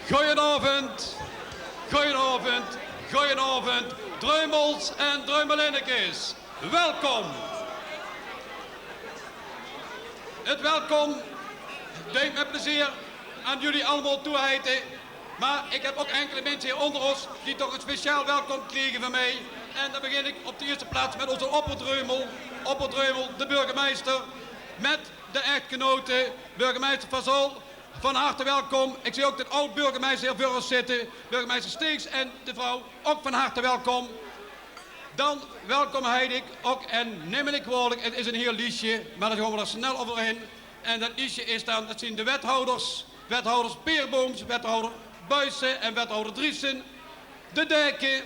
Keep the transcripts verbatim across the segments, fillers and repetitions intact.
Goojenaovend, goojenaovend, goojenaovend, Dreumels en Dreumelinnekes. Welkom. Het welkom deit mich plezeer aan jullie allemaol toeheite. Maar ik heb ook enkele mensen hier onder ons die toch een speciaal welkom kriege van mij. En dan begin ik op de eerste plaats met onze opperdreumel, opperdreumel, de burgemeister, met de echtgenote, burgemeister Fazol. Van harte welkom. Ik zie ook den oud-burgemeister hier veur ons zitte, burgemeister Steegs en de vrouw, ook van harte welkom. Dan welkom heit ik ook, en nim mich neet kwalijk, het is een heel liesje, maar dat gaon we er snel overheen. En dat liesje is dan, dat zien de wethouders, wethouder Peerbooms, wethouder Buijsen en wethouder Driesen, de deken,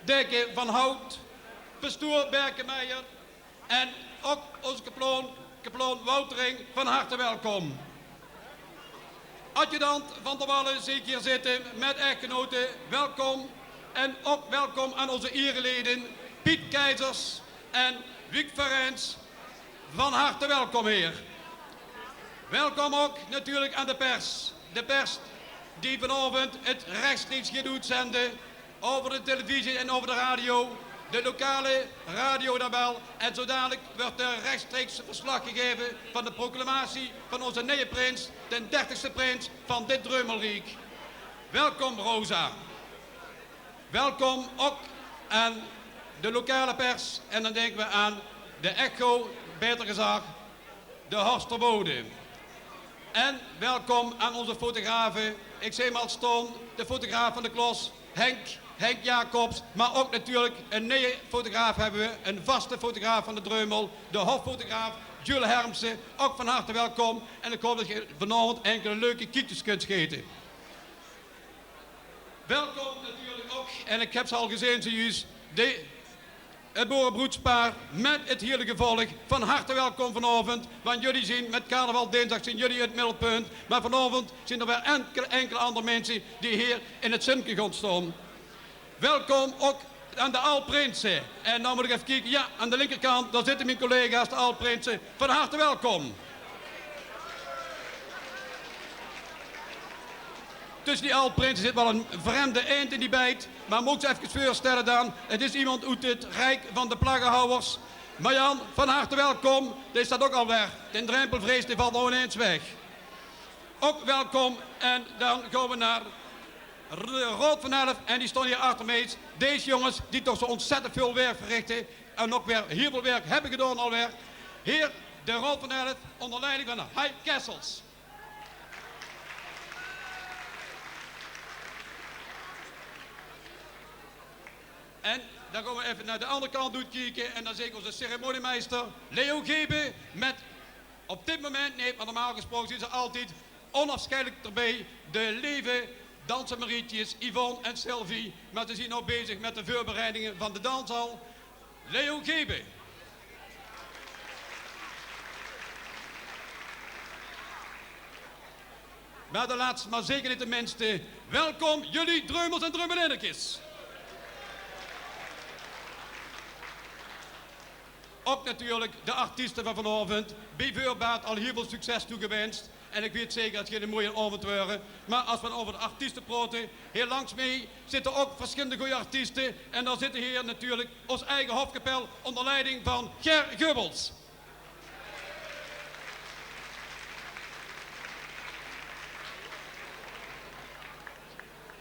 deken Van Hout, pastoor Berkemeijer, en ook onze kaplaon, kaplaon Woutering, van harte welkom. Adjudant Van der Wallen zie ik hier zitten met echtgenote, welkom. En ook welkom aan onze ereleden Piet Keizers en Wiek Verens. Van harte welkom, heer. Welkom ook natuurlijk aan de pers. De pers die vanavond het rechtstreeks gaat uitzenden over de televisie en over de radio, de lokale radio dan wel. En zo dadelijk wordt er rechtstreeks verslag gegeven van de proclamatie van onze nieuwe prins, den dertigste prins van dit Dreumelriek. Welkom, Rosa. Welkom ook aan de lokale pers. En dan denken we aan de Echo, beter gezag, de Horster Bode. En welkom aan onze fotografen. Ik zie hem al staan, de fotograaf van de klos, Henk, Henk Jacobs. Maar ook natuurlijk een nieuwe fotograaf hebben we, een vaste fotograaf van de Dreumel, de hoffotograaf Jules Hermsen. Ook van harte welkom. En ik hoop dat je vanavond enkele leuke kiekjes kunt scheten. Welkom natuurlijk ook, en ik heb ze al gezien zojuist, de, het boerenbroedspaar met het hele gevolg. Van harte welkom vanavond, want jullie zien met carnaval dinsdag zien jullie het middelpunt. Maar vanavond zien er weer enkele, enkele andere mensen die hier in het zunke gaan staan. Welkom ook aan de Aalprinsen. En nou moet ik even kijken. Ja, aan de linkerkant, daar zitten mijn collega's, de Aalprinsen. Van harte welkom. Tussen die Aalprinsen zit wel een vreemde eend in die bijt. Maar moet ik ze even voorstellen dan. Het is iemand uit het rijk van de plaggenhouwers. Marjan, van harte welkom. Deze staat ook al weg. Den drempelvrees, die valt nou ineens weg. Ook welkom. En dan gaan we naar R-, Raod van Elf, en die staan hier achter mij. Deze jongens die toch zo ontzettend veel werk verrichten en ook weer heel veel werk hebben gedaan alweer. Hier de Raod van Elf onder leiding van Hai Kessels. En dan gaan we even naar de andere kant uitkijken en dan zie ik onze ceremoniemeister Leo Gebe met op dit moment niet, maar normaal gesproken zien ze altijd onafscheidelijk erbij, de leve dansermarietjes Yvonne en Sylvie. Maar ze zien nou bezig met de voorbereidingen van de danshal. Leo Gebe. Maar de laatste, maar zeker niet de minste. Welkom, jullie Dreumels en Dreumelinnekes. Ook natuurlijk de artiesten van vanavond. Bij voorbaat al heel veel succes toegewenst. En ik weet zeker dat het een mooie avond wordt. Maar als we over de artiesten praten, hier langs mij zitten ook verschillende goede artiesten. En dan zitten hier natuurlijk ons eigen hofkapel onder leiding van Ger Gubbels.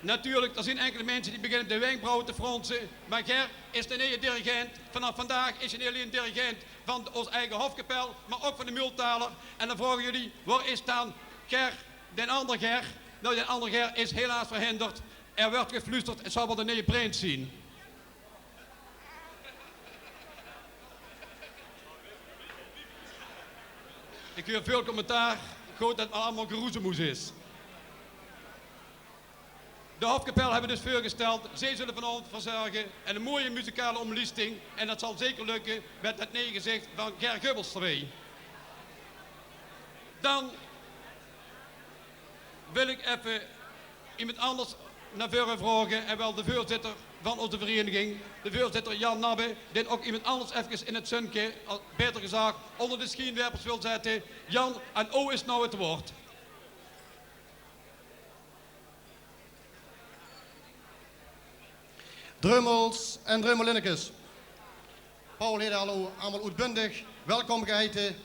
Natuurlijk, er zijn enkele mensen die beginnen de wenkbrauwen te fronsen. Maar Ger is de nieuwe dirigent. Vanaf vandaag is hij niet alleen dirigent van ons eigen hofkapel, maar ook van de Multaler. En dan vragen jullie, waar is dan Ger, den andere Ger? Nou, den andere Ger is helaas verhinderd. Er wordt gefluisterd, het zal wel de nieuwe prins zijn. Ik huur veel commentaar. Goed dat het allemaal geroezemoes is. De hofkapel hebben we dus voorgesteld. Zij zullen vanavond verzorgen en een mooie muzikale omlijsting. En dat zal zeker lukken met het nee gezicht van Ger Gubbels erbij. Dan wil ik even iemand anders naar voren vragen. En wel de voorzitter van onze vereniging, de voorzitter Jan Nabbe, die ook iemand anders even in het zunke, al beter gezag, onder de schijnwerpers wil zetten. Jan, aan o is nou het woord. Dreumels en Dreumelinnekes. Paul haet uch allemaol oetbundig welkom geheite.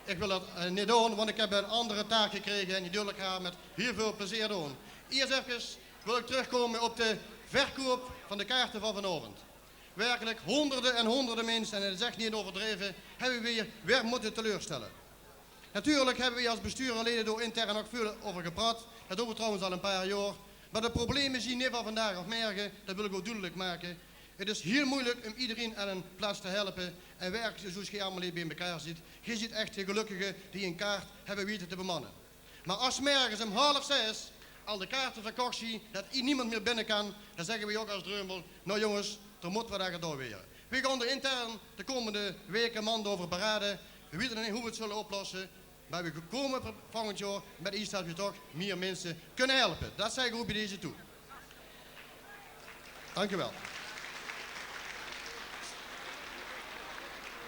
Ich wil det, eh, neet doon, want ich höb ein anger taak gekrege en die deul ich gaer mit hieël väöl plezeer doon. Ieërs efkes wil ich trökkómme op de verkoup van de kaarte van vanaovend. Werkelik hóngerde en hóngerde minse, en det is ech neet euverdreve, höbbe v'r weer mótte teleurstelle. Natuurlik höbbe v'r es bestuur en leje dao intern ouch väöl euver gepraot. Det doon v'r trouwens al ein paar jaor. Mer de probleme zeen neet van vandaag of merge, det wil ich ouch dudelik make. Het is hieël meujelik óm ederein aan ein plaats te helpe en werkelik zoeas geer allemaol hie bie-ein zit. Geer zeet ech de gelökkige die ein kaart höbbe weite te bemanne. Mer es 's merges óm half zes al de kaarte verkoch zeen, det hie niemes mieë binne kan, dan zègke v'r ouch es Dreumel: "Nou jónges, dan mótte v'r det gaon doon." V'r gaon d'r intern de kómmende waeke, maonde euver beraoje. V'r weite nog neet wie v'r het zulle oplosse, mer v'r kómme volgend jaor mit get det v'r toch mieë minse kónne helpe. Det zègk ich ouch bie deze toe. Dank uch waal.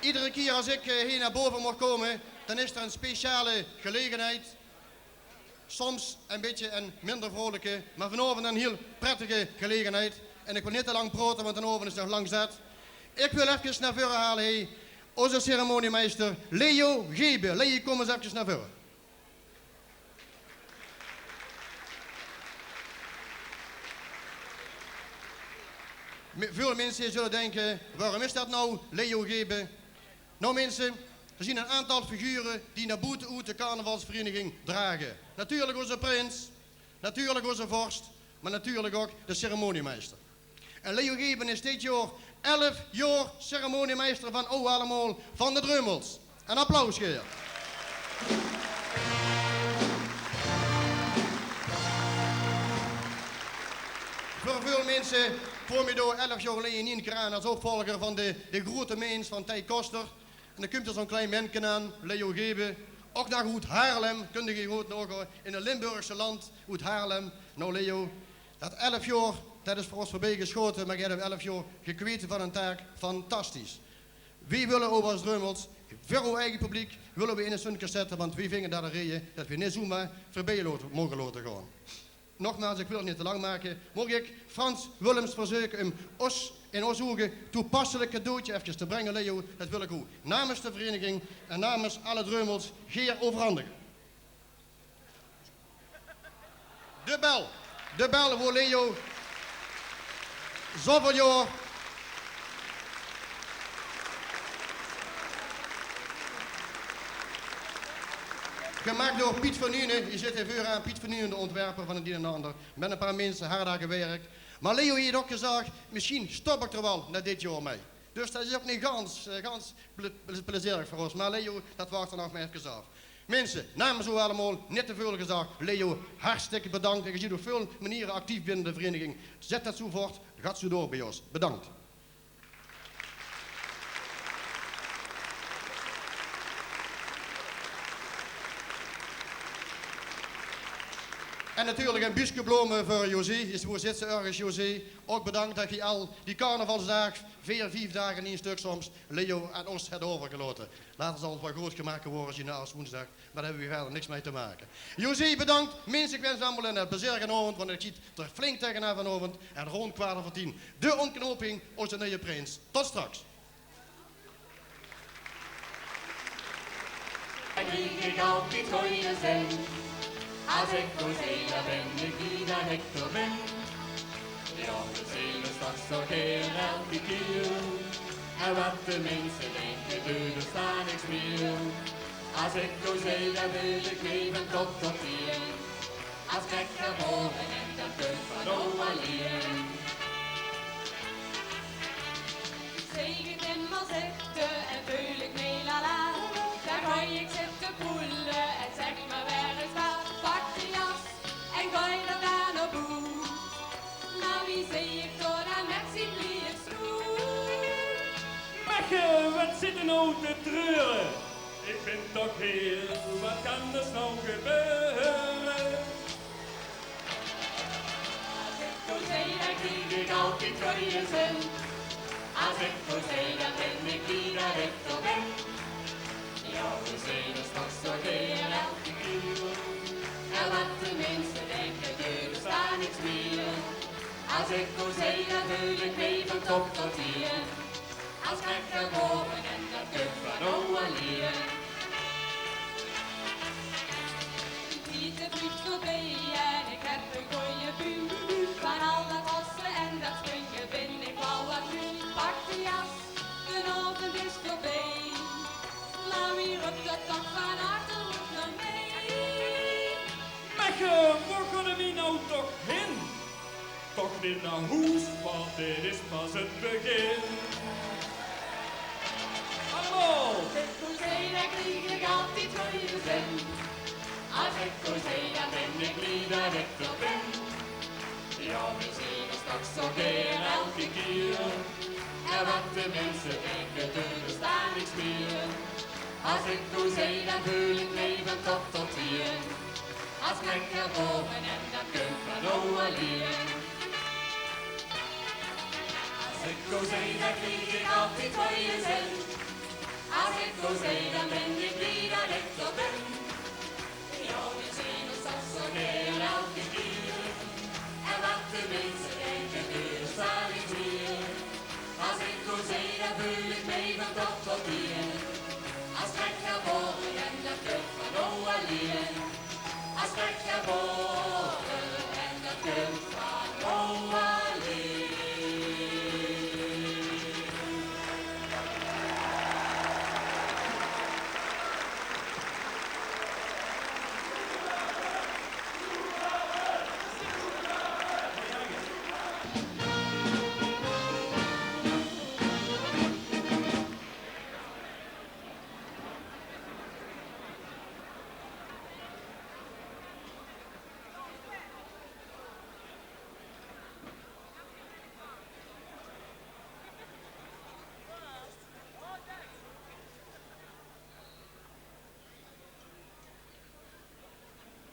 Eder kieër es ich, eh, hie nao bove maag kómme, dan is d'r ein speciale gelegenheid. Soms ein bietje ein minder vrolike, mer vanaovend ein hieël prettige gelegenheid. En ich wil neet te lang praote, want d'n aovend is nog lang zat. Ich wil efkes nao veure haole, hè, ózze ceremoniemeister Leo Gebe. Leo, kóm ins efkes nao veure. Me-, väöl minse zulle dinke: "Waorum is det nou, Leo Gebe?" Nou minse, d'r zeen ein aantal figure die nao boete oet de carnavalsvereniging drage. Natuurlik ózze prins, natuurlik ózze vors, mer natuurlik ouch de ceremoniemeister. En Leo Gebe is dit jaor elf jaor ceremoniemeister van Ow Allemaol van de Dreumels. Ein applaus, geer. Veur väöl minse kómme v'r dao elf jaor geleje in ein keer aan es opvolger van de, de groeëte mins van Thei Koster. En dan kump d'r zoe'n klein menke aan, Leo Gebe, ouch nog oet Haarlem, kónne geer good nog in 't Limburgse land, oet Haarlem. Nou Leo, det elf jaor, det is veur ós veurbie gesjaote, mer geer höb elf jaor gekweete van ein taak, fantastisch. V'r wille ouch es Dreumels, veur ow eige publiek, wille v'r in ein zunke zètte, want v'r vinge det ein reje det v'r neet zoemer veurbie laote, moge laote gaon. Nogmaals, ich wil het neet te lang make. Maag ich Frans Willems verzeuke óm ós in ós ouge toepasselik cadeautje efkes te bringe, Leo? Det wil ich ow names de vereniging en names alle Dreumels gaer euverhandige. De bel. De bel veur Leo. Zoväöl jaor. Gemaak door Piet van Nuenen. Hie zit hae veuraan, Piet van Nuenen, de óntwerper van het ein en ander. Mit ein paar minse hard aan gewirk. Mer Leo haet ouch gezag: "Mesjien stop ich d'r waal nao dit jaor mei." Dus det is ouch neet gans, eh, gans ple-, ple-, plezierig veur ós. Mer Leo, det wachte v'r nog mer efkes aaf. Minse, names ow allemaol, neet te väöl gezag. Leo, hartstikke bedank. En geer zeet op väöl maniere actief binne de vereniging. Zèt det zoe voort, gaot zoe door bie ós. Bedank. En natuurlik ein buske blome veur José. Is, wo zit ze örges, José? Ouch bedank det geer al die carnavalsdaag, veer, vief daag in ein stök soms, Leo, aan ós höb euvergelaote. Laot ós alles waal good gemaak waere, zien Aswoensdaag. Mer dao höbbe v'r wiejer niks mei te make. José, bedank. Minse, ich wins uch allemaol eine plezierige aovend, want ich zeen d'r flink taengenaan vanaovend. En rónd kwart euver tien de ontknoping, ózze nuuje prins. Tot straks. Dao krieg ich altied gooje zin. Es ich dao zeen, dan bin ich blie det ich dao bin. Jao, de zeen is toch zoe gaer elke kier. En waat de minse dinke, deit d'r niks mieë. Es ich dao zeen, dan beul ich mei van kop tot tieën. Es ich gebore bin, det kump van ow allein. Zeen ich in mer zitte en veul ich mei lala, dan gaon ich zitte poele en zèk mer weer ins: "Pak de jas en gaon d'r dan op oet." Mer wie zeen ich dao dan mit zien blie snoet? Mechke, waat zits se noe te treure? Ich bin toch hie, waat kan d'r noe gebeure? Es ich dao zeen, dan krieg ich altied gooje zin. Es ich dao zeen, dan bin ich blie det ich dao bin. Jao, de zeen is toch zoe gaer elke kier. En waat de minse dinke, deit d'r niks mieë. Es ich dao zeen, dan beul ich mei Op tot hie, as knecht gebore en dat kump van ow allein. Tied vleug veurbie en ik heb een gooje buum. Van al dat hosse en dat springe bin ik waal wat moe. Pak de jas, de aovend is veurbie. Mer wie rukt dat toch van achter oet nao mie? Mechie, wo gaon v'r noe toch hin? Toch neet nao hoes, want dit is pas 't begin. Allemaol! As ik ow zeen, dan krieg ik altied gooje zin. As ik ow zeen, dan bin ik blie dat ik d'r bin. Jao, v'r zeen ós toch zo gaer elke kier. En wat de minse dinke, d'r is dao niks mier. As ik ow zeen, dan veul ik mej van top tot tien. As knecht gebore en dat kump van ow allein. As ik ow zeen, dan krieg ik altied gooje zin. As ik ow zeen, dan bin ik blie dat ik d'r bin. Jao, v'r zeen ós toch zo gaer elke kier. En wat de minse dinke, d'r is dao niks mier. As ik ow zeen, dan veul ik mej van top tot tien. As knecht gebore en dat kump van ow allein. As knecht gebore en dat kump van ow allein.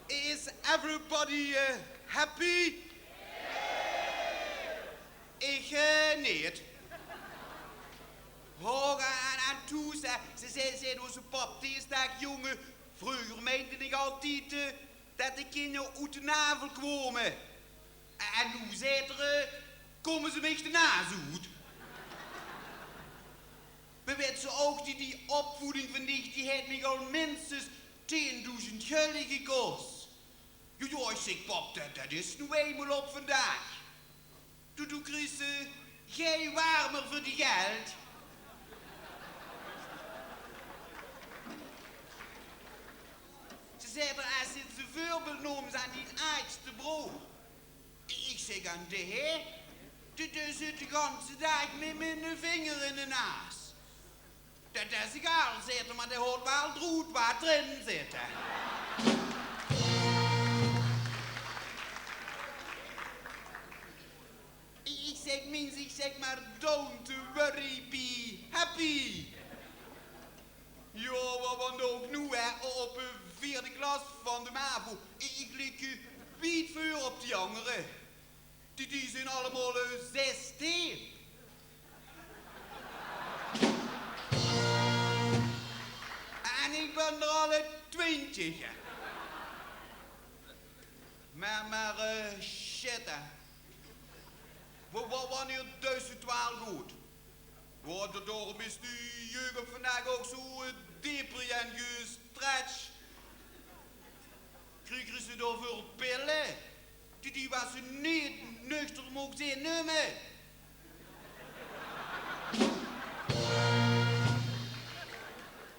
Is everybody, eh, happy? Ich, eh, neet. Hoor aan, aan Toes, hè. Ze zag, zag ózze pap dees daag: "Jónge, vreuger meinde ich altied, eh, det de kinjer oet de navel kwome. En noe," zaet 'r, eh, "kome ze mich de naas oet." Mer wits se ouch, die, die opvoeding van dich, die haet mich al minstens tiendoezend gulje gekos. Joe, joe, ich zèk: "Pap, det, det is noe einmaol op vandaag." Doe, doe, Chris, eh, geer waor mer veur die geld. Ze zaet: "Es se 't veurbeeld nums aan dien aajste broor." Ich zèk: "En dae, hè? Dae, dae zit de ganse daag mit, mit eine vinger in de naas." "Det, det is egaal," zaet 'r, "mer dae haolt waal d'roet waat d'rin zit, hè." Ich zèk: "Mins," ich zèk, "mer don't worry, be happy." Jao, wa-, want ouch noe, hè, op de veerde klas van de mavo, ich, ich lik, eh, wied veur op die angere. Die, die zeen allemaol, eh, zestien. En ich bön d'r al, eh, twintig, hè. Mer, mer, eh, shit, hè. Wa-, wa-, wannieër duis se 't waal good? Jao, da-, daorum is die jeug van vandaag ouch zo, eh, depri en gestretch. Krie-, kriege ze daoveur pille? Die, die waat ze neet nuchter moge innumme.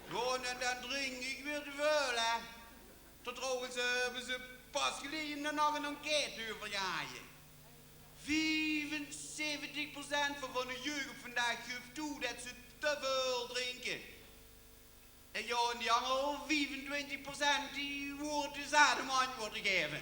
Jao, en dan drink ich weer te väöl, hè. Tot trouwens, eh, höbbe ze pas geleje nog ein enquête euvergehaje. Viefenzeventig procent van, van de jeug vandaag guf toe det ze te väöl drinke. En jao, en die anger viefentwintig procent, die woorte zaat óm antwoord te gaeve.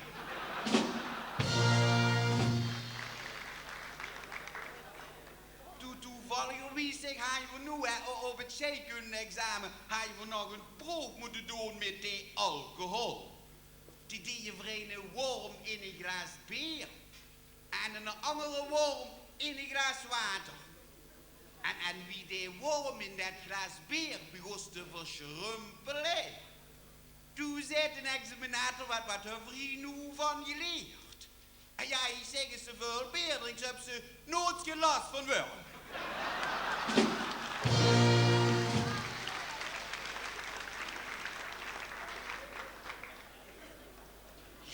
Toe-, toevalligerwies, zèk, haje v'r noe, hè, o-, op 't scheikunde-examen haje v'r nog ein proef mótte doon mit de alcohol. Die deje v'r eine worm in ein glaas beer en eine angere worm in ein glaas water. En, en wie dae worm in det glaas beer begós te versjrumpele, toen zaet d'n examinator: "Waat, waat höbbe v'r hie noe van geleerd?" En jao, ich zèk, es se väöl beer drinks, höbs se noeats gein las van worm.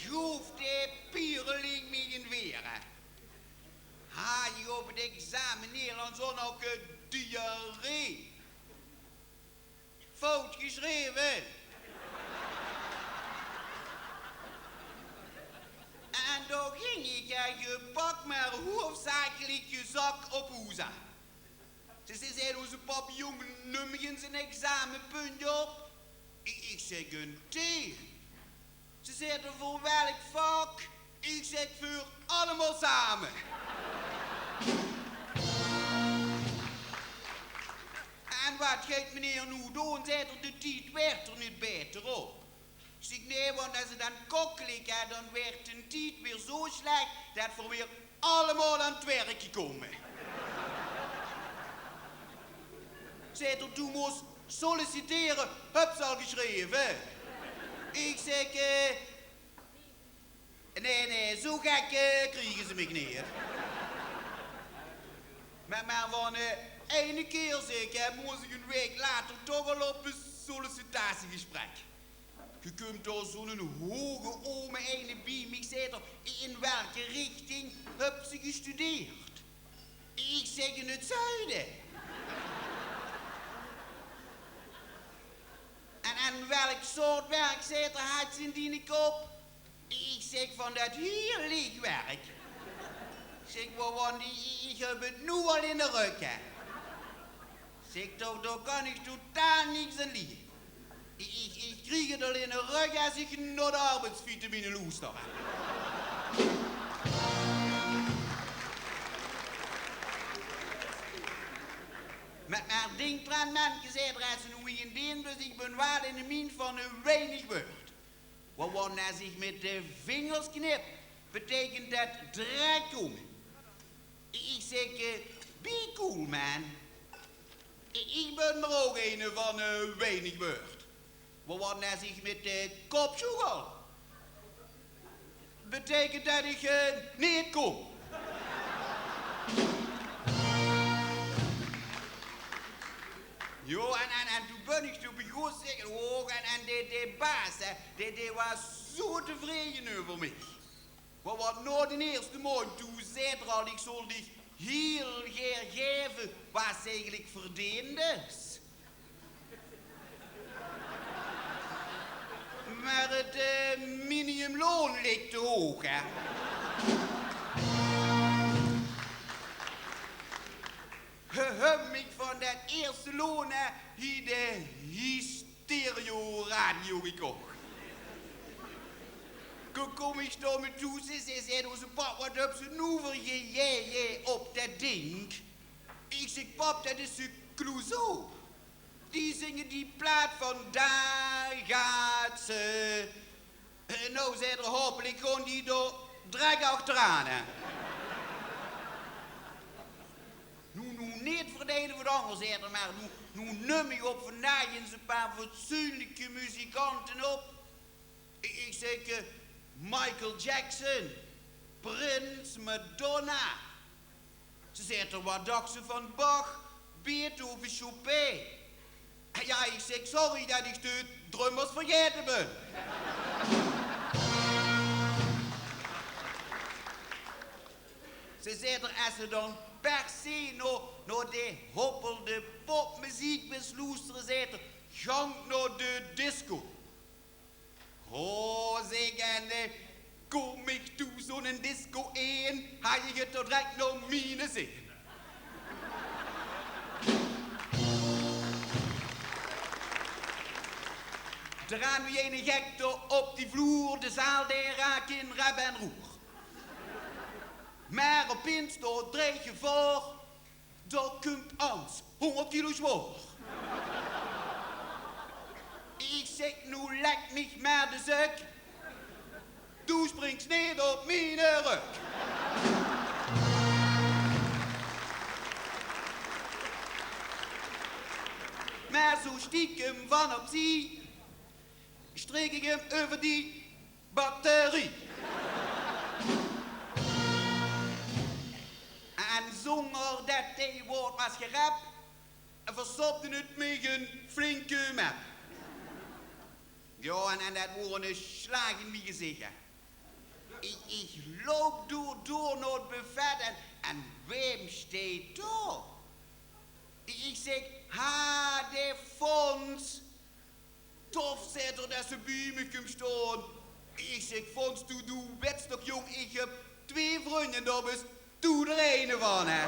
Guf de piereling mich ein veer, hè. Haaj ich op 't examen Nederlands ouch nog, eh, diarree. Fout gesjreve. En dao ging ich, hè, gepak, mer hoofdzakelik gezak op hoes aan. Ze, ze zaet: "Oze pap, jóng, num mich ins ein examenpuntje op." Ich, ich zèk: "Ein tien." Ze zaet: "Veur welk vak?" Ich zèk: "Veur allemaol same." "En waat geit meneer noe doon?" zaet 'r. "De tied waert d'r neet baeter op." Ich zèk: "Nae, want es 't dan kokkelik geit, dan waert d'n tied weer zo slech det v'r weer allemaol aan 't werk kómme." Zaet 'r: "Doe mós sollicitere, höbs se al gesjreve?" Ich zèk: "Eh, nae, nae, zo gek, eh, kriege ze mich neet." Mer, mer van, eh, eine kier, zèk ich, hè, mós ich ein waek later toch al op ein sollicitatiegesprek. Kump dao zo'n hoge ome eine bie mich, zaet 'r: "In welke richting höbs se gestudeerd?" Ich zèk: "In 't zuide." "En, en welk soort werk," zaet 'r, "haaj se in diene kop?" Ich zèk: "Van det hie lich werk." Ich zèk: "Wa-, want ich, ich höb 't noe al in de rök, hè." Ich zèk: "Dao, dao kan ich totaal niks aan doon." Ich, ich, ich krieg 't al in de rök es ich nao de arbeidsvitamine loester. Mer, mer dink d'raan, menke, zaet 'r, es se noe ein ding, dus ich bön waal in de min van ein weinig wäörd. Wa-, want es ich mit de vingers knip, beteikent det drek kómme. Ich zèk: "Eh, be cool, man." Ich, ich bön d'r ouch eine van, eh, weinig wäörd. Wa-, want es ich mit de kop sjoegel, beteikent det ich, eh, neet kóm. Jao, en, en, en doe bön ich toe begós, zèk ich, och, en, en de, de baas, hè, dae, dae waas zo tevreje euver mich. Wa-, want nao d'n ierste maondj, doe zaet 'r al: "Ich zal dich hieël gaer gaeve waat se eigelik verdeende." Mer 't, eh, minimumloon lik te hoog, hè. Höb ich van det ierste loon, hè, hie de hie stereoradio gekoch. Kóm, kóm ich dao mit thoes, zaet, zaet oze pap: "Waat höbs se noe veur gejaeje op det dink?" Ich zèk: "Pap, det is de Clouseau. Die zinge die plaat van Daar gaat ze." "Eh, noe," zaet 'r, "haopelik gaon die dao drek achteraan, hè." "Noe, noe neet veur 't ein of 't anger," zaet 'r, "mer noe, noe num ich op vandaag ins ein paar fatsoenlike muzikante op." Ich, ich zèk: "Eh, Michael Jackson, Prince, Madonna." Ze zaet: "Waat dachs se van Bach, Beethoven, Chopin?" "Jao," ich zèk, "sorry det ich de drummers vergaete bön." Ze zaet: "Es se dan per se nao, nao de hoppelde popmeziek wils loestere," zaet 'r, "gank nao de disco." "Ho," zèk ich, "en, eh, kóm ich toe zo'n disco in, haaj ich 't toch drek nao miene zin." D'r geit noe eine gekte op die vloer, de zaal dae raak in rep en roer. Mer opins steit d'r gevaor. Dao kump Ans, hóngerd kilo zwaor. Ich zèk: "Noe lek mich mer de zök. Doe springs neet op miene rök." Mer zo stiekem van opzie streek ich 'm euver die batterie. En zónger det Ei woord waas gerep en versopde 't mich 'n flinke mep. Jao, en, en det woor 'ne slaag in mien gezich, hè. Ich, ich loup door, door nao 't buffet en, en wae steit dao? Ich, ich zèk: "Ha, de Fons." "Tof," zaet 'r, "det se bie mich kums staon." Ich zèk: "Fons, doe, doe wèts toch, jóng, ich höb twieë vrunj en dao bös doe d'r eine van, hè."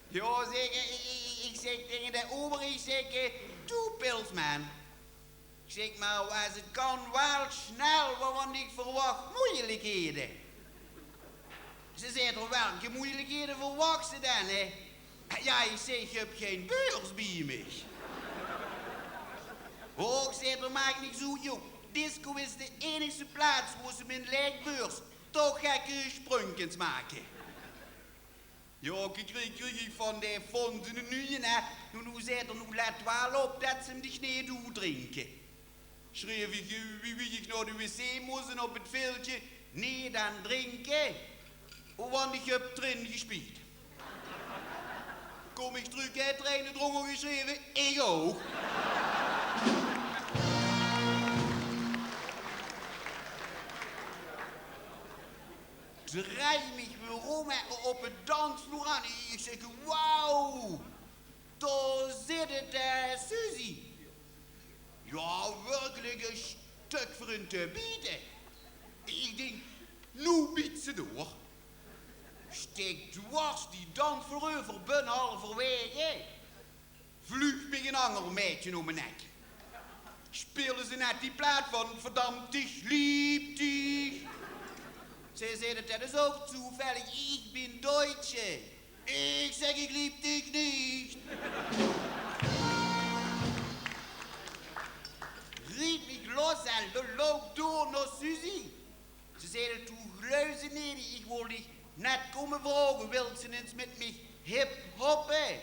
"Jao," zèk ich, ich, ich, ich zèk taenge dae ober, ich zèk: "Eh, doe, pilsman." Ich zèk: "Mer es 't kan, waal snel, wa-, want ich verwach meujelikheden." Zaet 'r: "Welke meujelikheden verwachs se dan, hè?" "Jao," ich zèk, "ich höb gein beurs bie mich." "Och," zaet 'r, "maak niks oet, jóng. Disco is de einigste plaats wo se mit 'n laeg beurs toch gekke sprunk kins make." Jao, ich krieg, krieg ich van dae Fons 'ne nuje, hè. Noe, noe, zaet 'r, noe let waal op det se 'm dich neet oetdrinks. Sjreef ich, eh, wie, wie ich nao de wc mós en op 't veldje: "Neet aan drinke, want ich höb d'rin gespied." Kóm ich trök, haet d'r eine d'rónger gesjreve: "Ich ouch." Drej mich weer óm, hè, op 't dansvloer aan. Ich zèk: "Wauw, dao zit 't, eh, Suzie." Jao, werkelik e stök veur in te biete. Ich dink: noe biet ze door. Sjtik dwars die dansvloer euver, bön halverwaege. Vluug mich 'n anger maedje óm de nek. Sjpeelde ze net die plaat van Verdammt, ich lieb dich. Ze zag: "Det is ouch toevallig, ich bin Deutsche." Ich zèk: "Ich lieb dich nicht." Riet mich los en lo-, loup door nao Suzie. Ze zag: "Doe gluifs 't neet, ich wol dich net kómme vraoge, wils se ins mit mich hiphoppe?"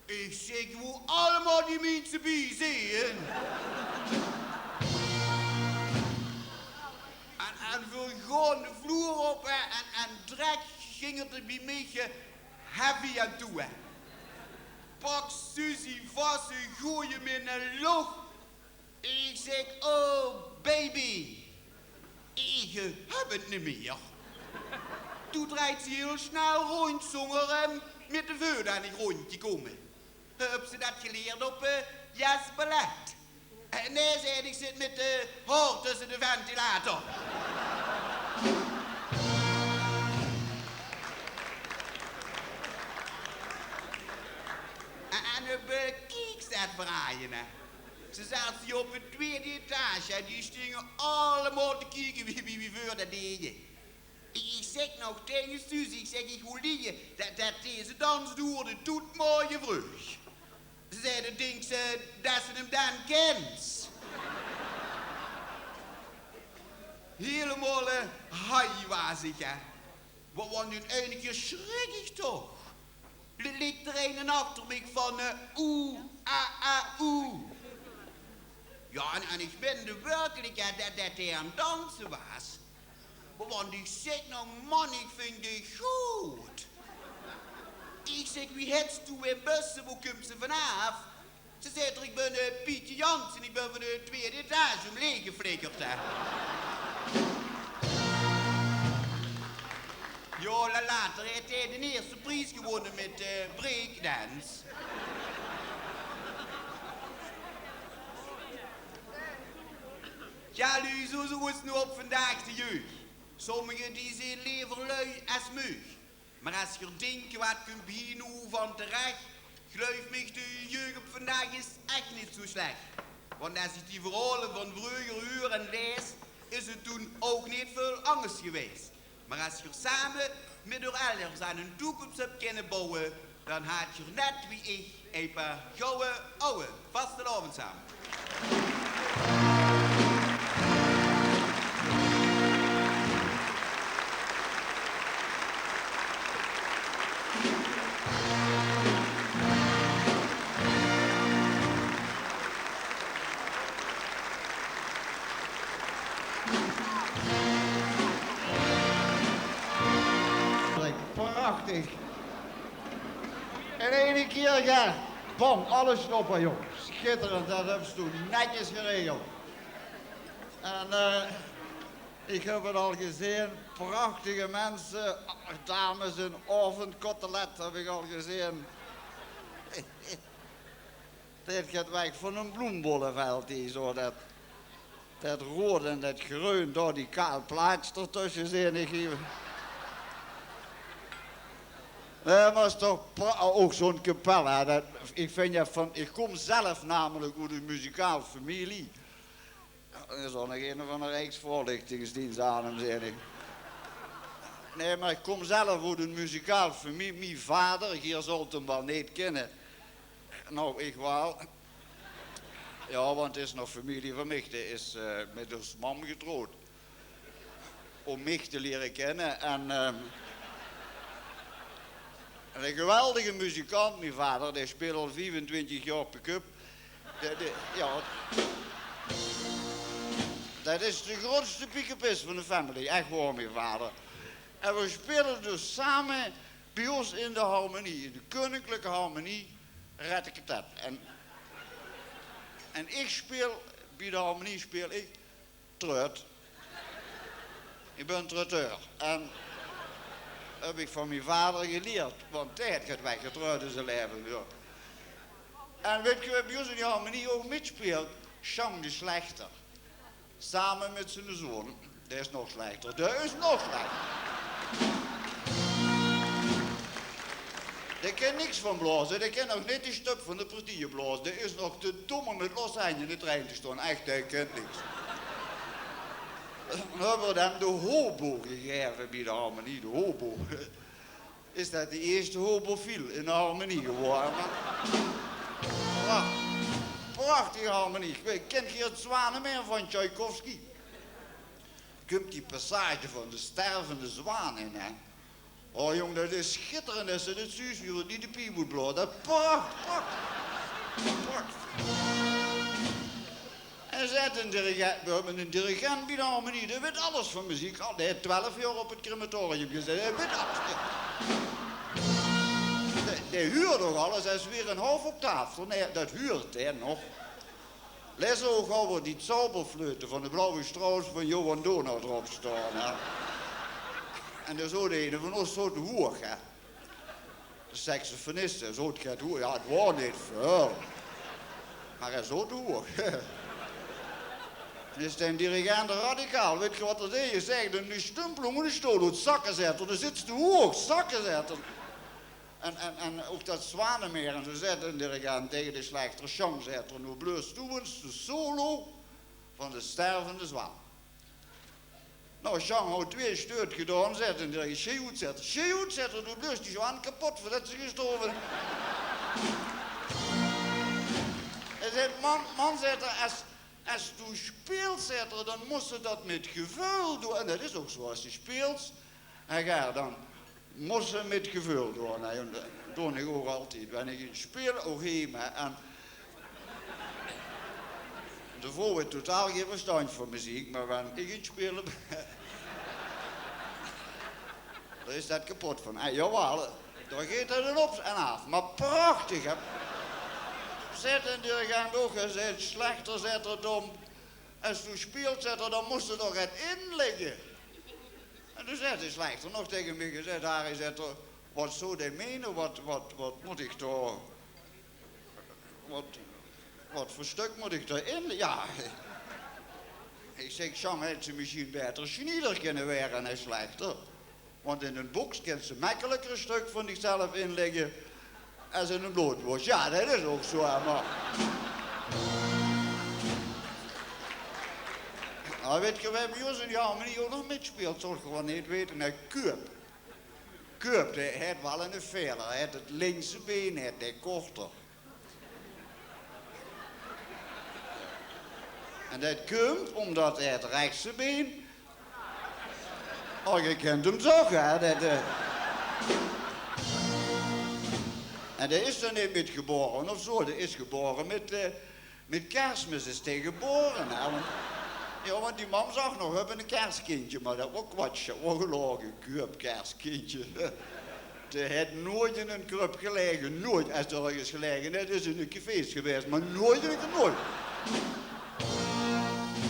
Ich zèk: "Wo allemaol die miense bie zeen." En, en veer gaon de vloer op, hè, en, en drek ging 't d'r bie mich, eh, heavy aan toe, hè. Pak Suzie vas, ze gooj 'm in de loch. Ich zèk: "Oh, baby, ich, eh, höb 't neet mieë." Doe drejt ze hiel snel róndj zónger, eh, mit de veut aan de gróndj te kómme. "Höbs se det geleerd op, eh, Jasperlet?" "Eh, nae," zaet 'r, "ich zit mit de haor tösse de ventilator." En, en 'n bekiek det veur aaj, hè. Ze zaot hie op de twiede etage, hè. Die stinge allemaol te kieke wie, wie, wie veer det deje. Ich, ich zèk nog taenge Suus, ich zèk: "Ich wol zègke det, det deze dans doerde toet morge vreug." Ze zag: "Dinks se det se 'm dan kins?" Hielemaol, eh, high waas ich, hè. Wa-, want in eine kier sjrik ich toch. Li-, leek d'r eine achter mich van, eh, oeh, ah, ah, oeh. Jao, en, en ich meinde werkelik, hè, det, det hae aan 't danse waas. Want ich zèk nog: "Man, ich vinj dich good." Ich zèk: "Wie hèts doe in Bussum, wo kums se vanaaf?" Ze zaet: "Ich bön, eh, Pietje Jansen, ich bön van de twiede etage ómleeg geflikkerd, hè." Jao, la-, later haet hae de ierste pries gewónne mit, eh, breakdance. Jao, luuj, zoe, zoe is 't noe op vandaag de jeug. Sommige die zeen lever lui es meug. Mer es geer dink, waat kump hie noe van terech, gluif mich, de jeug op vandaag is ech neet zoe slech. Want es ich die verhaole van vreuger huur en laes, is 't toen ouch neet väöl angers gewaes. Mer es geer same mit eur elders aan 'n toekoms höb kinne bouwe, dan haat geer net wie ich e paar gouwe ouwe. Vastelaovend same. Ja, bom, alles stoppe, jóng. Sjitterend, det höbs doe netjes geregeld. En, eh, ich höb 't al gezeen, prachtige minse, dames in aovendkotelet höb ich al gezeen. Det geit weg van ein bloembolleveld, die zo, det, det roead en det greun, dao die kaal plaats d'rtösse, zeen ich hie. Nae, mer is toch pra-, ouch zo'n kapel, hè, det, ich vinj det van, ich kóm zelf namelik oet ein muzikaal femilie. D'r is ouch nog ein van de Rijksvoorlichtingsdienst aan 'm, zeen ich. Nae, mer ich kóm zelf oet ein muzikaal femilie. Mien vader, geer zult 'm waal neet kinne. Nou, ich waal. Ja, want 't is nog femilie van mich, dae is, eh, mit ós mam getrouwd. Óm mich te liere kinne. En, ehm, en ein geweldige muzikant, mien vader, dae speelt al viefentwintig jaor pick-up. Dae, dae, ja. Det is de grootste pick-upist van de family, ech waor, mien vader. En veer speule dus same bie ós in de harmonie, in de Keuninklike Harmonie, Retteketet. En, en ich speel, bie de harmonie speel ich treut. Ich bön treuteur. En höb ich van mien vader gelierd, want dae haet get weggetreud in zie laeve, ja. En wèt geer wae bie ós in die harmonie ouch mitspeelt? Sjang de Slechter. Same mit ziene zoon. Dae is nog slechter. Dae is nog slechter. Dae kin niks van blaoze. Dae kin nog neet de sjtup van de partieje blaoze. Dae is nog te dóm óm mit losse henj in de trein te sjtaon. Ech, dae kin niks. Dan höbbe v'r 'm de hobo gegaeve bie de harmonie. De hobo. Is det de ierste hobofiel in de harmonie gewore. Mer, ja, prachtige harmonie. Ich weit, kint geer 't Zwanemeer van Tjajkovski? Kump die passage van de stervende zwaan in, hè? O jóng, det is sjitterend. Es se det zuus, wie det die de piep oetblaos. Det pracht, pracht. Pracht. En zet ein dirigent, bie ein dirigent bie de harmonie, dae wit alles van meziek. Al, dae haet twelf jaor op 't crematorium gezaete. Dae wit alles. Dae, dae huurt ouch alles, es weer ein half octaaf. Nae, det huurt dae nog. Lèt ouch al die Zauberflöte van de Blauwe Strauß van Johan Donath d'rop sjtaon, hè. En dao zoot eine van ós zoot te hoeg, hè. De saxofonist, dae zoot get hoeg. Ja, 't waor neet väöl. Mer hae zoot te hoeg. En is dae dirigent radicaal. Wèt geer waat 'r deej? Hae zag: "Dae sjtumpel ónger de sjtool oet, zakke," zaet 'r. "Dae zits te hoeg, zakke," zaet 'r. En, en, en ouch det Zwanemeer, en zo zaet de dirigent taenge de Slechter: "Sjang," zaet 'r, "noe bleus doe ins de solo van de stervende zwaan." Noe, Sjang haw twieë sjteut gedaon, zaet 'r: "Sjeet oet," zaet 'r. "Sjeet oet," zaet 'r, "doe bleus die zwaan kepot veurdet ze gesjtorve is." Hae zaet: "Man, man," zaet 'r, "es, es doe sjpeels," zaet 'r, "dan mós se det mit geveul doon." En det is ouch zo, es se sjpeels, hè, dan mós se mit geveul doon, hè. En det doon ich ouch altied. Wen ich get sjpeel, ouch heem, hè. En de vrouw haet totaal gein versjtandj van meziek, mer wen ich get sjpeel, dan is det kepot van. Hè, jawaal, dan geit det dan op en aaf. Mer prachtig, hè. Zaet de dirigent ouch, hae zaet: "Slechter," zaet 'r, "dóm, es doe sjpeels," zaet 'r, "dan mós se d'r get inlègke." En doe zaet de Slechter nog taenge mich, hae zaet: "Harry," zaet 'r, "waat zou dae meine? Waat, waat, waat mót ich dao, waat, waat veur sjtök mót ich dao in? Ja." Ich zèk: "Sjang, hads se mesjien baeter sjnieder kónne waere, hè, Slechter? Want in ein boks kins se mekkeliker ein sjtök van dichzelf inlègke es in ein bloodwors." Ja, det is ouch zo, hè, mer, mer wèt geer wae bie ós in die harmonie ouch nog mitsjpeelt? Zólt geer waal neet weite, hè? Kuup. Kuup, dae haet waal eine faeler. Hae haet 't linkse been, haet dae korter. En det kump ómdet hae 't rechse been, o, geer kint 'm zègke, hè, det, eh, en dae is d'r neet mit gebaore of zo, dae is gebaore mit, eh, mit Kersmis is dae gebaore, hè, want, ja, want die mam zag nog: "Höb ein kerskindje," mer det waor kwatsj, det waor geloge, Kuup, kerskindje. D'r haet noeit in ein kröp gelaege, noeit. Es d'r örges gelaege haet, is 't in ein café gewaes, mer noeit in ein kröp, noeit.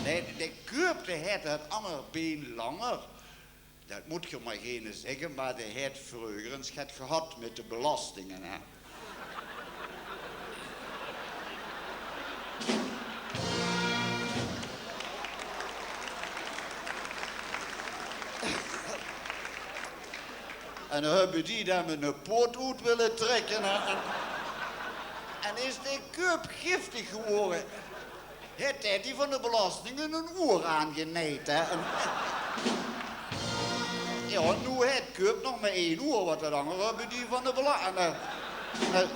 Nae, de köp, dae haet 't anger been langer. Det mót geer mer geine zègke, mer dae haet vreuger ins get gehad mit de belastinge, hè. En dan höbbe die dae mit eine poot oet wille trèkke, hè. En, en is de köp giftig gewore. Haet dae die van de belastinge ein oer aangenejd, hè? En, jao, noe haet köp nog mer ein oer, want det anger höbbe die van de belastinge. En, eh, eh,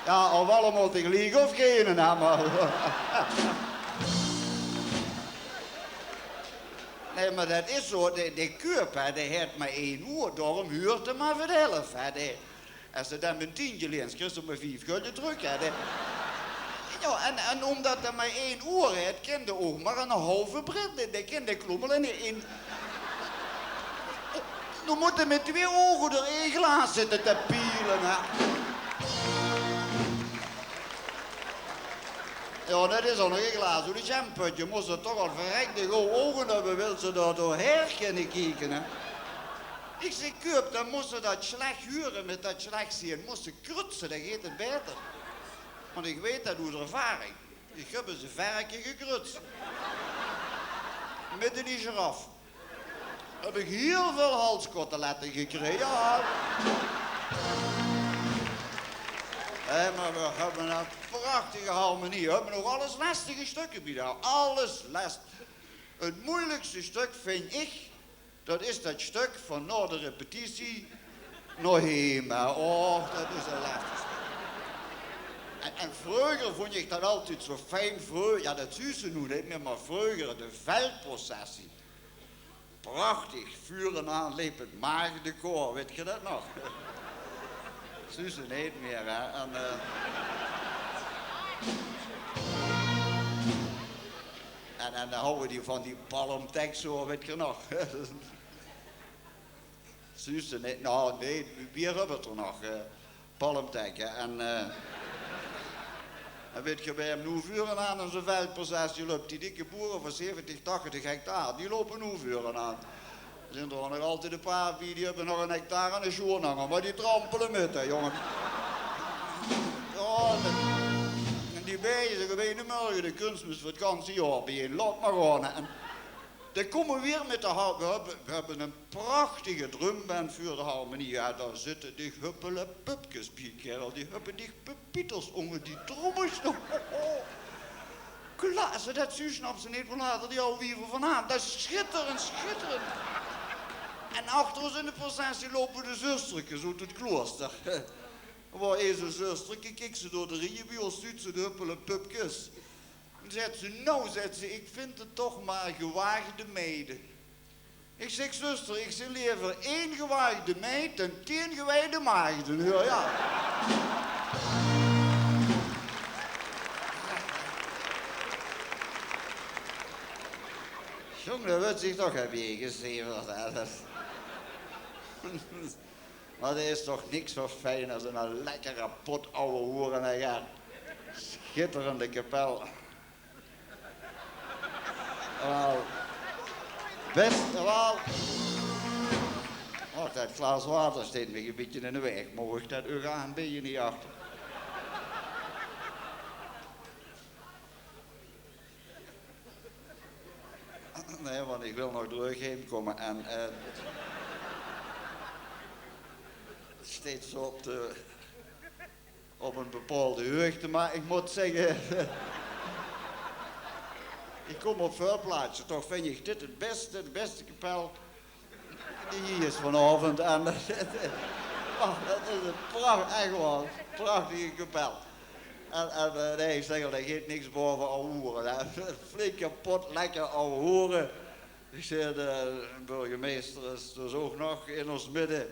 jao, of allemaol tegeliek of geine, hè, mer. Nae, mer det is zo. De, de köp, hè, dae haet mer ein oer. Daorum huurt 'r mer veur de hèlf, hè. De, Es se dan ein tientje leens, kriegs se mer vief gölje trök, hè. De, jao, en, en ómdet d'r mer ein oer haet, kin d'r ouch mer ein haof bril, de, de kin de klómmel in, in. Noe mót d'r mit twee ouge door ein glaas zitte te piele, hè. Jao, det is ouch nog ein glaas oet 't sjampötje. Mós se toch al verrekde gooj ouge höbbe, wils se dao doorhaer kinne kieke, hè. Ich zèk: Köp, dan mós se det slech hure mit det slech zeen, mós se krutse, dan geit 't baeter. Want ich weit det oet ervaring. Ich höb ins ein verke gekruts. Mit ein giraf. Höb ich hieël väöl halskotelette gekrege, jao. Hè, mer veer höbbe ein prachtige harmonie. Veer höbbe ouch alles lestige stökke bie dao. Alles lesteg. 't Meujelikste stök vinj ich, det is det stök van nao de repetitie nao heem, hè. Och, det is ein lesteg stök. En, en vreuger vónj ich det altied zo fijn, vreu-, jao, det zuus se noe neet mieë, mer vreuger de veldprocessie. Prachtig, veuraan leep 't maagdekoor, wèt geer det nog? Zuus se neet mieë, hè? En, eh, en, en dan hawwe die van die palmtek zo, wèt geer nog? Zuus se neet? Noe, nae, veer höbbe 't d'r nog, eh, palmtek, hè. En, eh, en wèt geer wae 'm noe veuraan in zoe'n veldprocessie löp? Die dikke boere van zeventig, tachtig hectare, die loupe noe veuraan. D'r zeen d'r nog altied ein paar bie, die höbbe nog ein hectare en ein sjoon hanger, mer die trampele mit, hè, jónge. Jao, en die beie, ze gewene mörge de kunstmis veur 't ganse jaor biejein. Laot mer gaon, hè. En dan kómme veer weer mit de har-, veer höbbe, veer höbbe ein prachtige drumband veur de harmonie. Jao, dao zitte die Huppele-Pupkes bie, kaerel. Die höbbe die pepieters ónger die trommels. Klasse, det zuus, snaps se neet, wie laat die aw wiever vanaaf. Det is sjitterend, sjitterend. En achter ós in de processie loupe de zusterkes oet 't klooster. Waor is ein zusterke, kiek ze door de rieje, bie ós zuut ze de Huppele-Pupkes. Zaet ze: "Nou," zaet ze, "ik vind het toch maar gewaagde meiden." Ik zeg: "Zuster, ik zie liever één gewaagde meid dan tien gewijde maagden, huur, ja." Jóng, dao wuuert zich toch ein bietje gezeverd, hè. Det, mer d'r is toch niks zo fijn as ein lekkere pot awwe hoere, hè, ja. Sjitterende kapel. Waal. Bès, waal. Och, det glaas water steit mich ein bietje in de waeg. Maag ich det uch aanbeje hie achter? Nae, want ich wil nog trök heem kómme en, eh, steeds op de, op ein bepaalde heugde, mer ich mót zègke, ich kóm op väöl plaatse, toch vinj ich dit 't bèste, de bèste kapel die hie is vanaovend. En, oh, det is ein prach-, ech waor, prachtige kapel. En, en, eh, nae, ich zègk al, dao geit niks baove awwe hoere, hè. Flink kapot, lekker awwe hoere. Ich zègk, de burgemeister is dus ouch nog in ós midde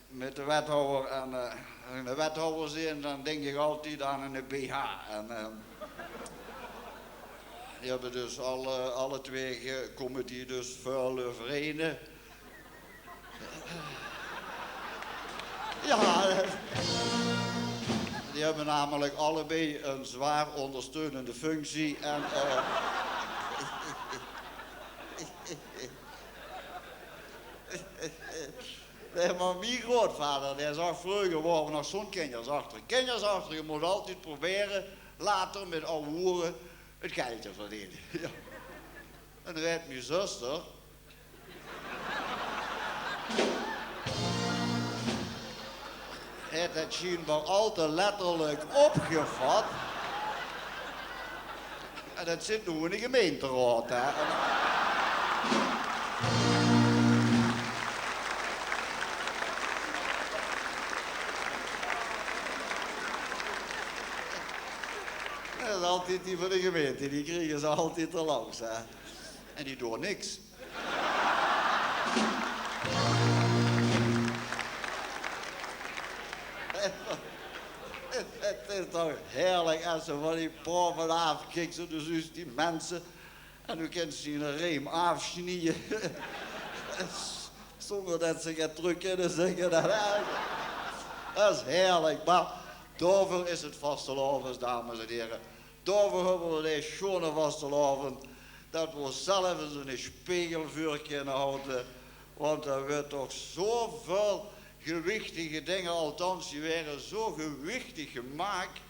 mit de wethouwer. En, eh, es ich de wethouwer zeen, dan dink ich altied aan eine B H. En, eh, die höbbe dus alle, alle twee ge-, kómme die dus väöl euverein. Ja, die höbbe namelik allebei ein zwaar óngersteunende functie en, eh, nae, mer mien groeatvader, dae zag vreuger, waore v'r nog zoe'n kinjerzachter. Kinjerzachter, ge mót altied probere later mit aw hoere 't geld te verdene. Ja. En dae haet mien zuster haet 't sjienbaar al te letterlik opgevat. En det zit noe in de gemeinteraod, hè. En det is altied die van de gemeinte, die kriege ze altied d'r langs, hè. En die doon niks. 't Is toch heerlik es se van die proeven aafkiks, dus, dus die minse. En doe kins se die eine reem aafsnieje. Zónger det ze get trök kinne zègke. Det is heerlik. Mer daoveur is 't vastelaovend, dames en here. Daoveur höbbe v'r deze sjoeane vastelaovend, det v'r ós zelf ins eine spegel veur kinne hawte. Want d'r wuuert toch zoväöl gewichtige dinger, althans, die waere zo gewichtig gemaak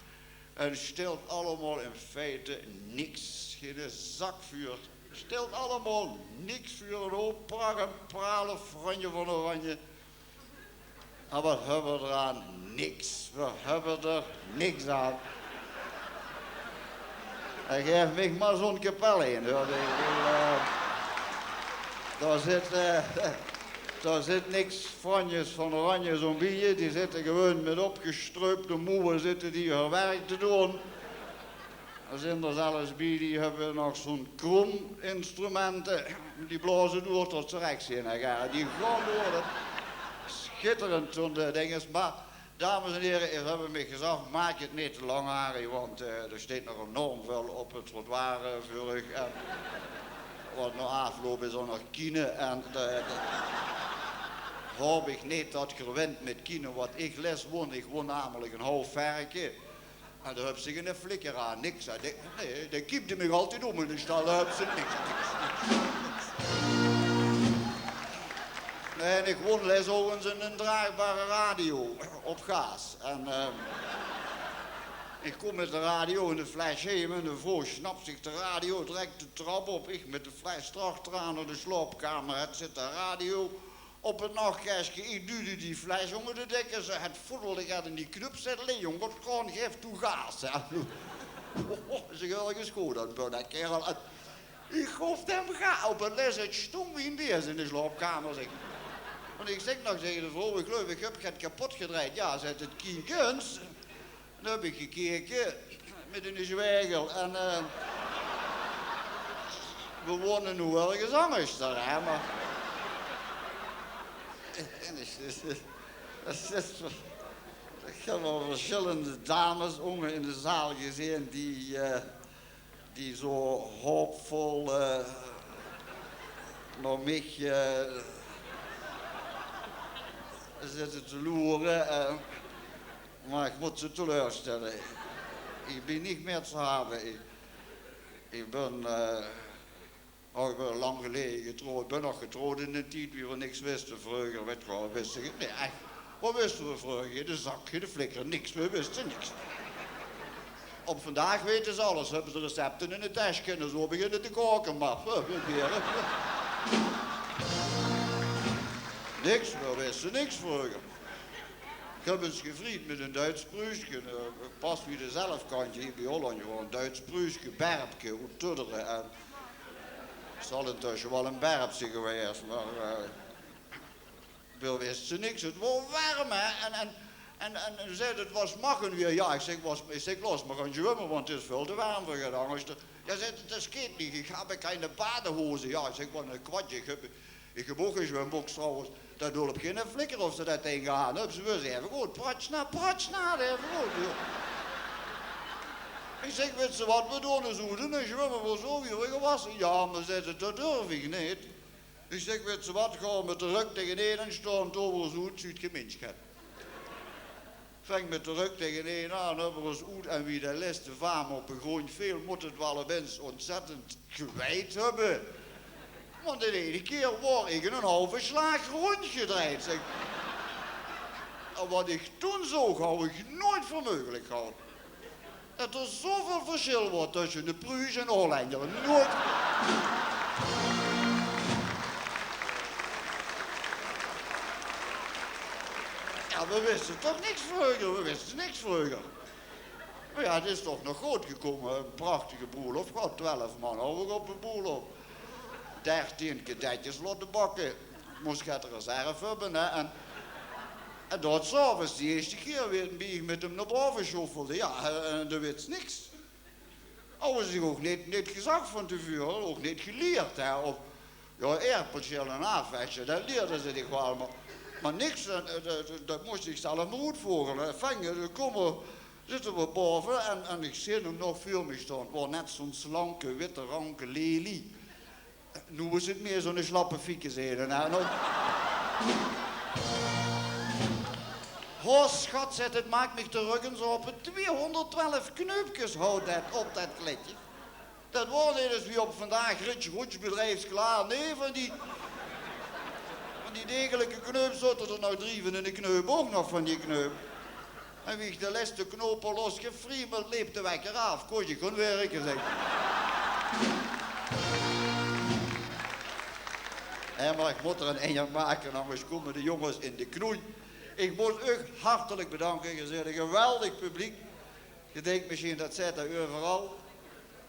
en stèlt allemaol in feite niks, geine zak veur. Stèlt allemaol niks veur, eine hoop praal en praal, Franje van Oranje. En waat höbbe v'r d'raan? Niks. V'r höbbe d'r niks aan. En gaef mich mer zoe'n kapel ein, huur. Ich bedoel, eh, dao zit, eh, dao zit niks Franjes van Oranjes óm bie. Die zitte gewoon mit opgestruipde moewe zitte die häör werk te doon. D'r zeen d'r zelfs bie, die höbbe nog zoe'n kroeminstrumente. Die blaoze door tot ze rech zeen, hè, gaar. Die gaon door. Det is sjitterend, zoe'n, eh, dinges. Mer, dames en here, ich höb mich gezag, maak 't neet te langharig, want, eh, d'r steit nog enorm väöl op 't trottoir, eh, veur uch. En wat nao aafloup is d'r nog kiene. En, eh, det haop ich neet det geer wint mit kiene wat ich lès won. Ich won namelik ein haof verke. En dao höbs se geine flikker aan, niks. Hè. Dae, nae, dae kiepde mich altied óm in de stal, dao höbs se niks, niks, niks. Nae, en ich won lès ouch ins ein, ein draagbare radio op gaas. En, eh, ich kóm mit de radio en de fles heem en de vrouw sjnap zich de radio, drek de trap op. Ich mit de fles d'rachteraan nao de slaopkamer, het zit de radio op 't nachkesje, ich duujde die fles ónger de dekkes, het voddelde get in die knup, zag: "Lé, jóng, wat gaon, gaef toe gaas, hè." Is erges good aan, bön, dae kaerel. En ich gaof 'm gaas op en lès het sjtóng wie ein bees in de slaopkamer, zeg. En ich zèk nog taenge de vrouw: "Ich geluif, ich höb get kepot gedrejd." "Jao," zaet 't, "kiek ins." En höb ich gekeke mit eine zjwegel. En, eh, v'r wone noe örges angers, hè, mer, en ich, ich höb waal versjillende dames ónger in de zaal gezeen die, eh, die zo haopvol, eh, nao mich, eh, zitte te loere, eh. Mer ich mót ze teleurstèlle. Ich bön neet mieë te habe. Ich, ich bön, eh, och, ich bön lang geleje getrouwd. Ich bön nog getrouwd in daen tied wie v'r niks wiste vreuger. Wèt geer, waat wiste v'r? Nae, ech. Waat wiste v'r vreuger? Geine zak, geine flikker, niks. V'r wiste niks. Op vandaag weite ze alles. Höbbe ze recepte in de tes, kinne ze beginne te kaoke, mer, eh, v'r bere. Niks, v'r wiste niks vreuger. Ich höb ins gevriend mit ein Duits pruuske, eh, pas wie de zelfkantje hie bie Holland, waor ein Duits pruuske, Berbke, oet Tuddere. En 't zal intösse waal ein Berbse gewaes, mer, eh, v'r wiste niks. 't Waor werm, hè. En, en, en, en zaet 't: "Wat machen wir?" Jao, ich zèk, wat, ich zèk: "Laot mer gaon zwumme, want 't is väöl te werm veur get angers." Jao, zaet 't, dat geht nicht, ich habe keine Badehose. Jao, ich zèk, wat ein kwatsch, ich höb, ich höb ouch gein zwumböks trouwens. Dat hölp geine flikker of ze dat ding aan höbs. Ze waas eve good. Pratsch na, pratsch na, eve good, jao. Ich zèk: "Wits se wat, v'r doon ós oet en dan zwumme v'r zo wie v'r gewasse." "Jao, mer," zaet 't, "dat durf ich neet." Ich zèk: "Wits se wat, gaon v'r mit de rök taenge ein en staon, doon v'r ós oet, zuut gein mins get." Ving me trök tege ein aan, höbbe v'r ós oet en wie de lèste vaam op de gróndj veel, mót 't waal op ins ontzettend gewijd höbbe. Want in eine kier waor ich 'nen halven slaag róndjgedrejd, zeg. En wat ich toen zoog, haw ich noeit veur meugelik gehad. Det d'r zoväöl versjil waor tösse de Pruus en Hollenjer. Noeit. Jao, v'r wiste toch niks vreuger, v'r wiste niks vreuger. Mer jao, 't is toch nog good gekómme. Ein prachtige broelof gehad. Twelf man haw ich op de broelof. Dertien kadetjes laote bakke. Mós get reserve höbbe, hè. En, en dat 's aoves, die ierste kier, wie, wie ich mit häöm nao bove sjoffelde. Jao, en, en doe wits niks. Haw ze zich ouch neet, neet gezag van te veure, ouch neet gelierd, hè. Of, jao, aerpelschille aafwesje, dat lierde ze dich waal, mer, mer niks, eh, dat, dat mós ich zelf mer oetvogele. Enfin, eh, kómme, zitte v'r bove en, en ich zeen häöm nog veur mich staon. 't Waor net zoe'n slanke, witte, ranke lelie. Noe is 't mieë zoe'n slappe fiekes, hè. Noe. Ho, sjat, zaet 't, maak mich de rök ins aope. Twieëhónderdtwelf kneupkes haw det op det kleidje. Det waor neet ins wie op Vandaag, rits, roets, bedriefsklaar. Nae, van die, van die degelike kneup zote d'r nog drie van in de kneup, ouch nog van die kneup. En wie ich de lèste knoop haw losgefriemeld, leep de wekker aaf. Kós ich gaon wirke, zeg. Hè, mer ich mót d'r ein einde aan make, angers kómme de jónges in de knoei. Ich mót uch hartelik bedanke. Geer zeet ein geweldig publiek. Geer dinkt mesjien, dat zit d'r euveral.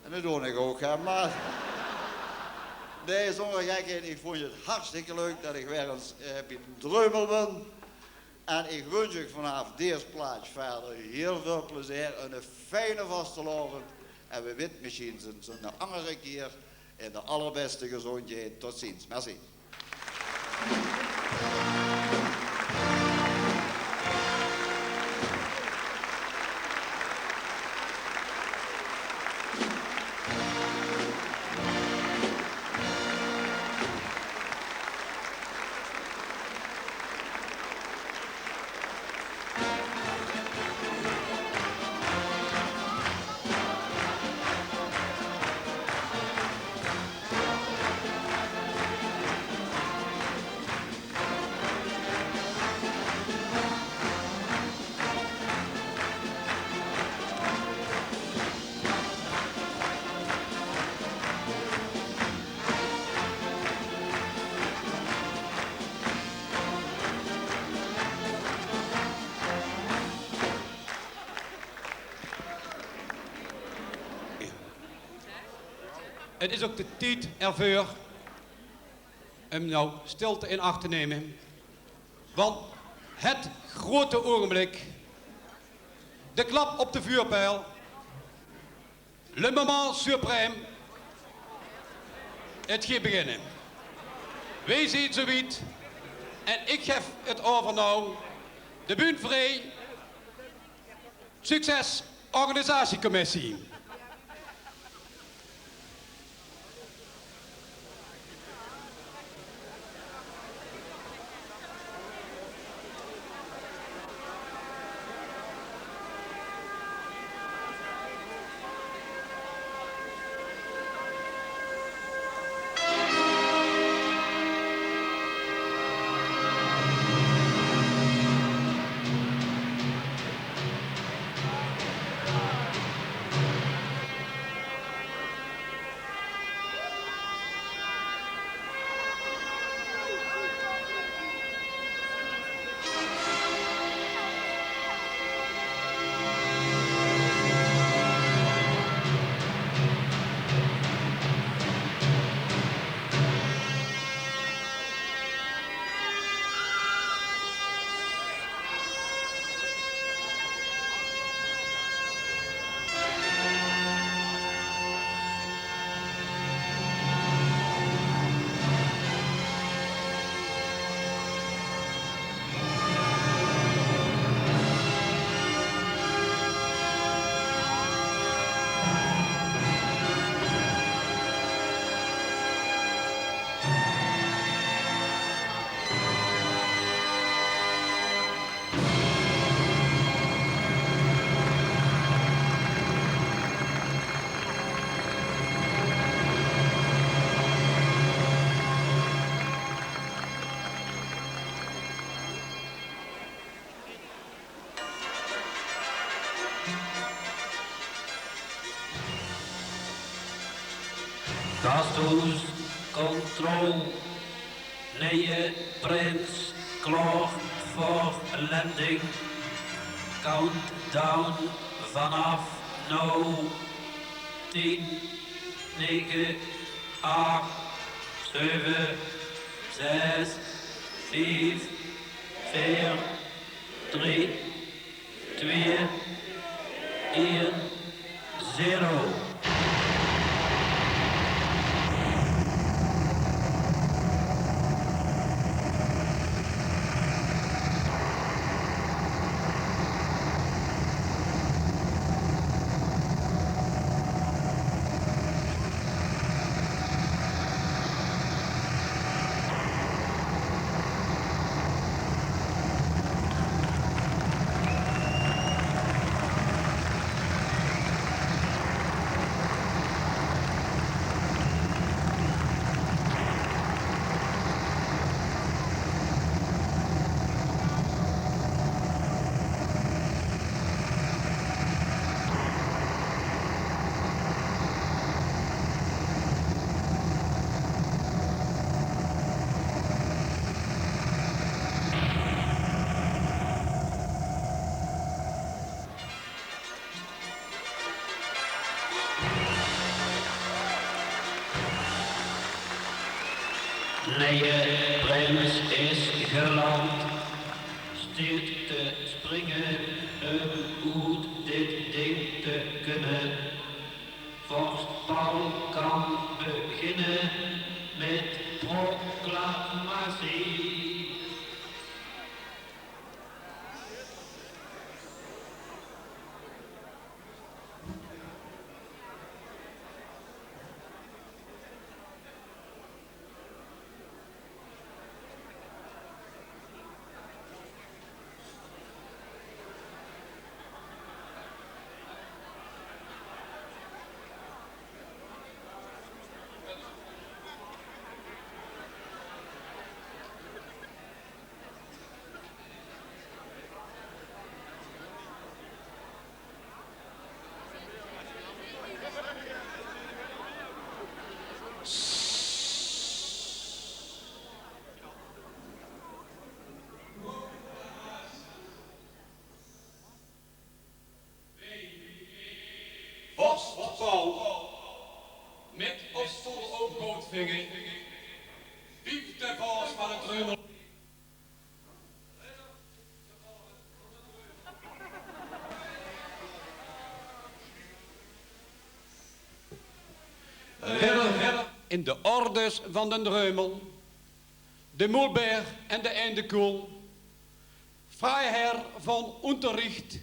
En dat doon ich ouch, hè. Mer nae, zónger gekheid, ich vónj 't hartstikke leuk dat ich weer ins, eh, bie Dreumel bön. En ich wunsj uch vanaaf dees plaats wiejer hiel väöl plezeer, eine fijne vastelaovend. En wae wit, mesjien zeen v'r ós ein anger kier in de allerbèste gezóndjheid. Tot ziens. Merci. 't Is ouch de tied d'rveur um noe stilte in ach te numme. Want het grote ogenblik, de klap op de vuurpijl, le moment suprême, het geit beginne. Weej zeen zoe wied en ich gaef het euver noe de bühne vrie. Succes, organisatiecommissie. Cruise Control. Neje prins klaor veur landing. Countdown vanaf now. Tien, nege, ach, zeve, zes, vief, veer, drie, twee, ein, zero. Neje prins is geland. Steet te springe um oet dit ding te kunne. Vorst Paul kan beginne mit proclamatie. Vorst Paul, mit of zónger ouch goudvinge, viefde vorst van 't Dreumel. Ridder in de ordes van den Dreumel, de Moelbeer en de Eindekoel, Freiherr von Unterricht,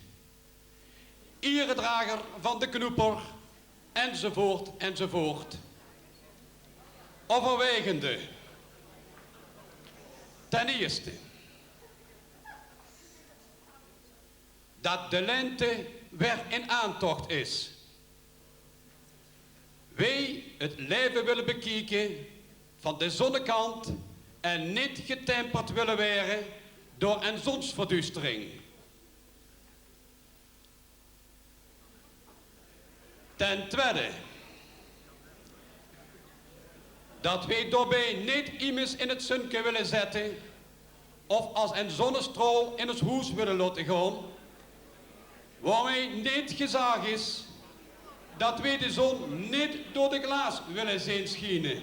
Ieredrager van de Knoeper, enzovoort, enzovoort. Overwegende. Ten ierste, dat de lente weer in aantocht is. Weej het laeve wille bekieke van de zonnekant en neet getemperd wille waere door en zonsverduustering. Ten twiede, dat weej daobeej neet iemes in het zunke wille zette of as en zonnestraol in os hoes wille laote gaon, waomeej neet gezag is dat weej de zon neet door de glaas wille zeen schiene.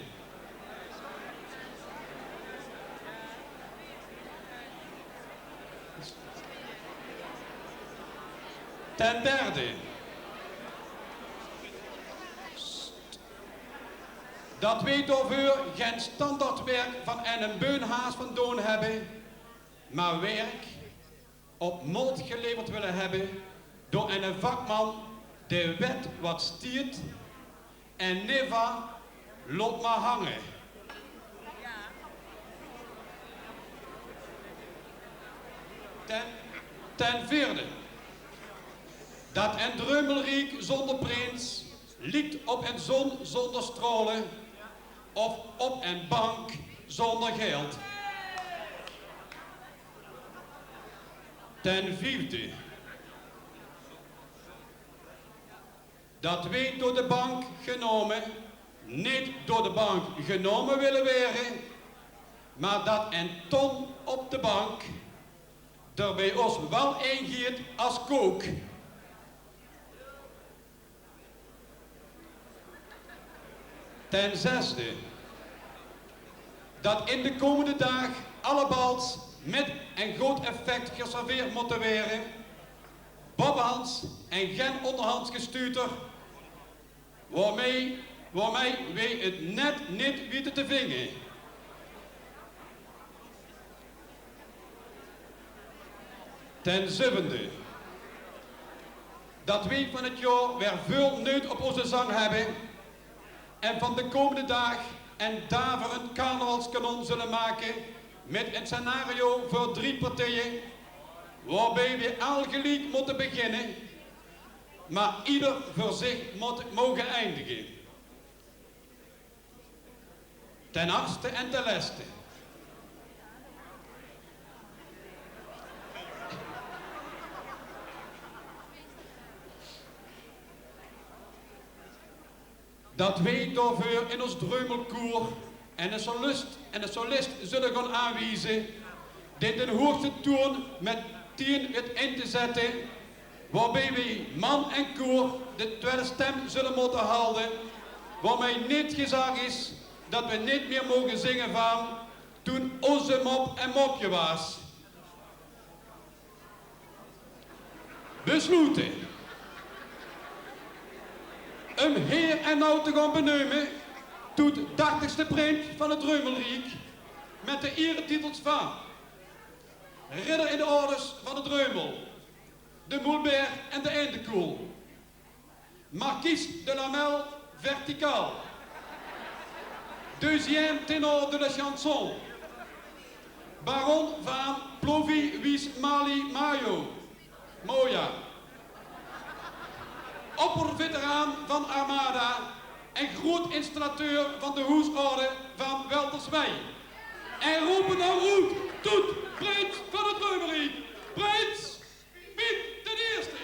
Ten derde, dat weej daoveur gen standaardwerk van en beunhaas van doon hebbe, maar werk op maot geleverd wille hebbe door en vakman dae wet wat stiet en neet laot maar hange. Ten, ten veerde, dat en Dreumelriek zonder prins liekt op en zon zonder straole of op en bank zonder geld. Ten viefde, dat weej door de bank genome neet door de bank genómme wille waere, mer dat ein ton op de bank d'r bie ós waal ingiet as kook. Ten zesde, dat in de kómmende daag allebals mit ein good effect geserveerd mótte waere, bovehans en gen ónderhands gestuuter, waomei, waomei weej 't net neet weite te vinge. Ten zevende, dat weej van 't jaor weer veul neut op ózze zang hebbe en van de kómmende daag ein daverend carnavalskanon zulle make mit ein scenario veur drie partieje, waobie weej al geliek mótte beginne, mer ieder veur zich mót moge eindige. Ten achtste en ten lèste, dat weej daoveur in ós Dreumelkoer en ein solist, en ein solist zulle gaon aanwieze, dae den hoegste toon mit tien wit in te zètte, waobie weej man en koer de twiede stem zulle mótte halde, waomei neet gezag is dat weej neet mier moge zinge van toen ózze mop ein mopke waas. Besloete um heer en now te gaon beneume toet dachtigste prins van 't Dreumelriek mit de ieretitels van Ridder in de Ordes van de Dreumel, de Moelbeer en de Eindekoel, Marquise de Lamel verticaal, deuxième ténor de la chanson, baron van Plovi Wies Mali Mayo, Moja, opperveteraan van Armada en groot installateur van de hoesorde van Welterswei. En rope now oet: toet, prins van 't Dreumelriek, prins Piet d'n Ierste!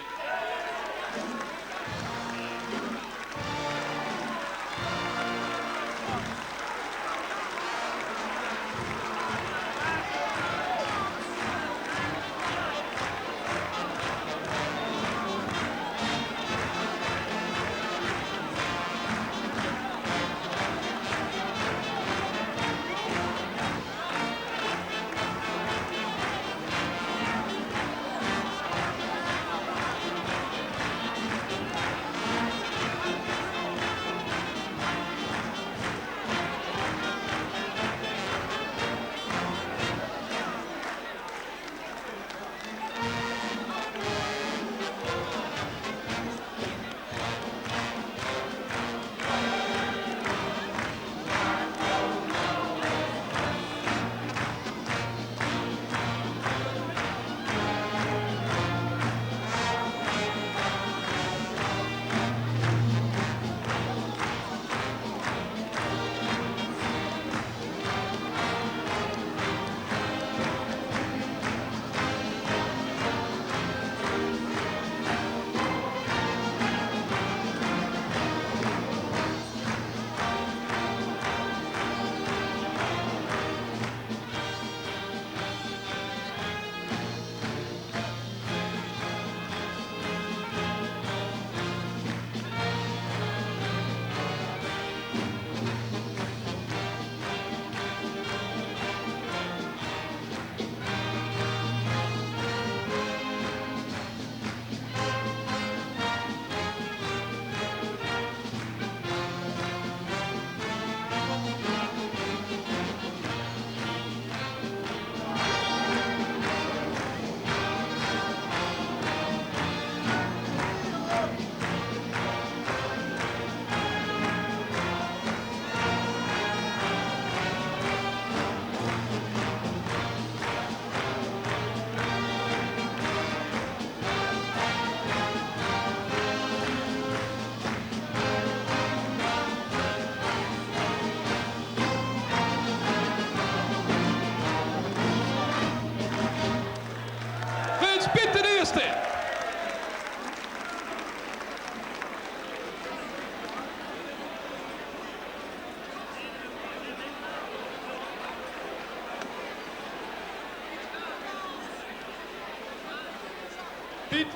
Piet,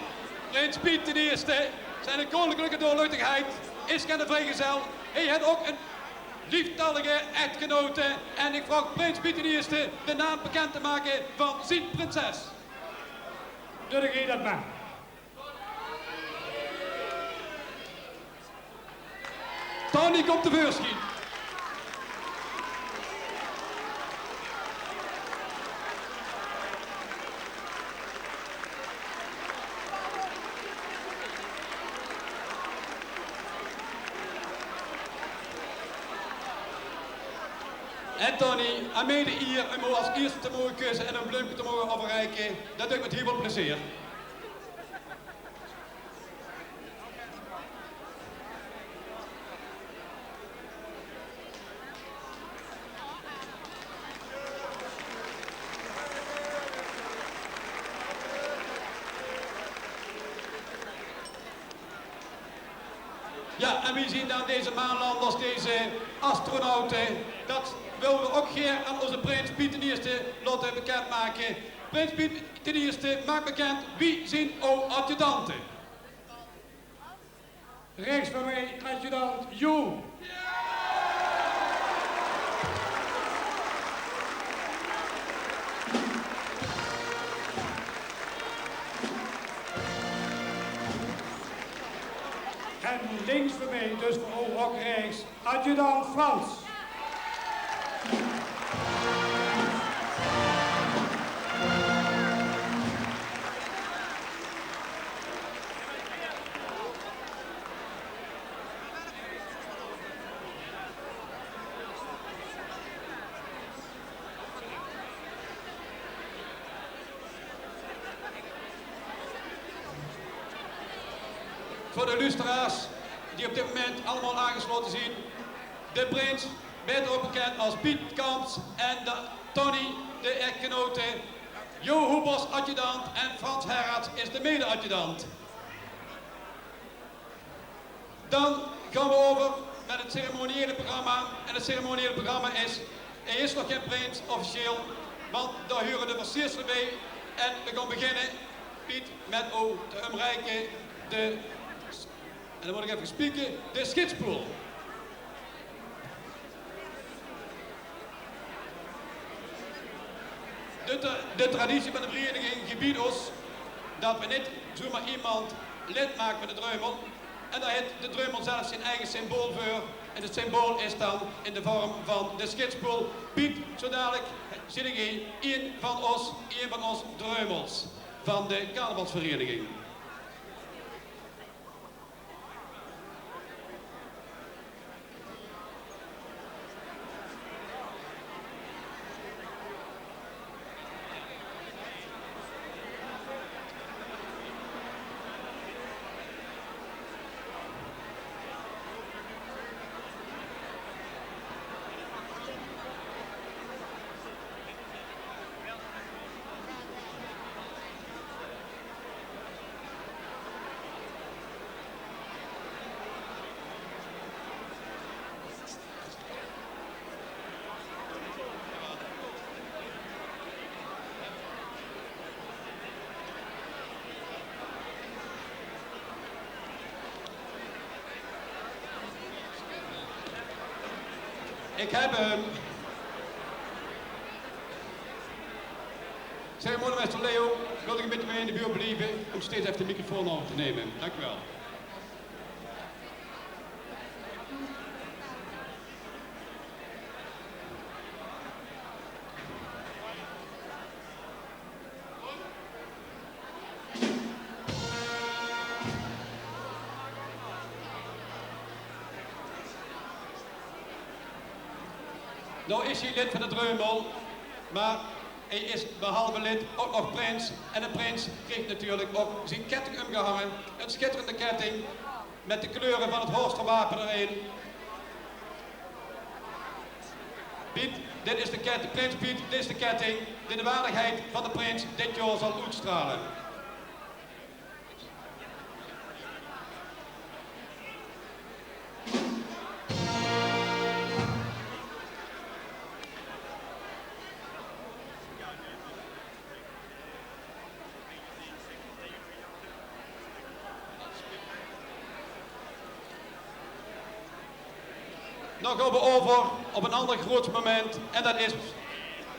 prins Piet d'n Ierste, zien koninklijke doorluchtigheid is geine vrijgezel. Hae haet ouch ein lieftallige echtgenote. En ich vraog prins Piet d'n Ierste de naam bekend te make van zien prinses. Doot ich det mer. Tony kump te veursjien. En Tony, aan mich de ier um ow es ierste te moge kusse en ein bleumke te moge euverreike. Det doon ich mit hiel väöl plezeer. Jao, en wie zeen dan deze maanlanders, deze astronaute? Det wille v'r ouch gaer aan ózze prins Piet d'n Ierste laote bekend make. Prins Piet d'n Ierste, maak bekend, wie zeen ow adjudante? Rechs van mich, adjudant Jo. En links van mich, dus veur ow ouch rechs, adjudant Frans. Veur de luusteraars die op dit moment allemaol aangeslaote zeen, de prins, baeter ouch bekend es Piet Camps, en de Tony, de echtgenote, Jo Hoebers, adjudant, en Frans Herraerts is de mede-adjudant. Dan gaon v'r euver nao 't ceremoniële programma. En 't ceremoniële programma is, hae is nog geine prins officieel, want dao hure de versiersels bie. En v'r gaon beginne, Piet, mit ow te umreike de, en dan mót ich effe spieke, de schietspoel. De tra-, de traditie van de vereiniging gebiedt ós det v'r neet zomaar emes lid make van de Dreumel. En dao haet de Dreumel zelfs zien eige symbool veur. En 't symbool is dan in de vorm van de schietspoel. Piet, zo dalik zeen ich ein van ós, ein van ós Dreumels van de carnavalsvereiniging. Ich höb 'm. Ceremoniemeister Leo, wilt geer ein bietje mei in de buurt blieve um steeds effe de microfoon euver te numme? Dank u wel. Noe is hae lid van de Dreumel, mer hae is behalve lid ouch nog prins. En eine prins krieg natuurlik ouch zien ketting umgehange. Ein sjitterende ketting mit de kleure van 't Horster wape d'rin. Piet, dit is de ketting, prins Piet, dit is de ketting die de waardigheid van de prins dit jaor zal oetstrale. Dan gaon we euver op ein ander groots moment. En det is,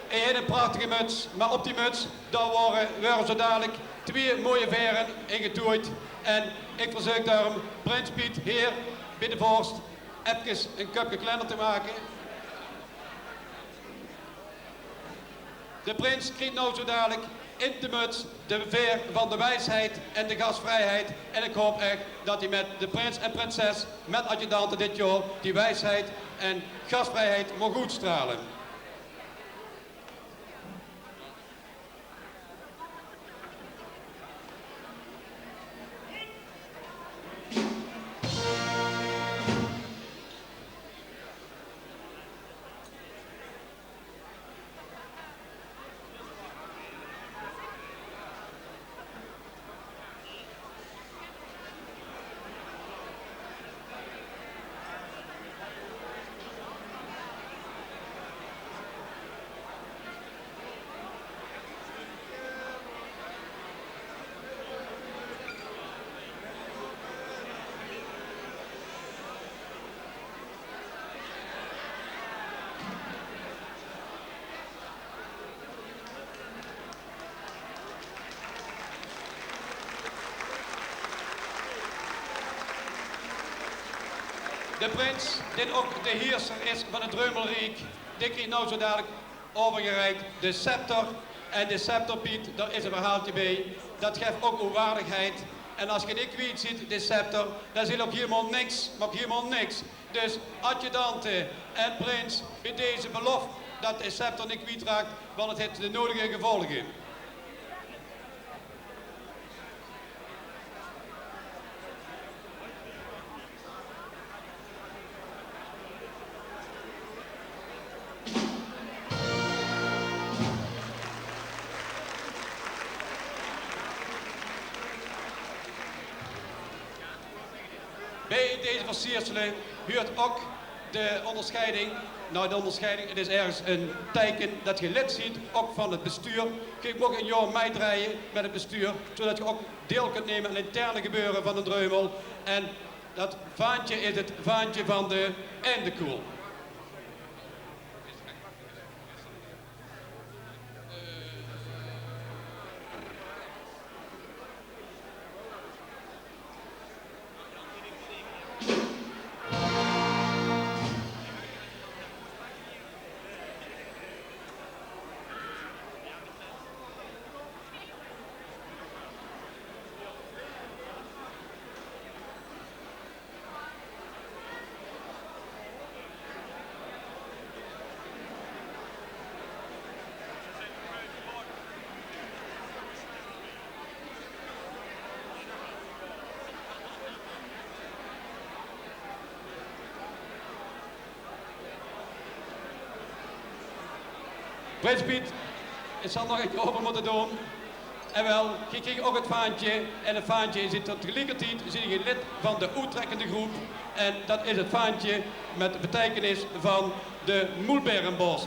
hae haet ein prachtige muts, mer op die muts, dao waere, waere zo dalik twieë mooie vaere in getoejd. En ik verzeuk daorum prins Piet, heer bie de vorst, efkes ein köpke kleiner te make. De prins krieg now zo dalik in de muts de vaer van de wiesheid en de gasvrijheid. En ik haop ech det hae mit de prins en prinses, mit adjudante dit jaor, die wiesheid en gasvrijheid maag oetstrale. De prins, dae ok de heerser is van het Dreumelriek, dae krieg now zo dalik euvergereik de scepter. En de scepter, Piet, dao is ein verhaaltje bie. Det guf ok ow waardigheid. En as ge dae kwiet zeet, de scepter, dan zeet ge ok hielemaol niks, mer ok hielemaol niks. Dus adjudante en prins, bie deze belof det de scepter neet kwiet raakt, want het haet de nudige gevolge. Bie deze versiersele huurt ok de óngerscheiding. Nou, de óngerscheiding, het is örges ein teike det ge lid zeet, ok van het bestuur. Ge maag ein jaor mitdrejje mit het bestuur, zodet ge ok deil kóntj numme aan interne gebeure van d'n Dreumel. En det vaantje is het vaantje van de Endekoel. Prins Piet, het zal nog ein kier euver mótte doon. En wel, ge kriegt ok het vaantje. En het vaantje is, tot gelieke tied zeet ge lid van de oettrekkende groep. En det is het vaantje mit de beteikenis van de Moelberenbos.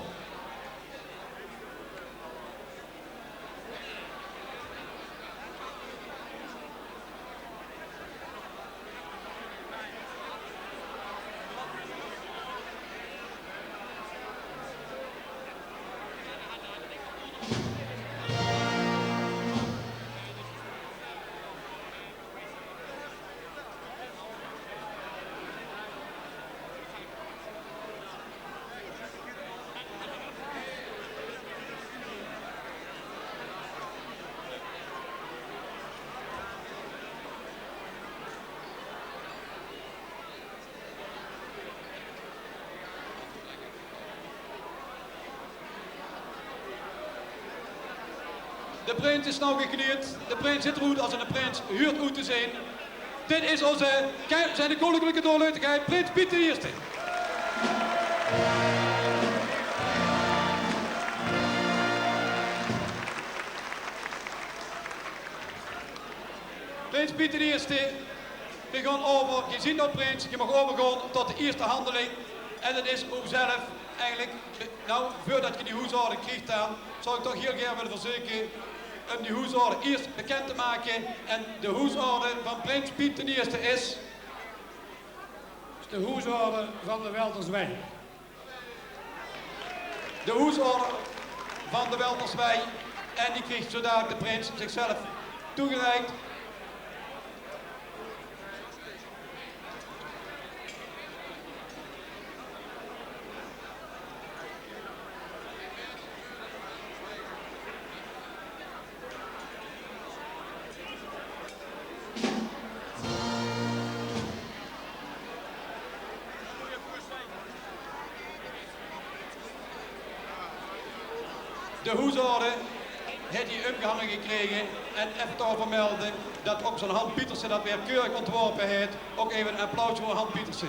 De prins is now gekleid. De prins zuut d'r oet as eine prins huurt oet te zeen. Dit is ózze, ge-, zien koninklijke doorluchtigheid, prins Piet d'n Ierste. Prins Piet d'n Ierste, we gaon euver, ge zeet now prins, ge maag euvergaon tot de ierste handeling. En det is ow zelf eigelik, now, veurdet ge die hoesorde kriegt dan, zou ik toch hiel gaer wille verzeuke um die hoesorde iers bekend te make. En de hoesorde van prins Piet d'n Ierste is De hoesorde van de Welterswei. De hoesorde van de Welterswei. En die kriegt zo dadelik de prins zichzelf toegereikt. De hoesorde haet die umgehange gekrege en effe te vermelde dat ok zo'n Han Pieterse dat weer keurig ontworpe haet. Ok effe een applaus veur Han Pieterse.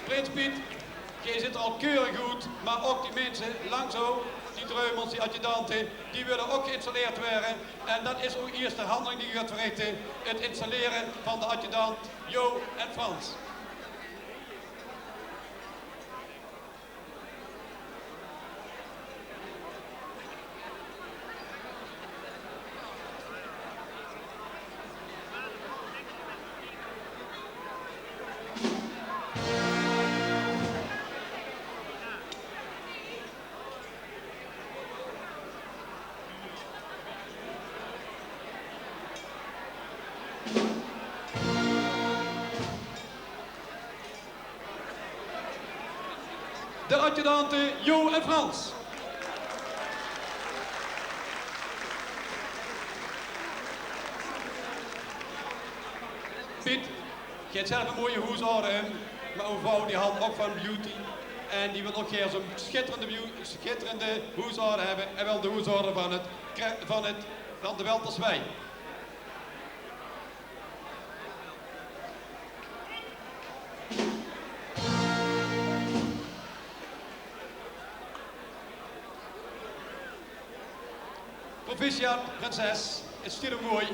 Prins Piet, geej zit er al keurig oet, maar ok die minse langs ow, die dreumels, die adjudante, die wille ok geïnstalleerd waere. En dat is ow ierste handeling die geej gaot verrichte, het installere van de adjudant Jo en Frans. De adjudante Jo en Frans. Piet, geej het zelf een mooie hoesorde, hè, maar ow vrouw die houdt ok van beauty. En die wil ok gaer zo'n schitterende, beau- schitterende hoesorde hebbe. En wel de hoesorde van het, kre- van het, van de Welterswei. Proficiat, prinses. Het stiet ow mooi.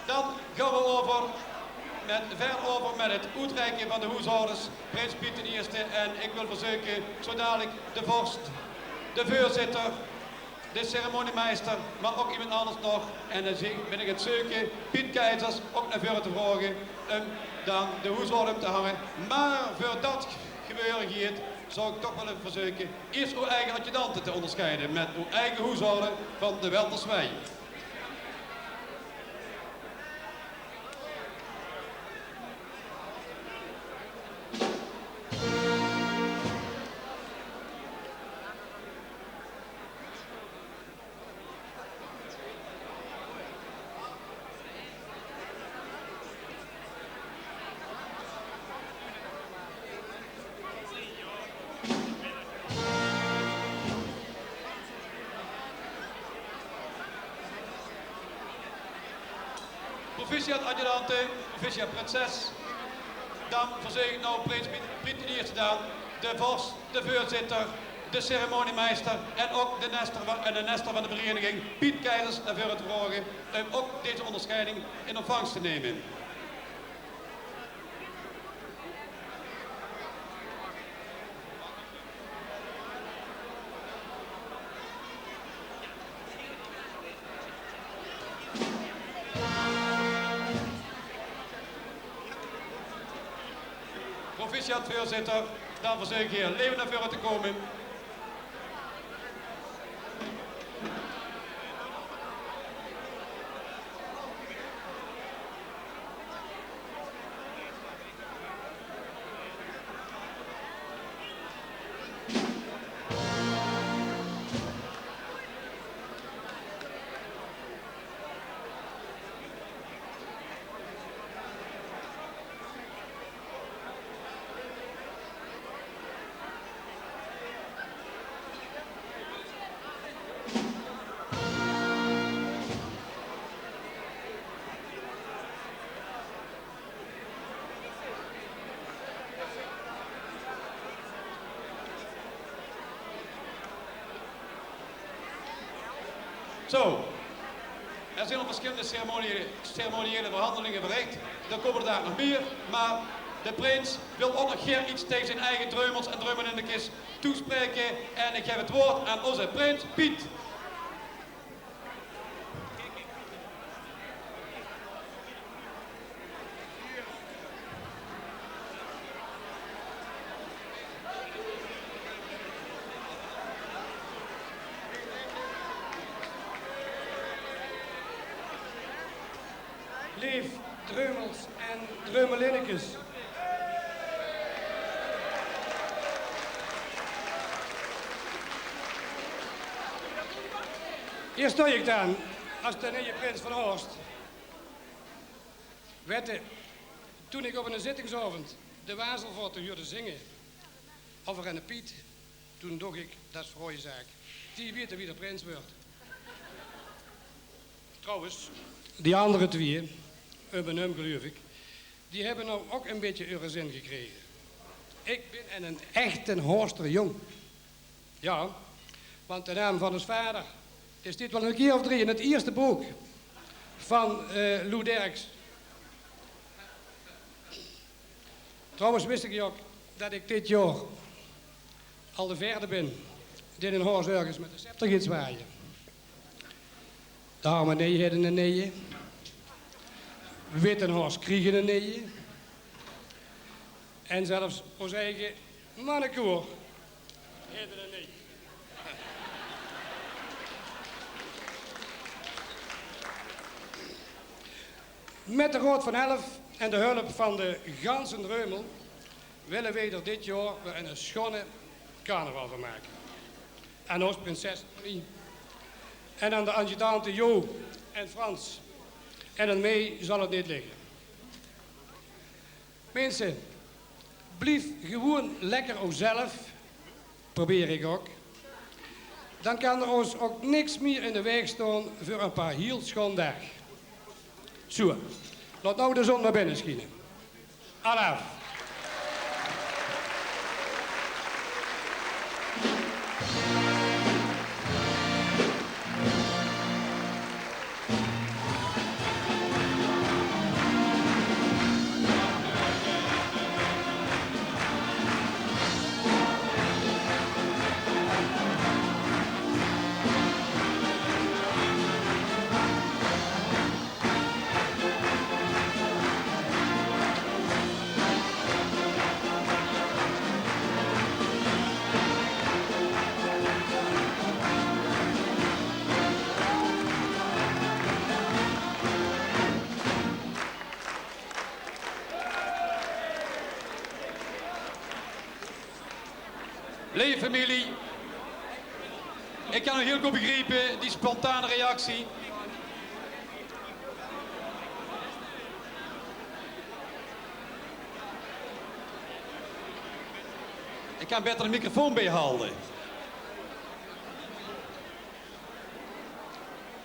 Dan gaon we over met, ver over met het oetreike van de hoesordes, prins Piet d'n Ierste. En ik wil verzeuke zo dadelik de vorst, de veurzitter, de ceremoniemeister, maar ok iemand anders nog. En dan zie- bin ik het zeuke Piet Keizers ok nao veure te vraoge um dan de hoesorde um te hange. Maar veur dat gebeure geit, zou ik toch wille verzeuke iers ow eige adjudante te onderscheide met ow eige hoesorde van de Welterswei. Proficiat adjudante, proficiat prinses. Dan verzeuk ik now prins Piet, Piet d'n Ierste dan, de vorst, de veurzitter, de ceremoniemeister en ok de nester van, en de nester van de vereniging, Piet Keizers, nao veure te vraoge um ok deze onderscheiding in ontvangst te neme. Proficiat, veurzitter. Dan verzeuk ik geer um nao veure te kome. Zo, er zien al verschillende ceremonie-, ceremoniële verhandelinge verricht. D'r kome d'r nog mier, maar de prins wil ok nog gaer iets taege zien eige dreumels en dreumelinnekes toespraeke. En ik gaef het woord aan oze prins Piet. Leef Dreumels en Dreumelinnekes. Hie stoi ik dan as de nieje prins van Horst. Wette, toen ik op 'ne zittingsaovend de Wazelvotte huurde zinge, of er en de Piet, toen doch ik: dat is fraoje zaak. Die wete wie de prins wuurt. Trouwens, die andere twieë, um en um geluif ik, die hebbe now ok en bietje eure zin gekrege. Ik bin en, en echte Horster jong. Ja, want de naam van os vader, die stiet wel en kier of drie in het ierste book van, eh, Lou Derks. Trouwens wis ik ok dat ik dit jaor al de veerde bin die in Horst örges met de scepter geit zwaaie. De Harmonie hedde en nieje. Wit en Horst kriege en nieje. En zelfs os eige mannekoor hedde en nieje. Met de Raod van Elf en de hulp van de ganse Dreumel wille weej d'r dit jaor weer en schone carnaval van make. Aan os prinses Annie en aan de adjudante Jo en Frans. En aan meej zal het neet ligge. Minse, blief gewoen lekker ow zelf. Probeer ik ok. Dan kan er os ok niks mier in de waeg staon veur en paar hiel schoon daag. Zoe, laot now de zon maar binne schiene. Alaaf. Leef femilie, ik kan nog hiel good begriepe die spontane reactie. Ik kan beter de microfoon beej halde.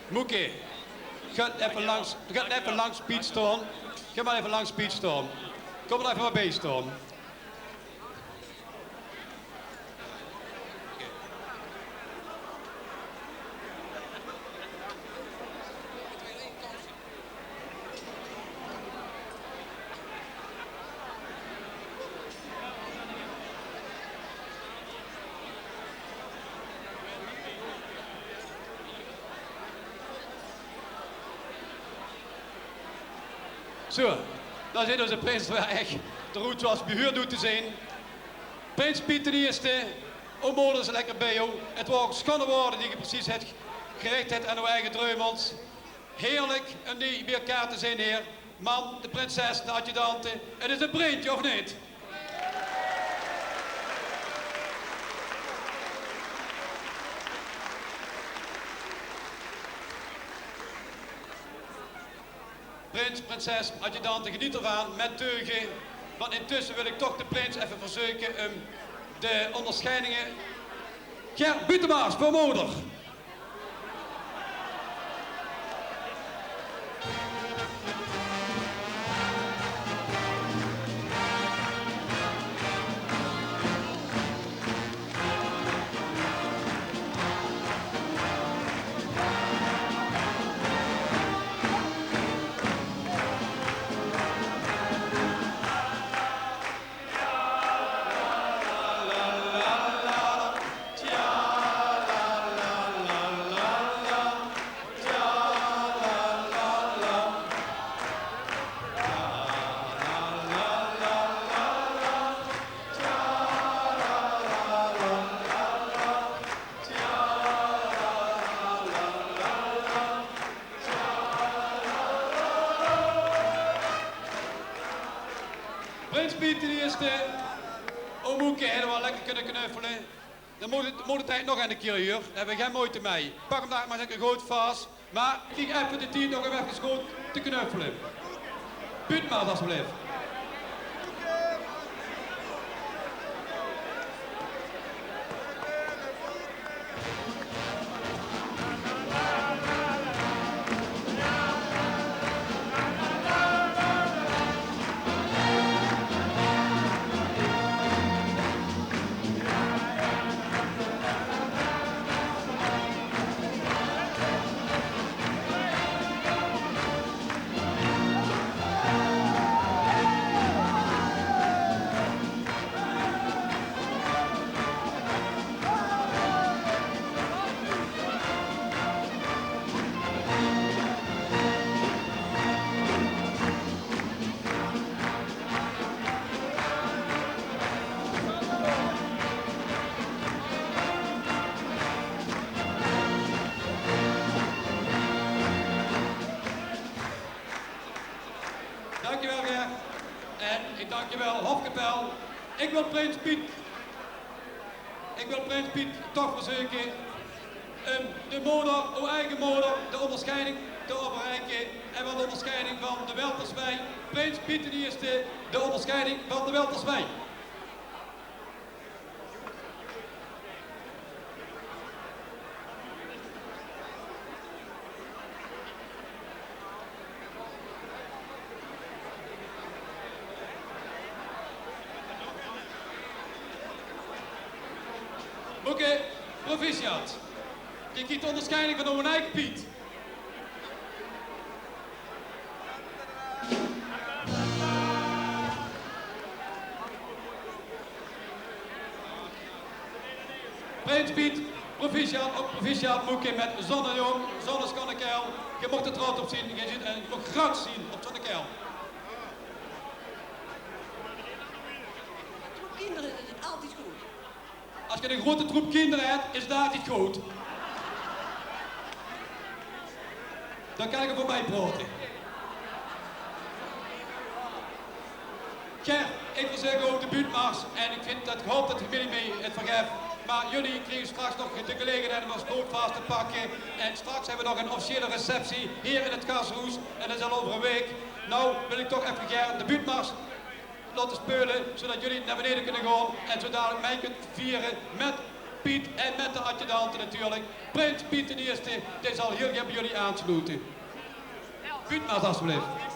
Moeke, gaot effe langs, gaot effe langs Piet staon. Gaot maar effe langs Piet staon. Kom maar effe maar beej staon. Zoe, dan zit os prins weer ech de roet zoeas behuurt doet te zien. Prins Piet d'n Ierste, ow moder is lekker beej ow. Het waore schoone woorde die ge precies het gericht het aan ow eige Dreumels. Heerlijk um die beej elkaar te zien, heer. Man, de prinses, de adjudante. Het is een printje, of neet? Prins, prinses, adjudante, geniet ervan met teuge. Want intussen wil ik toch de prins effe verzeuke um de onderscheidinge. Ger Butemars veur moder. Óm Moeke höbbe v'r lekker kónne knuffele. Dan mót 't, mót 't eigelik nog ein kier, huur. Dao höbbe v'r gein meujte mei. Pak 'm dao mer lekker good vas. Mer krieg effe de tied nog effe good te knuffele. Buutmars, alstublieft. Dankjewel, Ger. En ich dank uch waal, hofkapel. Ich wil prins Piet, ich wil prins Piet toch verzeuke óm de moder, ow eige moder, de óngersjeiding te euverreike. En waal de óngersjeiding van de Welterswei. Prins Piet d'n Ierste, de óngersjeiding van de Welterswei. Moeke, proficiat. Doe krigs de óngersjeiding van ow eige Piet. Prins Piet, proficiat, ouch proficiat Moeke mit zoe'ne jóng, zoe'ne sjoe'ne kaerel. Geer moogt d'r trots op zeen, geer zeet, eh, geer moogt gruuets zeen op zoe'ne kaerel. Mit zoe'n troep kinder is 't altied good. Es geer 'ne groeate troep kinder höbt, is 't altied good. Dao kan ich euver mei praote. Ger, ich wil zègke, ouch de buutmars. En ich vinj det, ich haop det de femilie mich 't vergif. Mer geer kriegt straks nog de gelegenheid óm ós good vas te pakke. En straks höbbe v'r nog ein officiële receptie hie in 't gasthoes. En det is al euver ein waek. Noe wil ich toch effe gaer de buutmars laote speule, zoedet geer nao beneje kóntj gaon en zoe dalik mei kóntj viere mit Piet en mit de adjudante natuurlik. Prins Piet d'n Ierste, dae zal hieël gaer bie geer aansloete. Buutmars, alstublieft.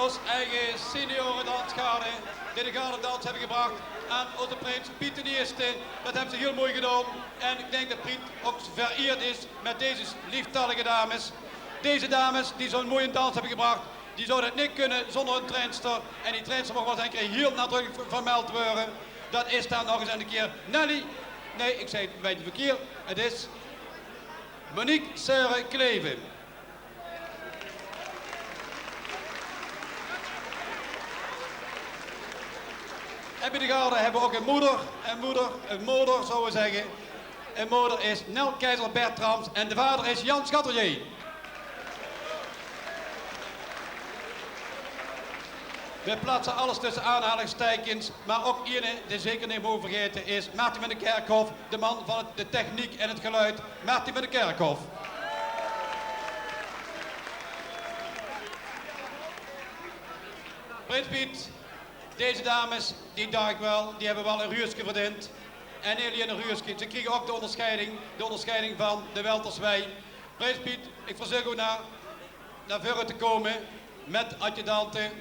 Ós eige senioredansgarde, die de gardedans hebbe gebrach aan ózze prins Piet d'n Ierste. Dat hebbe ze hiel mooi gedaon. En ik denk dat Piet ook vereerd is met deze lieftallige dames. Deze dames die zo'n mooie dans hebbe gebrach, die zouden het niet kunnen zonder hun trainster. En die trainster mag wel eens een keer hiel nadrukkelijk ver-, vermeld worden. Dat is dan nog eens een keer Nelly. Nee, ik zei het een beetje verkeerd. Het is Monique Seuren-Kleven. En bij de garde hebben we ook een moeder, een moeder, een moder, zouden we zeggen. Een moder is Nel Keizer-Bertrams en de vader is Jan Schatterjee. We plaatsen alles tussen aanhalingstekens, maar ook ene die zeker niet mogen vergeten is Martin van der Kerkhof, de man van het, de techniek en het geluid, Martin van der Kerkhof. Prins Piet, deze dames, die dank ik wel, die hebben wel een ruurske verdiend. En niet alleen een ruurske, ze kriegen ook de onderscheiding, de onderscheiding van de Welterswei. Prins Piet, ik verzoek u naar, naar voren te komen met adjudanten.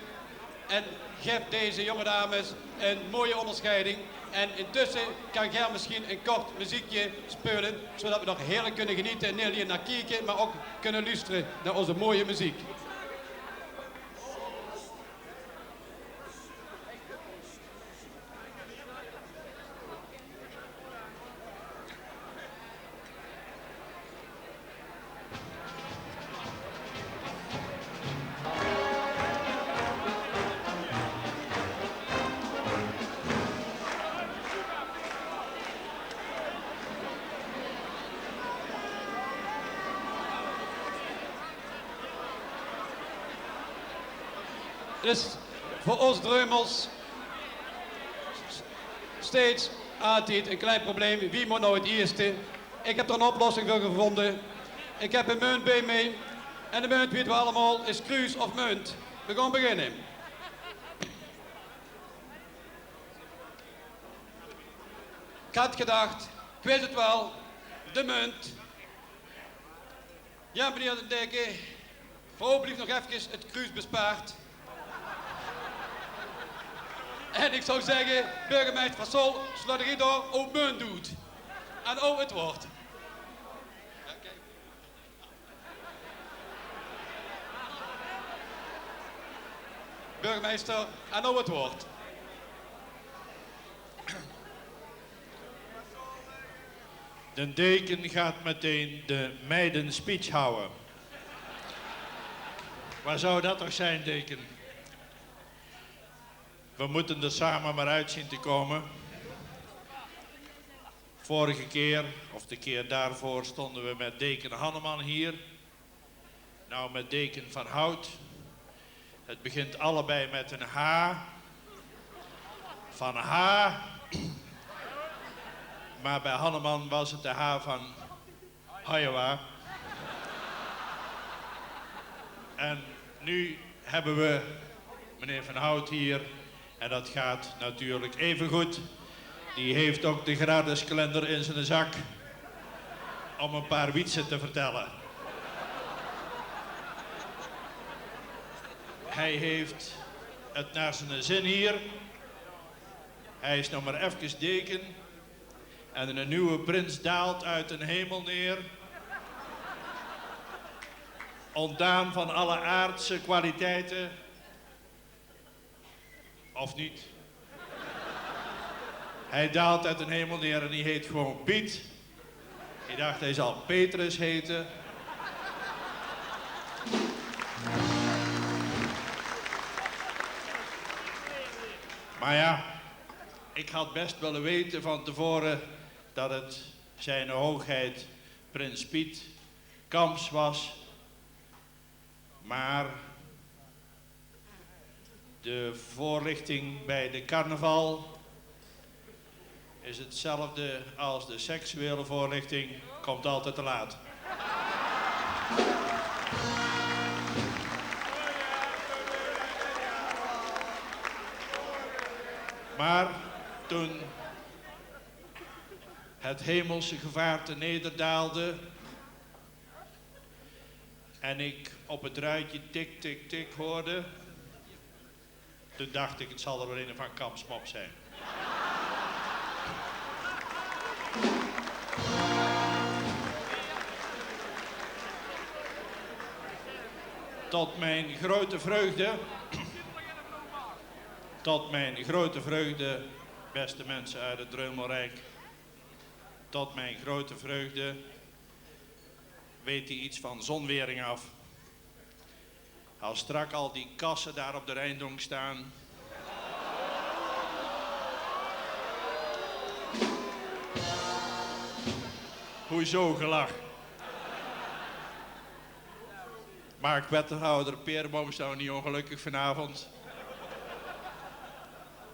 En geef deze jonge dames een mooie onderscheiding. En intussen kan Ger misschien een kort muziekje spelen, zodat we nog heerlijk kunnen genieten. Niet alleen naar kijken, maar ook kunnen luisteren naar onze mooie muziek. Dus voor ons Dreumels steeds altijd een klein probleem. Wie moet nou het eerste? Ik heb er een oplossing voor gevonden. Ik heb een munt bij mij. En de munt, weten we allemaal, is kruus of munt. We gaan beginnen. Ik had gedacht, ik wist het wel, de munt. Ja, meneer de deken, vrouw blijft nog even het kruus bespaard. En ik zou zeggen, burgemeester Van Sol, sluit er door, ook munt doet. En ook het woord. Burgemeester, aan u het woord. De deken gaat meteen de meiden speech houden. Waar zou dat toch zijn, deken? We moeten er samen maar uit zien te komen. Vorige keer, of de keer daarvoor, stonden we met deken Hanneman hier. Nou, met deken Van Hout. Het begint allebei met een H. Van H. Maar bij Hanneman was het de H van Iowa. En nu hebben we meneer Van Hout hier. En dat gaat natuurlijk even goed. Die heeft ook de Graduskalender in zijn zak om een paar wietse te vertellen. Hij heeft het naar zijn zin hier. Hij is nog maar efkes deken. En een nieuwe prins daalt uit den hemel neer. Ontdaan van alle aardse kwaliteiten. Of niet? Hij daalt uit den hemel neer en hij heet gewoon Piet. Ik dacht, hij zal Petrus heten. Maar ja, ik had best willen weten van tevoren dat het zijn hoogheid prins Piet Camps was. Maar de voorlichting bij de carnaval is hetzelfde als de seksuele voorlichting, komt altijd te laat. Maar toen het hemelse gevaarte nederdaalde en ik op het ruitje tik, tik, tik hoorde, Toen dacht ik, het zal er wel een van Kamp Smop zijn. Tot mijn grote vreugde, tot mijn grote vreugde, beste mensen uit het Dreumelrijk, tot mijn grote vreugde weet hij iets van zonwering af. Als strak al die kassen daar op de Rijndonk staan. Hoezo gelach? Maak wethouder Peerboom nou niet ongelukkig vanavond?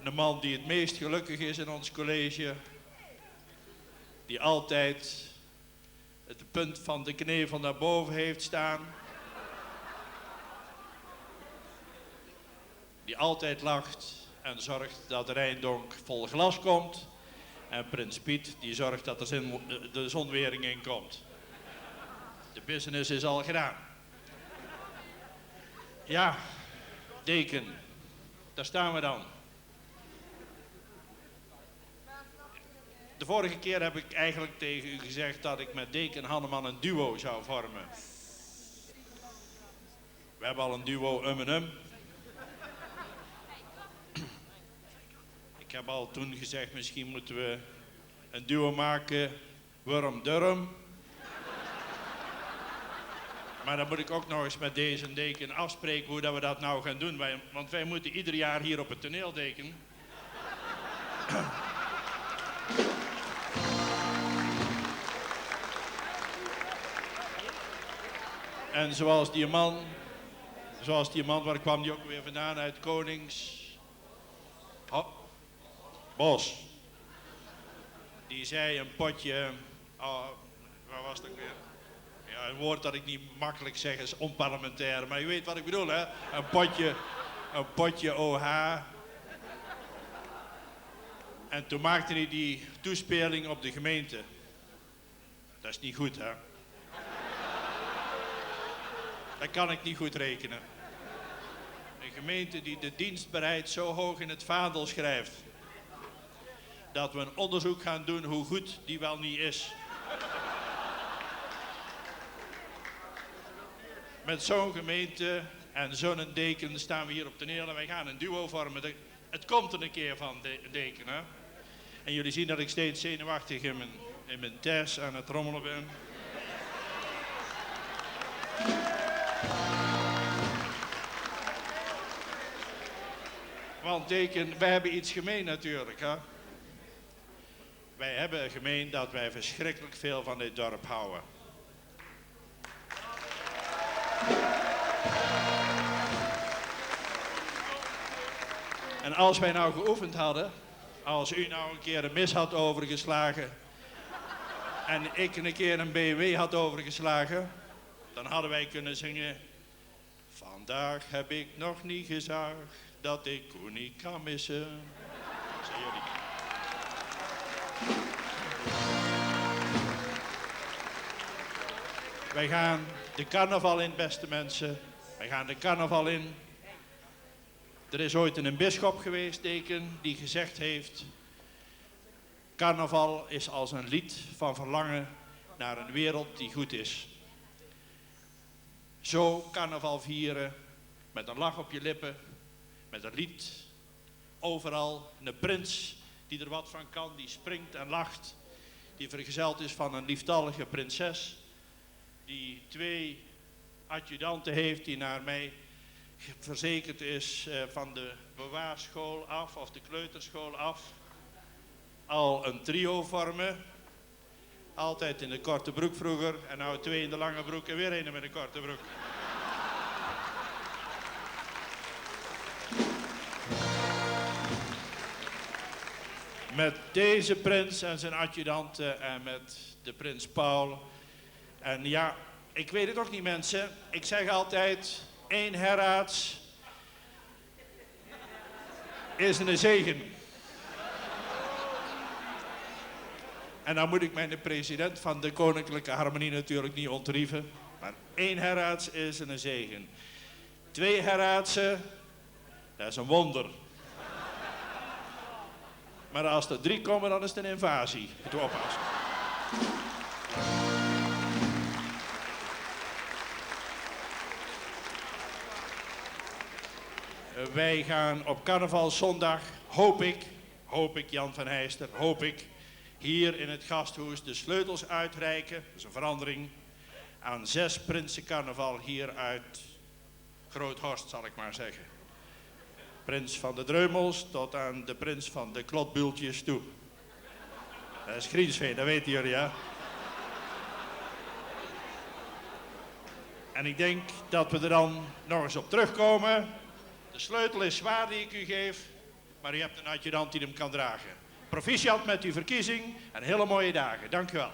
De man die het meest gelukkig is in ons college. Die altijd het punt van de knevel naar boven heeft staan. Die altijd lacht en zorgt dat de Rijndonk vol glas komt. En prins Piet, die zorgt dat er zin, de zonwering in komt. De business is al gedaan. Ja, deken, daar staan we dan. De vorige keer heb ik eigenlijk tegen u gezegd dat ik met deken Hanneman een duo zou vormen. We hebben al een duo Um en Um. Ik heb al toen gezegd, misschien moeten we een duo maken, Wurm Durm. Maar dan moet ik ook nog eens met deze deken afspreken hoe dat we dat nou gaan doen. Wij, want wij moeten ieder jaar hier op het toneel, deken. En zoals die man, zoals die man, waar kwam die ook weer vandaan? Uit Konings... Oh, Bos. Die zei een potje, oh, waar was het ook weer? Ja, een woord dat ik niet makkelijk zeg is onparlementair. Maar je weet wat ik bedoel, hè? Een potje, een potje O H. En toen maakte hij die toespeling op de gemeente. Dat is niet goed, hè? Dat kan ik niet goed rekenen. Een gemeente die de dienstbaarheid zo hoog in het vaandel schrijft, dat we een onderzoek gaan doen hoe goed die wel niet is. Met zo'n gemeente en zo'n deken staan we hier op toneel en wij gaan een duo vormen. De- Het komt er een keer van, de- deken, hè? En jullie zien dat ik steeds zenuwachtig in mijn, in mijn tas aan het rommelen ben. Want, deken, wij hebben iets gemeen natuurlijk, hè? Wij hebben gemeen dat wij verschrikkelijk veel van dit dorp houden. En als wij nou geoefend hadden, als u nou een keer een mis had overgeslagen en ik een keer een B M W had overgeslagen, dan hadden wij kunnen zingen: Vandaag heb ik nog niet gezag dat ik Koen niet kan missen. Zijn jullie? Wij gaan de carnaval in, beste mensen. Wij gaan de carnaval in. Er is ooit een bisschop geweest, deken, die gezegd heeft: Carnaval is als een lied van verlangen naar een wereld die goed is. Zo carnaval vieren, met een lach op je lippen, met een lied. Overal een prins die er wat van kan, die springt en lacht, die vergezeld is van een lieftallige prinses, die twee adjudanten heeft, die naar mij verzekerd is, eh, van de bewaarschool af of de kleuterschool af al een trio vormen. Altijd in de korte broek vroeger en nou twee in de lange broek en weer een met een korte broek. Met deze prins en zijn adjudanten en met de prins Paul. En ja, ik weet het ook niet, mensen. Ik zeg altijd: één heraads is een zegen. En dan moet ik mijn president van de Koninklijke Harmonie natuurlijk niet ontrieven. Maar één heraads is een zegen. Twee heraadsen Dat is een wonder. Maar als er drie komen, dan is het een invasie. Moet je oppassen. Wij gaan op carnavalszondag, hoop ik, hoop ik, Jan van Heister, hoop ik, hier in het gasthoes de sleutels uitreiken, dat is een verandering, aan zes prinsen carnaval hier uit Groot-Horst, zal ik maar zeggen. Prins van de Dreumels tot aan de prins van de Klotbultjes toe. Dat is Griensveen, dat weten jullie, hè? En ik denk dat we er dan nog eens op terugkomen. De sleutel is zwaar die ik u geef, maar u hebt een adjudant die hem kan dragen. Proficiat met uw verkiezing en hele mooie dagen. Dank u wel.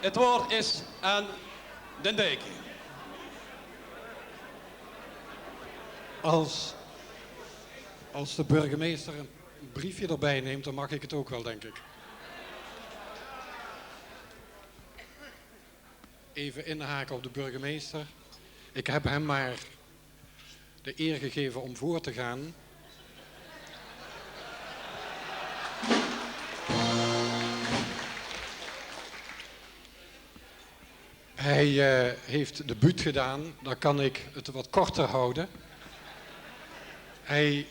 Het woord is aan den deken. Als, als de burgemeester een briefje erbij neemt, dan mag ik het ook wel, denk ik. Even inhaken op de burgemeester. Ik heb hem maar de eer gegeven om voor te gaan. Hij, eh, heeft de buut gedaan, dan kan ik het wat korter houden. Hij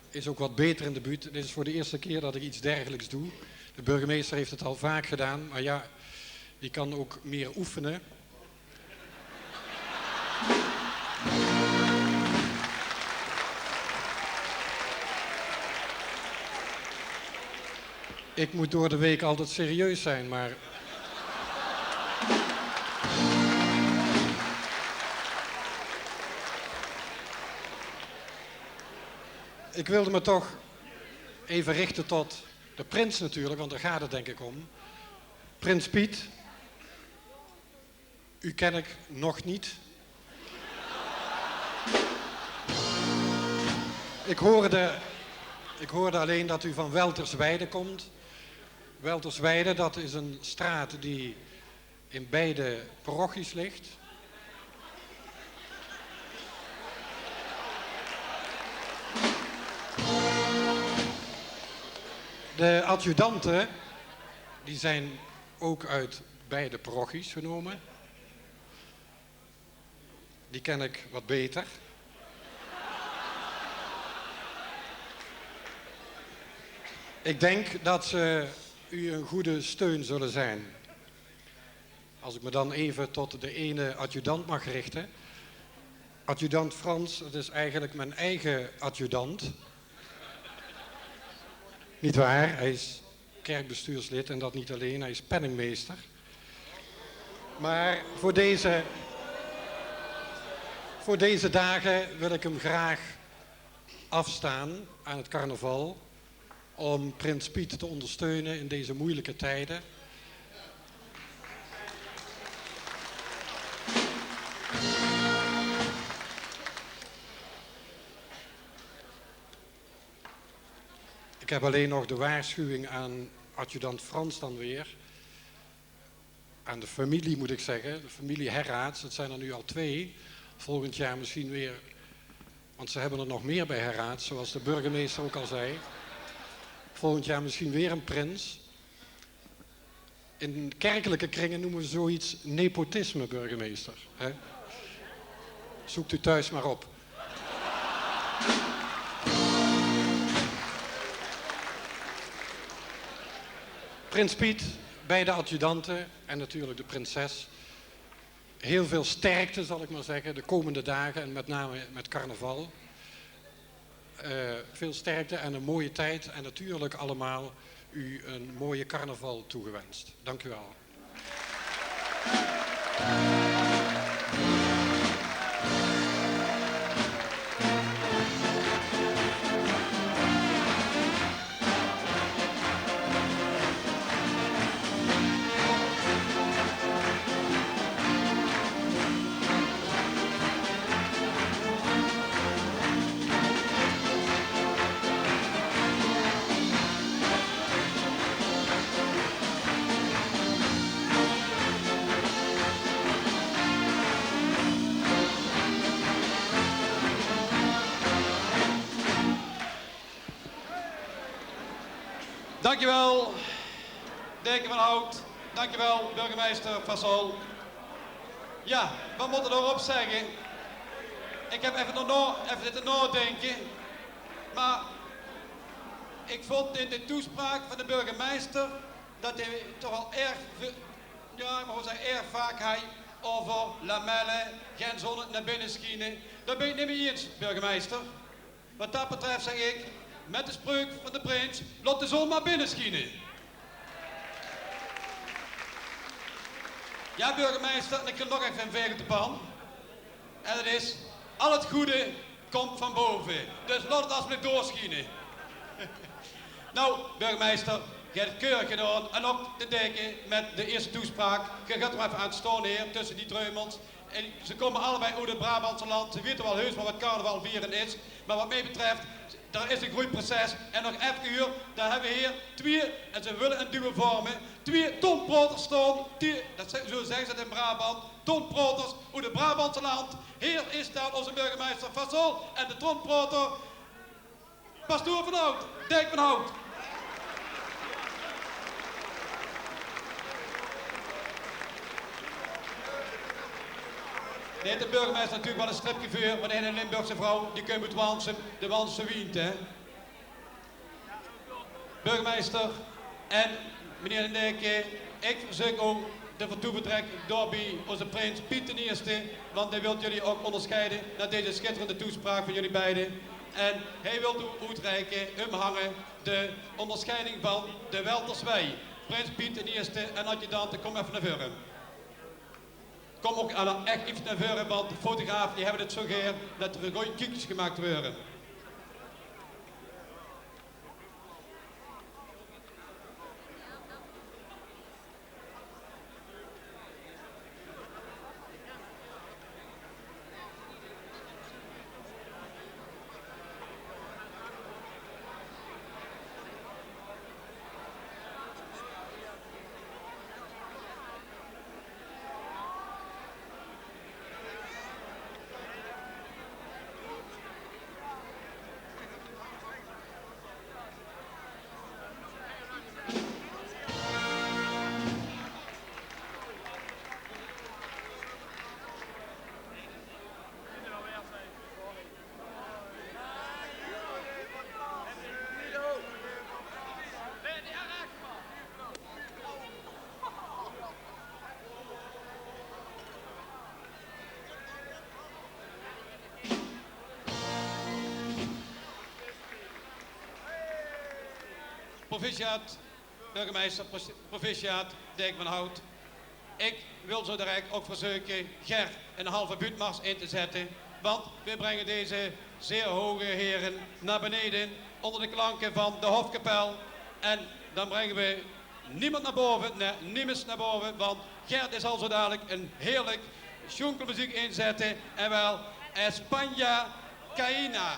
is ook wat beter in de buut. Dit is voor de eerste keer dat ik iets dergelijks doe. De burgemeester heeft het al vaak gedaan, maar ja, die kan ook meer oefenen. Ik moet door de week altijd serieus zijn, maar ik wilde me toch even richten tot de prins natuurlijk, want daar gaat het denk ik om. Prins Piet, u ken ik nog niet. Ik hoorde, ik hoorde alleen dat u van Weltersweide komt. Weltersweide, dat is een straat die in beide parochies ligt. De adjudanten, die zijn ook uit beide parochies genomen. Die ken ik wat beter. Ik denk dat ze u een goede steun zullen zijn. Als ik me dan even tot de ene adjudant mag richten. Adjudant Frans, het is eigenlijk mijn eigen adjudant. Niet waar? Hij is kerkbestuurslid en dat niet alleen, hij is penningmeester. Maar voor deze, voor deze dagen wil ik hem graag afstaan aan het carnaval om Prins Piet te ondersteunen in deze moeilijke tijden. Ik heb alleen nog de waarschuwing aan adjudant Frans dan weer. Aan de familie moet ik zeggen, de familie Herraads, het zijn er nu al twee. Volgend jaar misschien weer, want ze hebben er nog meer bij Herraads, zoals de burgemeester ook al zei. Volgend jaar misschien weer een prins. In kerkelijke kringen noemen we zoiets nepotisme, burgemeester. Hè? Zoekt u thuis maar op. Prins Piet, beide adjudanten en natuurlijk de prinses. Heel veel sterkte, zal ik maar zeggen, de komende dagen en met name met carnaval. Eh, veel sterkte en een mooie tijd. En natuurlijk allemaal u een mooie carnaval toegewenst. Dank u wel. Dankjewel, Deke van Hout. Dankjewel, burgemeister Fasol. Ja, wat mót ich dao op zègke? Ich höb effe nog, effe zitte naodinke. Mer ich vónd in de toespraok van de burgemeister dat hae toch al erg ve-, ja, ich mót waal zègke, erg vaak hei euver lamelle, gein zon nao binne schiene. Dao bön ich 't neet mèt eins, burgemeister. Wat dat betreft zeg ik, met de spreuk van de prins: laot de zon maar binne schiene. Ja, burgemeister, en ik wil nog effe een veeg op de pan. En dat is: al het goede komt van boven. Dus laot het alsjeblieft doorschiene. Nou, burgemeister, ge het keurig gedaon. En ook de deken met de eerste toespraak. Ge gaat er maar effe aan staon, heer, tussen die dreumels. En ze komen allebei oet het Brabantse land. Ze weten wel heus wel wat carnaval vieren is. Maar wat mij betreft, daar is een groeiproces. En nog effe uur, daar hebben we hier twee, en ze willen een duo vormen. Twee tonproters staan, die, dat ze-, zo zeggen ze het in Brabant, tonproters oet het Brabantse land. Hier is dan onze burgemeister Fasol en de tonproter Pastoor van Hout, Dijk van Hout. Neet de burgemeister natuurlijk wel een stripje veur, want een Limburgse vrouw, die kump oet Wansum, de Wansumse wind, hè. Burgemeister en meneer de Deken, ik verzoek ook de vertoevertrek door bij onze prins Piet de Eerste, want hij wilt jullie ook onderscheiden na deze schitterende toespraak van jullie beiden. En hij wilt u uitreiken, umhangen, de onderscheiding van de Welterswei. Prins Piet de Eerste en adjudante, kom effe nao veure. Kom ook aan, echt iets nao veure, want de fotograaf, die hebben het zo geer dat er goeie kiekjes gemaakt worden. Proficiat, burgemeister, profi-, proficiat, Dijk van Hout. Ik wil zo direct ook verzeuke Ger een halve buutmars in te zetten, want we brengen deze zeer hoge heren naar beneden onder de klanken van de Hofkapel. En dan brengen we niemand naar boven, nee, niemes naar boven, want Ger zal zo dadelijk een heerlijk sjoenkelmuziek inzetten. En wel España Caína.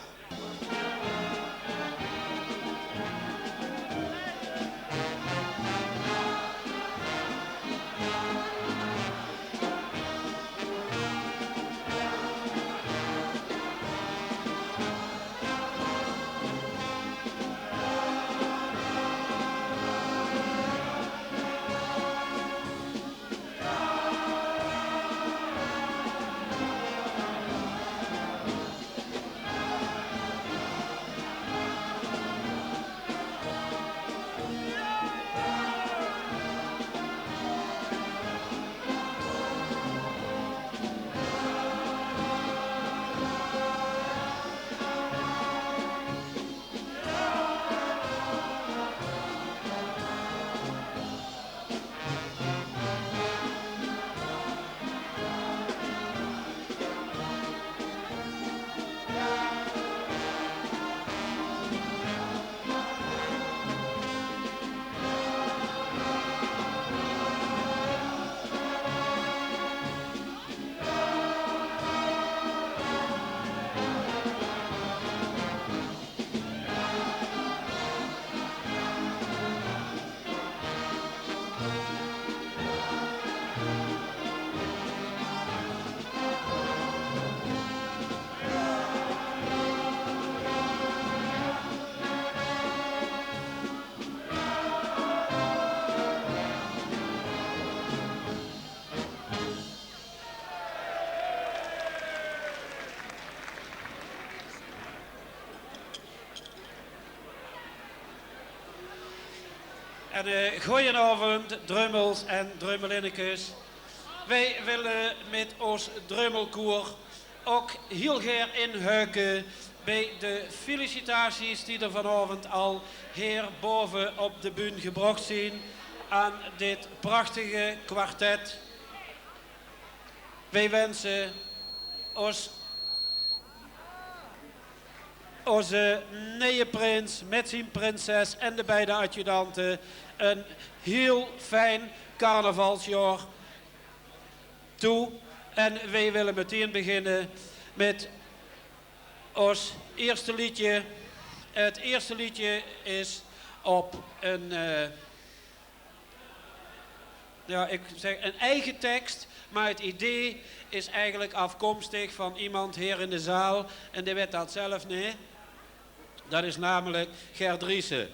En, eh, goojenaovend, Dreumels en Dreumelinnekes. Weej wille mit ós Dreumelkoer ok hiel gaer inhuke beej de felicitaties die d'r vanaovend al heer bove op de bühne gebrocht zien aan dit prachtige kwartet. Weej wense ós, ózze neje prins mit zien prinses en de beide adjudante ein hiel fijn carnavalsjaor toe. En weej wille meteen beginne mit ós ierste leedje. Het ierste leedje is op ein, eh, ja, ik zeg ein eige tekst, maar het idee is eigelik afkomstig van iemand heer in de zaal en dae wet dat zelf neet. Dat is namelik Ger Driessen.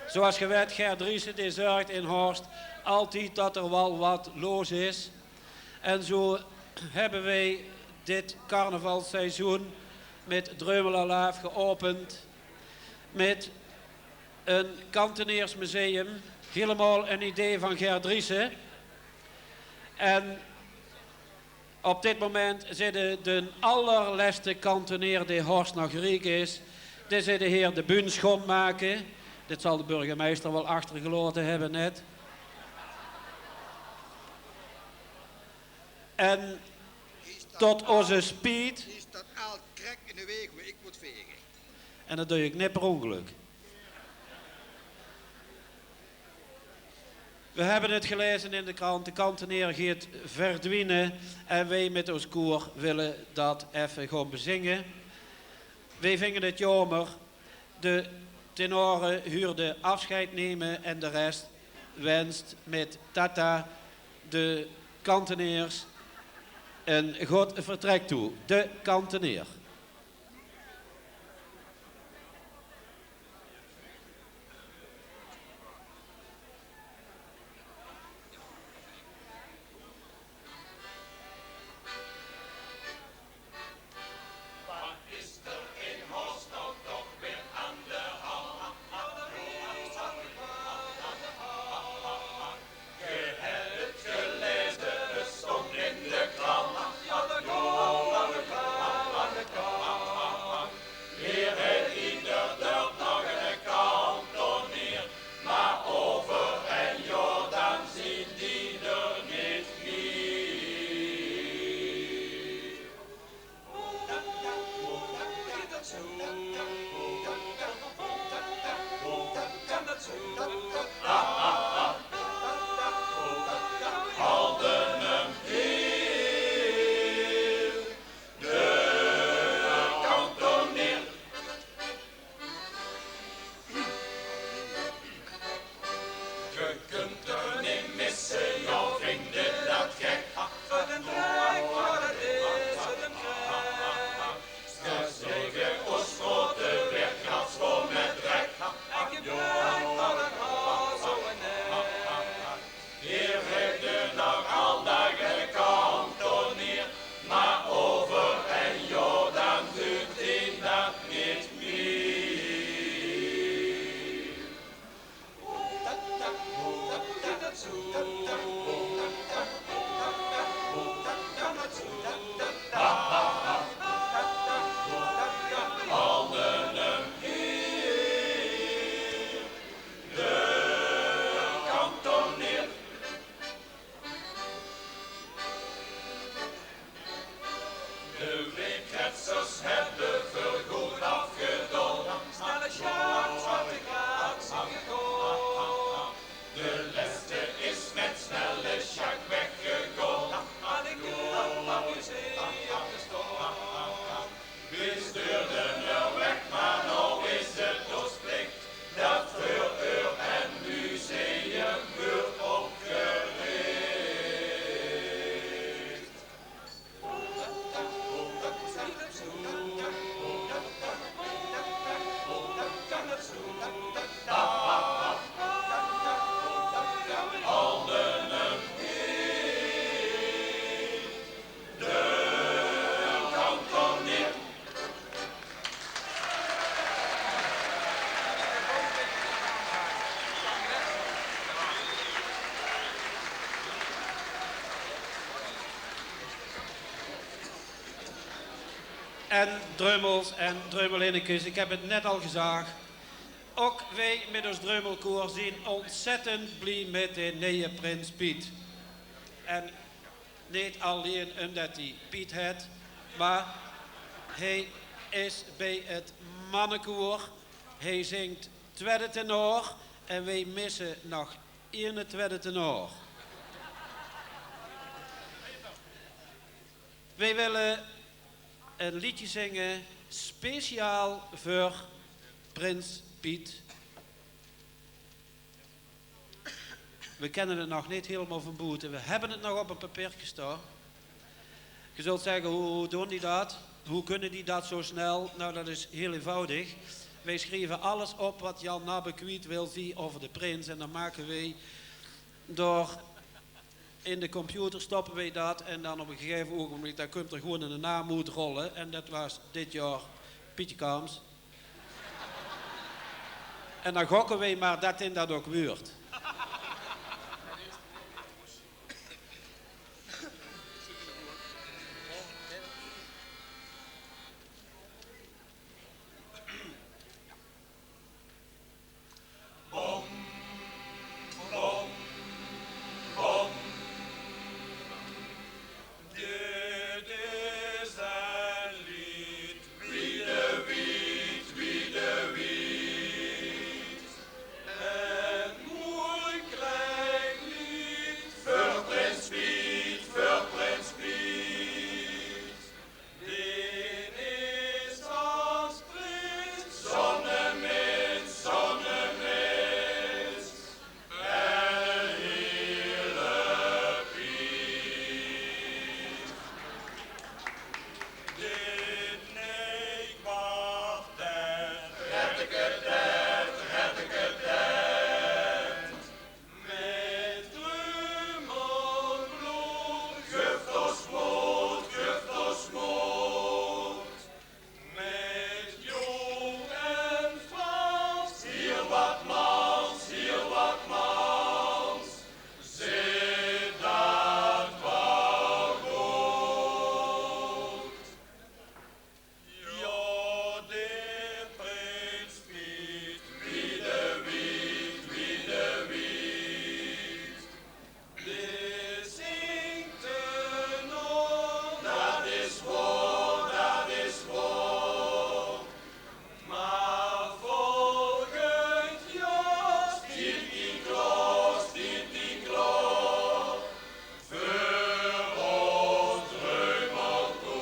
Zoeas ge wet, Ger Driessen dae zörgt in Horst altied dat d'r wal wat los is. En zoe hebbe weej dit carnavalsseizoen mit Dreumelalaaf geopend mit ein kanteneersmuseum, hielemaol ein idee van Ger Driessen. En op dit moment zit de allerleste kanteneer dae Horst nog riek is, dae zit heer de bühne schoonmake. Dit zal de burgemeister wal achtergelaote hebbe net. En tot ózze spiet. Is dat aald krek in de weeg, maar ik moet vegen. En dat doe ik net per ongeluk. We hebben het gelezen in de krant, de kanteneer geet verdwiene en weej mit ós koer wille dat effe gaon bezinge. Weej vinge het jaomer. De tenore huurde afscheid neme en de rest wenst mit tata de kanteneers ein good vertrek toe. De kanteneer. En Dreumels en Dreumelinnekes, ik heb het net al gezag. Ouk weej mit ós Dreumelkoor zien ontzettend blie mit de neje prins Piet. En neet allein umdet ie Piet het, maar hij is bij het mannekoor. Hij zingt twiede tenor en weej misse nog ene twiede tenor. Weej wille een liedje zinge speciaal veur prins Piet. We kennen het nog neet hielemaol van boete. We hebbe het nog op een papierke staon. Ge zult zegge, hoe, hoe doen die dat? Hoe kunne die dat zo snel? Nou, dat is heel eenvoudig. Weej schrieve alles op wat Jan Nabbe kwiet wil zien over de prins. En dan make weej door in de computer stoppe weej dat en dan op een gegeven ogenblik, dan kump er gewoen een naam oetrolle en dat was dit jaor Pietje Kams. En dan gokke weej maar det in dat ouk wuurt. Bom, bom, bom. Dit is ein lied, wie de wied, wie de wied. Ein moei klein lied veur prins Piet, veur prins Piet. Deen is as prins, zónne mins, zónne mins, ein hiele Piet. Dit neet waard det, red ik het net, red ik het net. Mit Dreumelkoor, guf ós mood, guf ós mood. Mit jóng en vals, hiel wat mans, hiel wat mans. Zit dat waal good? Jao, de prins Piet, wie de wied, wie de wied. De zingt tenor, dat is waor, dat is waor. Maar volgend jaor steit ie klaor, steit ie klaor. Veur ós Dreumelkoor.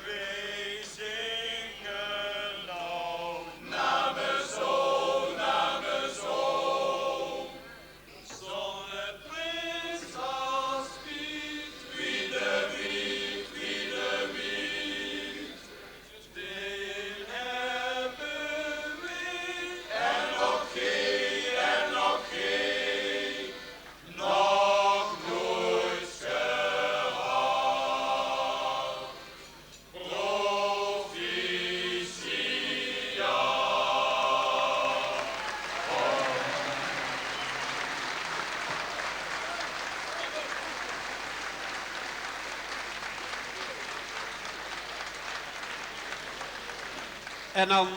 Weej zinge now Name zo, Name zo. Zónne prins as Piet, wie de wied, wie de wied. Deen hebbe weej en nog geej, en nog geej, nog noeits gehad. Proficiat. En dan,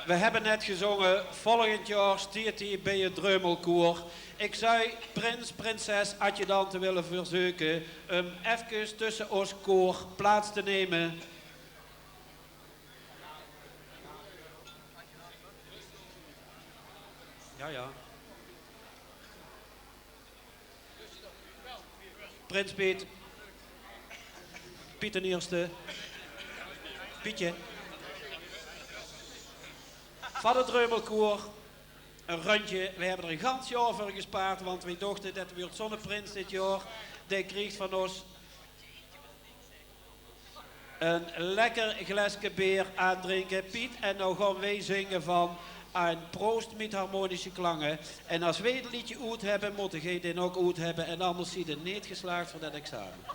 we hebbe net gezonge, volgend jaor stiet ie bie het Dreumelkoor. Ik zou prins, prinses, adjudante wille verzeuke um efkes tusse ós koor plaats te neme. Ja, ja. Prins Piet. Piet d'n Ierste. Pietje. Van het Dreumelkoor. Een rundje. We hebbe er een gans jaor veur gespaard, want we dochte, det wuurt zónne prins dit jaor. Dae kriegt van ós een lekker gleske beer aandrinke, Piet. En now gaon weej zinge van Ein Proost mit harmonische klange. En as weej het liedje oet hebbe, mótte geej dit ouk oet hebbe. En anders ziede neet geslaagd veur det examen.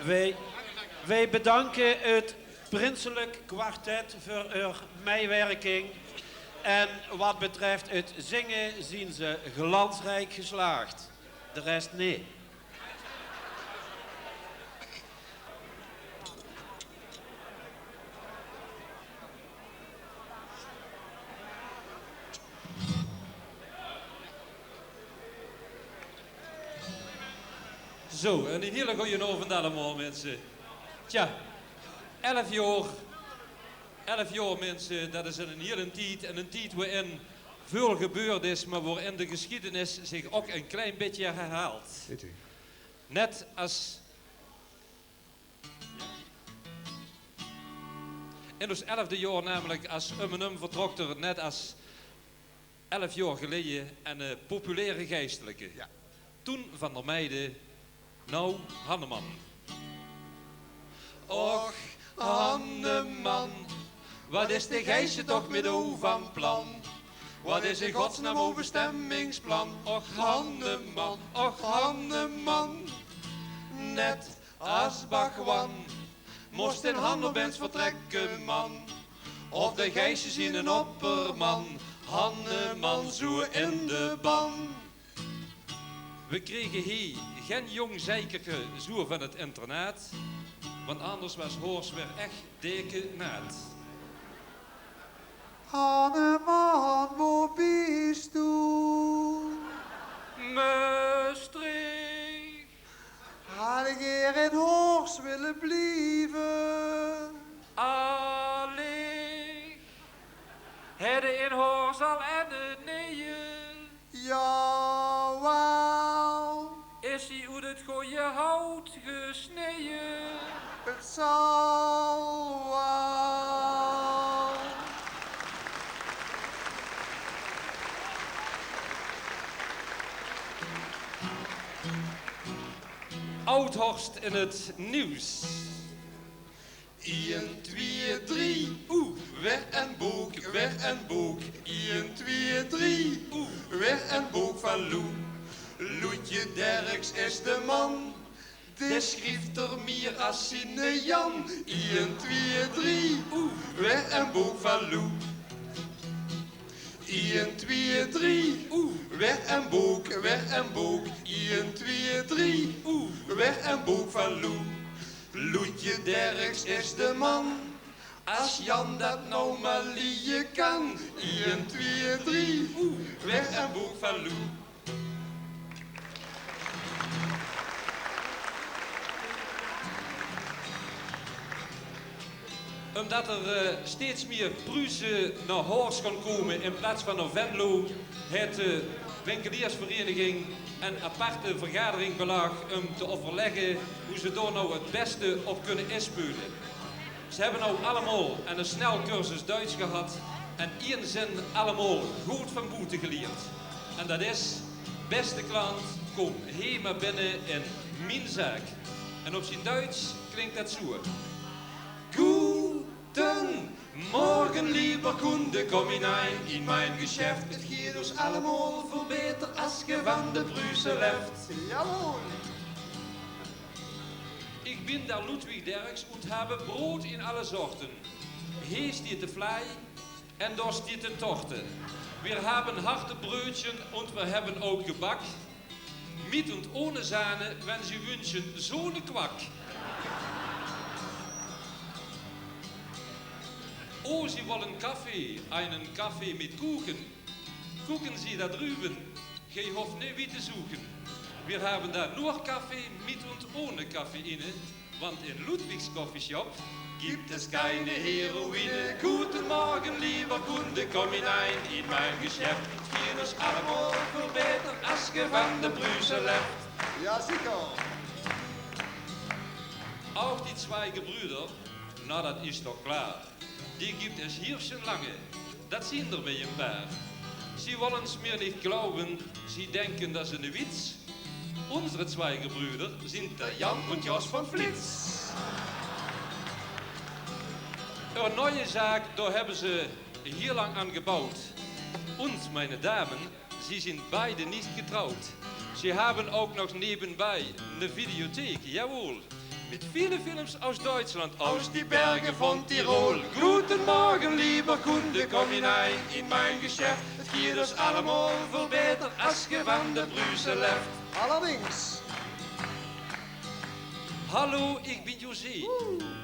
Wij, wij bedanken het prinselijk kwartet voor hun meewerking. En wat betreft het zingen zien ze glansrijk geslaagd. De rest niet. Zo, en een hele goeie avond allemaal, mensen. Tja, elf jaar. Elf jaar, mensen, dat is een hele tijd. En een tijd waarin veel gebeurd is, maar waarin de geschiedenis zich ook een klein beetje herhaalt. Net als in ons elfde jaar, namelijk als um en um, vertrok er net als elf jaar geleden een eh, populaire geestelijke. Ja. Toen van der Meijden, nou Hanneman. Och, Hanneman, wat is de geisje toch met ow van plan? Wat is in godsnaam ow bestemmingsplan? Och, Hanneman, och, Hanneman, net as Bagwan. Most in Handelbens vertrekke, man. Of de geisjes in een opperman, Hanneman zoe in de ban. We kregen hie geen jong zeikerke zoe van het internaat, want anders was Horst weer echt dekennaat. Hanneman, wo bist du? Maastricht. Had ik hier in Horst willen blieven. Allicht. Hedde in Horst al en de neeën. Jawel. Is hij oet het goeie hout gesneeën? Het zal wel. Oud-Horst in het nieuws. Ien, twieë, drie, oeh, weer en boek, weer en boek. Ien, twieë, drie, oeh, weer en boek van Lou. Loetje Derks is de man, die schrift er meer as sine Jan. Ien, twieë, drie, oeh, weer en boek van Lou. Ien, twieë, drie, oeh, weer en boek, weer en boek. Ien, twieë, drie, oeh, weer en boek van Lou. Loetje Derks is de man. As Jan dat nou maar lieën kan. Ien, twieë, drie, oeh, weer en boek van Lou. Omdat er eh, steeds meer Pruisen naar Horst gaan komen in plaats van naar Venlo, heeft de winkeliersvereniging een aparte vergadering belegd om te overleggen hoe ze daar nou het beste op kunnen inspelen. Ze hebben nou allemaal een snelcursus Duits gehad en één zin allemaal goed van boeten geleerd. En dat is: beste klant, kom hie maar binnen in mijn zaak. En op zijn Duits klinkt dat zo. Guten Morgen, lieber Kunde, komm hinein in mein Geschäft. Het geet ons allemaal veel beter as ge van de Pruisen left. Jawohl. Ich bin der Ludwig Derks und habe Brot in alle Sorten. Hie steht de Flei und dort steht de Torte. Wir haben harte Brötchen und wir haben auch Gebäck. Mit und ohne Sahne, wenn Sie wünschen, so eine Quark. Oh, Sie wollen Kaffee, einen Kaffee mit Kuchen? Gucken Sie da drüben, Ge hoeft nie wiet te zoeken. Wir haben da nur Kaffee mit und ohne Kaffeeine, want in Ludwigs Coffeeshop gibt es keine Heroine. Guten Morgen, lieber Kunde, komm hinein in mein Geschäft. Het geet ons allemaal veel beter as ge van de Pruisen left. Ja, zeker. Auch die zwei Gebrüder, na, dat is doch klaar. Die gibt es hier schon lange, dat zien der weer ein paar. Sie wollen es mir nicht glauben, Sie denken, dat is eine Witz. Unsere zwei Gebrüder sind der Jan und Jos von Flitz. Een nieuwe zaak, daar hebben ze heel lang aan gebouwd. Und meine Damen, Sie sind beide nicht getraut. Sie haben auch noch nebenbei eine Videothek, jawohl. Mit viele Films aus Duitsland, aus die Berge von Tirol. Guten Morgen, lieber Kunde, komm hinein in mein Geschäft. Et giet us allemaol väöl baeter es ge van de Pruuse left. Allerdings. Hallo, ich bin José,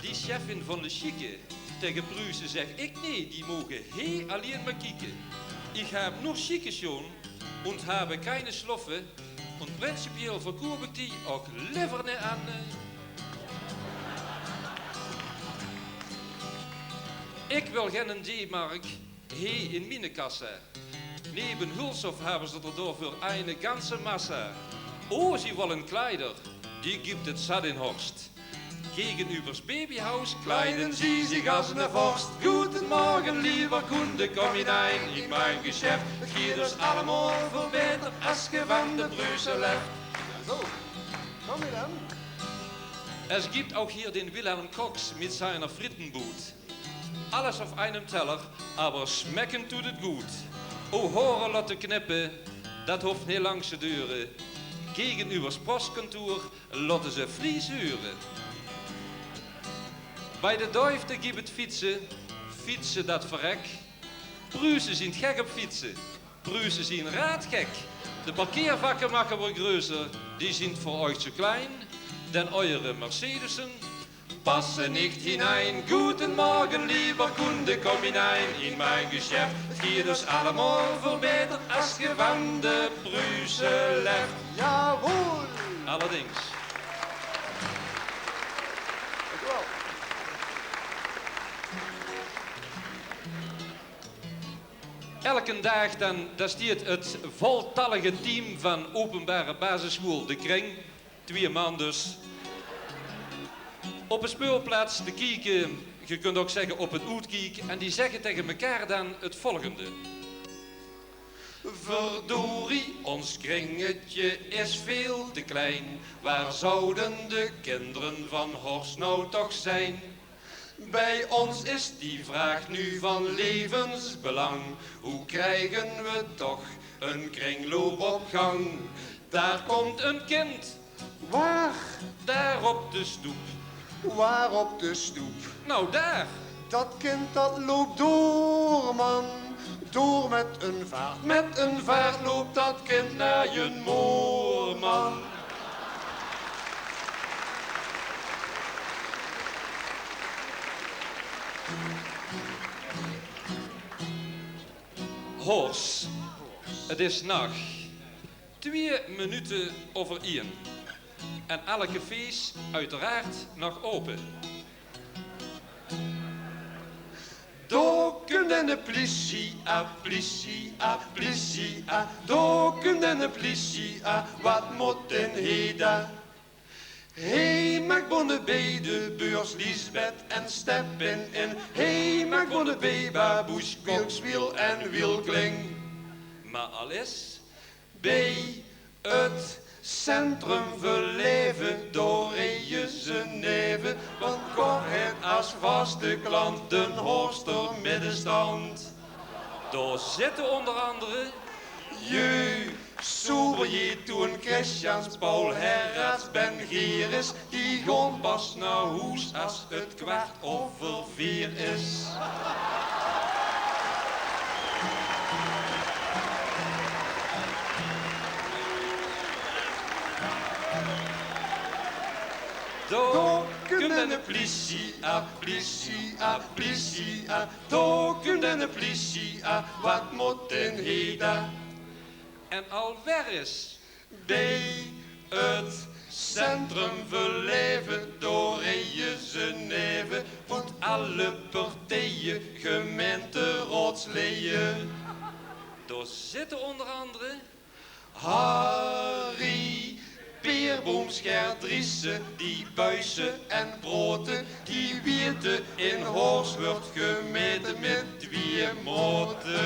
die Chefin von de Schieke. Taege Pruuse zeg ich nee, die moge hie allein mer kieke. Ich hab nur Schieke schon und habe keine Schloffe. Und prinzipiell verkoop ich die och lever net aan. Ich wil geine D-Mark hie in miene Kasse. Neben Hülshoff haben se der dafür eine ganze Masse. Oh, Sie wollen Kleider? Die gibt et satt in Horst. Gegenüber's Babyhaus kleiden Sie sich als ne Vorst. Guten Morgen, lieber Kunde, komm hinein in mein Geschäft. Et giet us allemaol väöl baeter es ge van de Pruuse left. So, komm hinein. Es gibt auch hier den Wilhelm Kox mit seiner Frittenbud. Alles auf einem Teller, aber schmecken tut et gut. Oh, Hore lotte knippe, dat hoof nie lang ze dure. Gegenüber's Postkontor lotte se Fries hure. Bei de Deufte gief et Fietse, Fietse dat verrek. Pruuse zint gek op Fietse, Pruuse zint raadgek. De parkeervakke mache we größer, die zint veur euch zu klein, denn eure Mercedesen passen nicht hinein. Guten Morgen, lieber Kunde, komm hinein in mein Geschäft. Et giet us allemaol väöl baeter es ge van de Pruuse left. Jawohl! Allerdings. Dank u wel. Elken daag dan, dan stiet het voltallige team van openbare basisschool De Kring, twieë man dus, op de speulplaats te kieke, ge kunt ook zeggen op het oetkiek, en die zeggen tegen mekaar dan het volgende. Verdorie, ons kringetje is veel te klein. Waar zouden de kinderen van Horst nou toch zijn? Bij ons is die vraag nu van levensbelang. Hoe krijgen we toch een kringloop op gang? Daar komt een kind. Waar? Daar op de stoep. Waar op de stoep? Nou, daar. Dat kind dat loopt door, man. Door met een vaart. Met een vaart loopt dat kind naar je moorman. Hors, het is nach. Twieë minute euver ein. En alle cafés uiteraard nog ope. Dao kump dan de pliesie aan, pliesie aan, pliesie aan. Dao kump dan de pliesie aan, wat mot den he dao? He maak bonnebee de beurs Liesbeth en Steppin in. He maak bonnebee baboes, kokswiel en wielkling. Maar alles bij het centrum verleven, door reje ze neve, want Cor het als vaste klant den Horster middenstand. Daar zitten onder andere Jeu, Soberje, Toon Christians, Paul Herraerts, Ben Geris, die gaon pas naar hoes als het kwart over veer is. Dao kump dan de pliesie aan, pliesie aan, pliesie aan. Dao kump dan de pliesie aan, wat mot den he dao? En alweer is bij het centrum verleven, door reje ze neve, want alle partijen, gemeenteraodsleden. Daar zitten onder andere Harry, Peerbooms, Gerdriesse, die buise en prote, die wiete, in Hors wurt gemete mit twieë mote.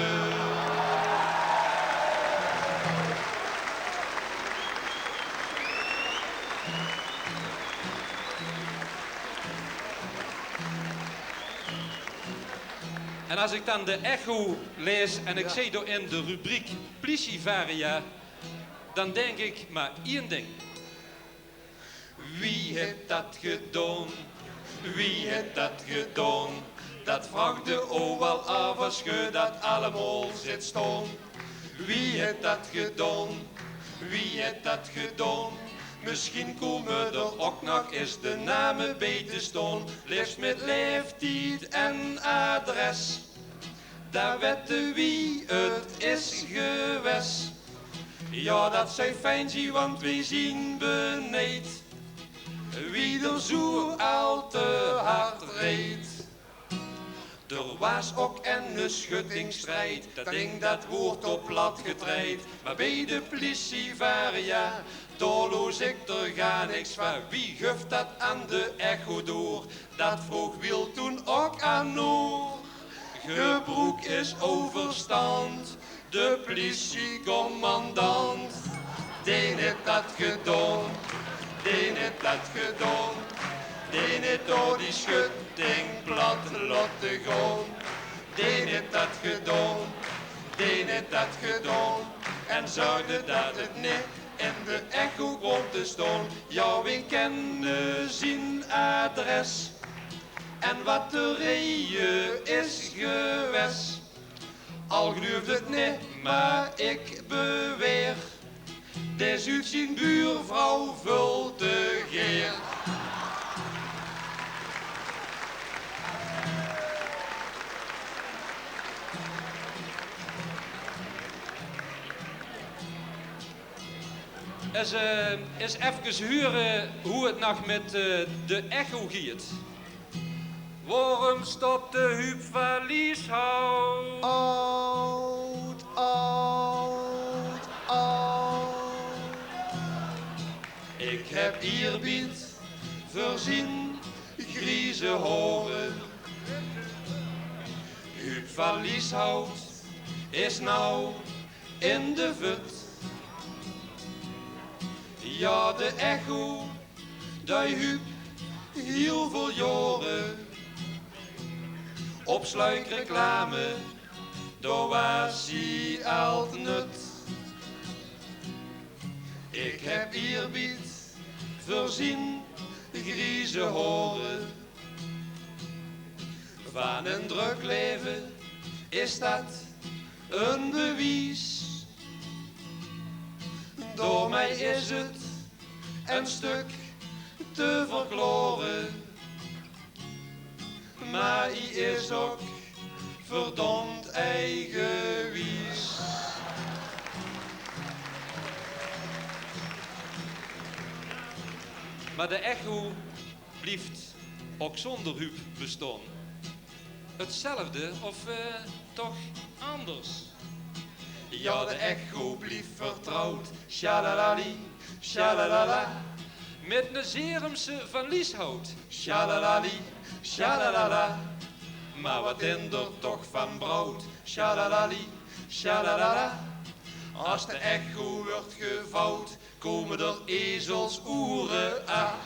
En als ik dan de Echo lees en ik zie daarin de rubriek Pliesie Varia, dan denk ik maar één ding. Wie Haet dat gedaon? Wie haet dat gedaon? Dat vraogde ow waal aaf es ge dat allemaol zeet staon. Wie haet dat gedaon? Wie haet dat gedaon? Misschien kome d'r ok nog is de name bie te staon. Leefs mit leeftied en adres. Dao wette wie 't is gewes. Jao, dat zoj fijn zien, want wie zien benejd wie d'r zoe al te hard reed. D'r waas ok enne schuttingsstrijd, dat ding dat woort op plat getreid. Maar bie de pliesie varia, dao loos ik d'r gaar niks van. Wie guft dat aan de echo door? Dat vroog Wiel toen ok aan Noor. Gebroek is ow verstand, de pliesiecommandant. Dee haet dat gedaon, dee haet dat gedaon, dee haet door die schutting plat laote gaon. Dee haet dat gedaon, dee haet dat gedaon, en zörgde dat 't neet in de echo kwaam te staon. Jao, wie kenne zien adres en wat de reje is gewes. Al gluufde 't neet, maar ik beweer, dee zuut zien buurvrouw völ te geer. Is, eh, is efkes hure hoe 't nog mit, eh, de echo giet. Waorum stop de Huub van Lieshout? Aod, aod, aod. Ik heb eerbied veur zien grieze haore. Huub van Lieshout is now in de vut. Jao, de echo, dee huup hiel völ jaore. Op sluikreclame, dao waas ie al nut. Ik heb eerbied veur zien grieze haore. Van een druk leven is dat een bewies. Door mij is het een stuk te verklaren. Maar ie is ook verdomd eigenwies. Maar de echo blieft ook zonder Huub bestaan. Hetzelfde of, eh, toch anders? Ja, de echo blieft vertrouwd. Sjalalali, sjalalala. Met 'ne Zerumse van Lieshout. Sjalalali, sjalalala. Maar wat in d'r toch van brouwt. Sjalalali, sjalalala. Als de echo wordt gevouwd, komen d'r ezelsoere aan.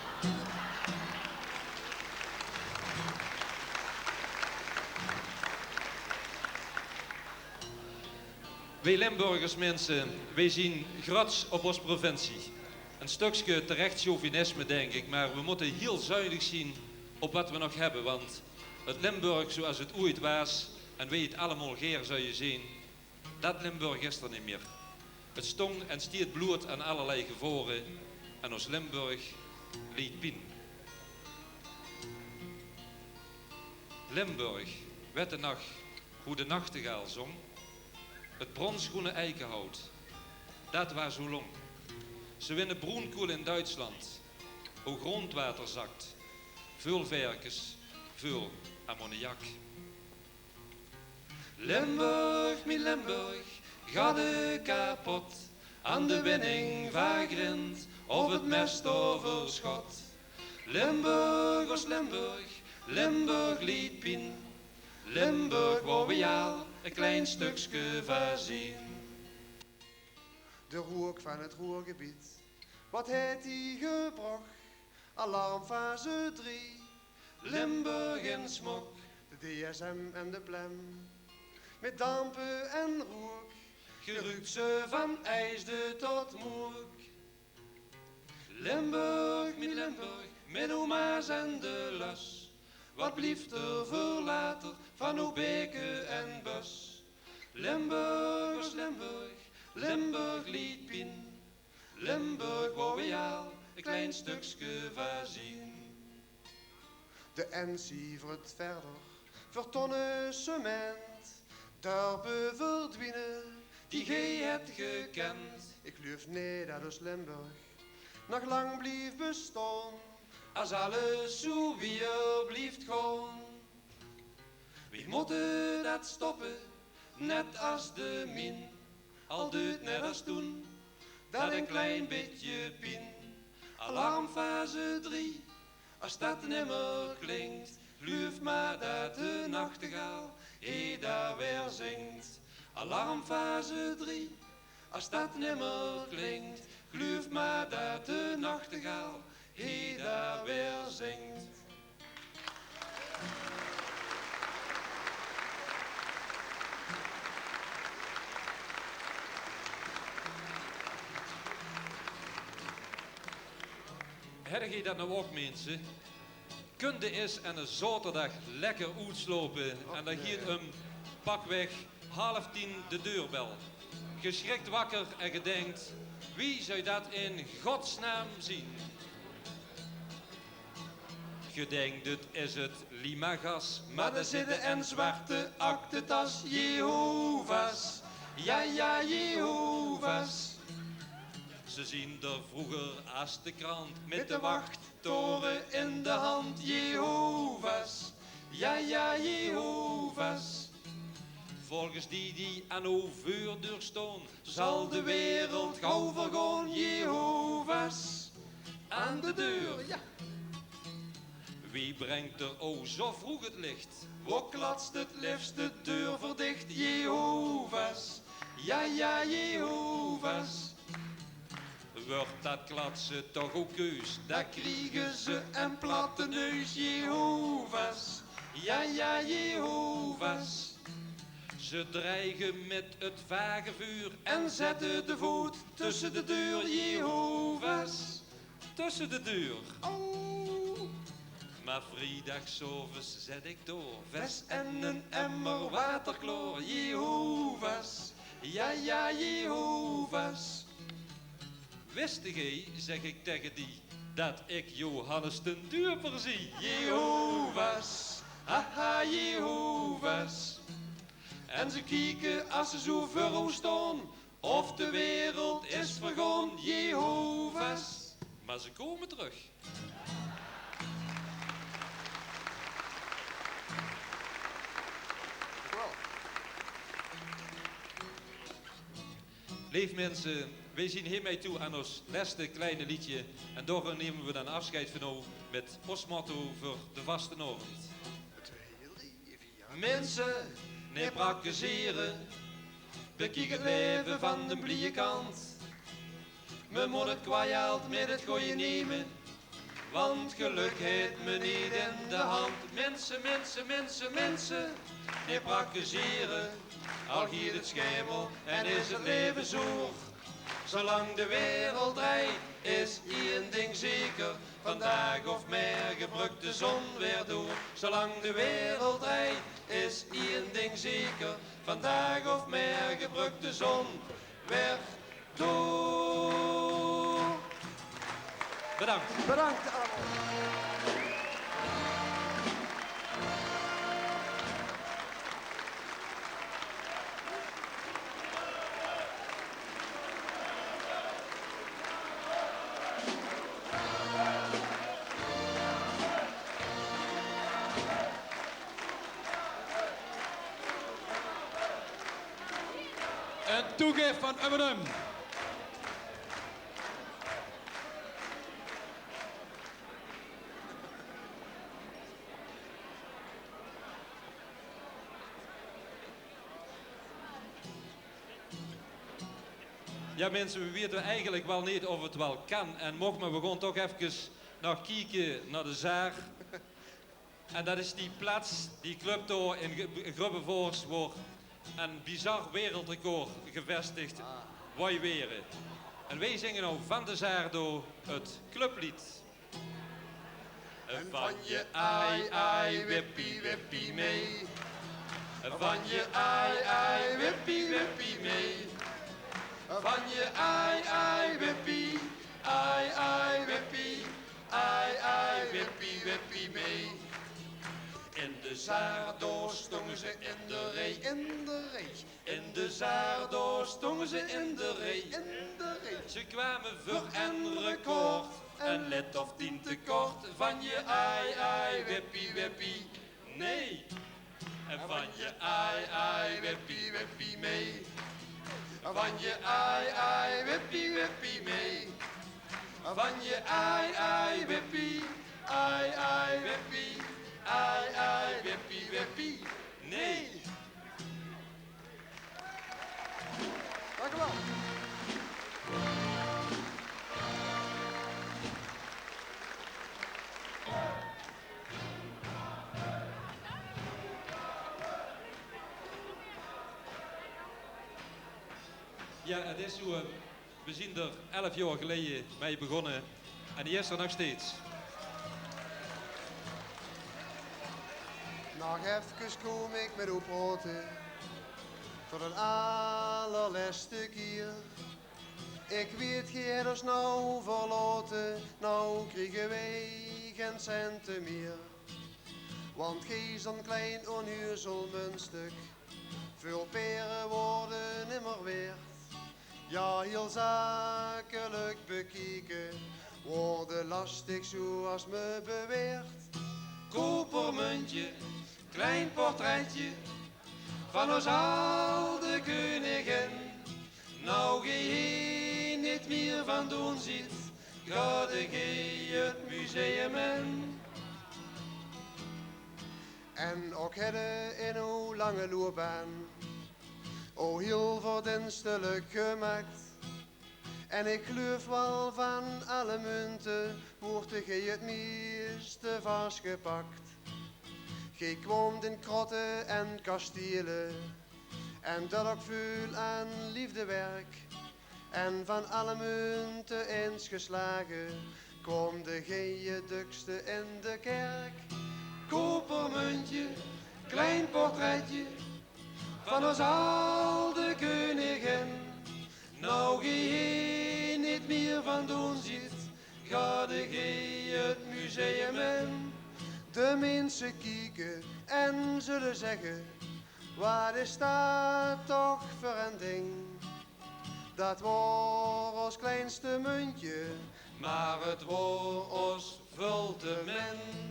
Wij Limburgers, minse, wij zien grats op os provincie. Een stukske terecht chauvinisme, denk ik, maar we moeten hiel zuinig zien op wat we nog hebbe, want 't Limburg zoeas 't oeit waas en wij 't allemaol geer zuie zeen, dat Limburg is d'r neet mier. 't Stóng en stiet bloot aan allerlei gevore en os Limburg liet pien. Limburg, wette nog hoe de nachtegaal zóng? 't Bronsgroene eikenhout, dat waas hoe lóng. Ze winne broenkoel in Duitsland, hoe grondwater zakt. Veul verkes, veul ammoniak. Limburg, mie Limburg, gadde kapot. Aan de winning van grind of 't mestoverschot. Limburg, os Limburg, Limburg liet pien. Limburg, wao wie al e klein stukske van zien. De rook van 't Roergebied, wat haet ie gebroch? Alarmfase drie, Limburg in smok. De D S M en de Plem, met dampe en rook, geruuk ze van Eijsde tot Mook. Limburg, mie Limburg, mit oma's en de lus. Wat blieft er veur later van Obeeke en Bus? Limburg, Limburg, Limburg liet pien. Limburg, wou we al een klein stukske van zien. De N sievert verder veur tonne cement. Dörpe verdwiene die gej het gekend. Ik luuf neet dat os Limburg nog lang blieft bestaan, as alles zo wier blieft gaan. We motte dat stoppe, net as de mien. Al duut net as toen, dat een klein bietje pien. Alarmfase drie, as dat nimmer klinkt, gluuf maar dat de nachtegaal he daar weer zingt. Alarmfase drie, as dat nimmer klinkt, gluuf maar dat de nachtegaal he daar weer zingt. Herre geej dat nou ook, mensen? Kunde is en een zaterdag lekker oetslopen en dan giet um pakweg half tien de deurbel. Geschrikt wakker en gedenkt: wie zou dat in godsnaam zien? Gedenkt, het is het Limagas, maar daar zitten en zwarte aktetas. Jehovah's, ja, ja, Jehovah's. Ze zien er vroeger as de krant, met de wachttoren in de hand. Jehovah's, ja, ja, Jehovah's. Volgens die die aan uw veurdeur staan, zal de wereld gauw vergaan. Jehovah's aan de deur, ja. Wie brengt er o zo vroeg het licht? Wo klatst het liefst de deur verdicht? Jehovah's, ja, ja, Jehovah's. Wordt dat klatsen toch ook keus, daar kriegen ze een platte neus. Jehovah's, ja, ja, Jehovah's. Ze dreigen met het vagevuur en zetten de voet tussen de deur. Jehovah's, tussen de deur. Oh. Maar vriedagsaoves zet ik door, ves en een emmer water klaor. Jehovah's, ja, ja, Jehovah's. Wist geej, zeg ik tegen die, dat ik Johannes den Duper zie? Jehovah's, haha, Jehovah's. En ze kieken as ze zo veur ons staan, of de wereld is vergaan. Jehovah's, maar ze komen terug. Leef mensen, wij zien hiermee toe aan ons leste kleine liedje. En door nemen we dan afscheid van u met ons motto voor de vastenaovend. Mensen, neet prakkezere, bekiek het leven van de blije kant. Me moet het kwaad met het goeie nemen, want geluk heeft me niet in de hand. Mensen, mensen, mensen, mensen, neet prakkezere, al giet het schemel en is het leven zoer. Zolang de wereld drijt, is één ding zeker. Vandaag of merge bruk de zon weer door. Zolang de wereld drijt, is één ding zeker. Vandaag of merge bruk de zon weer door. Bedankt. Bedankt allemaal. Een toegif van M en M. Ja, mensen, we weten eigenlijk wel niet of het wel kan en mocht, maar we gaan toch even nog kijken naar de zaar. En dat is die plaats, die club daar in Gru-, in Grubbevors, waar een bizar wereldrecord gevestigd wou weren. En wij zingen nou van de zaar door het clublied. Van je ai ai wippie wippie mee. Van je ai ai wippie wippie mee. Van je ai ai wippie, ai ai wippie, ai ai wippie wippie mee. In de zaar, dao stónge ze in de rij, in de rij. In de zaar, dao stónge ze in de rij, in de rij. Ze kwame veur en record, en let of tien te kort. Van je ai ai wippie wippie, nee. En van je ai ai wippie wippie mee. Van je ai ai wippie wippie mee. Van je ai ai wippie, ai ai wippie, ai ai wippie wippie, nee. Dank u wel. Ja, het is zo, eh, we zien er elf jaor geleje mee begonne en die is er nog steeds. Nog efkes kóm ik mit ow praote, veur de allerlèste kier. Ik weet, geej het os now verlaote, now kriege weej gen cente mier. Want geej zo'n klein onhuurzaam muntstuk, veul pere waore nimmer weerd. Ja, hiel zakelik bekieke, waor de lastig zoeas me beweerd. Kopermuntje, klein portretje van os alde keuningin. Now geej hie neet mier van doon ziet, gaot geej het museum in. En ok hedde in ow lange loopbaan ow hiel verdenstelik gemaakt. En ik gleuf wal van alle munte woorte geej het mieste vasgepakt. Geej kwoomt in krotte en kastiele, en dat ok veul aan liefdewerk. En van alle munte ins geslage, kwoomt geej het dukste in de kerk. Kopermuntje, klein portretje van os alde keuningin. Now geej hie neet mier van doon ziet, gaot geej het museum in. De minse kieke en zulle zegge: wat is dat toch veur en ding? Dat waor os kleinste muntje, maar het waor os völ te min.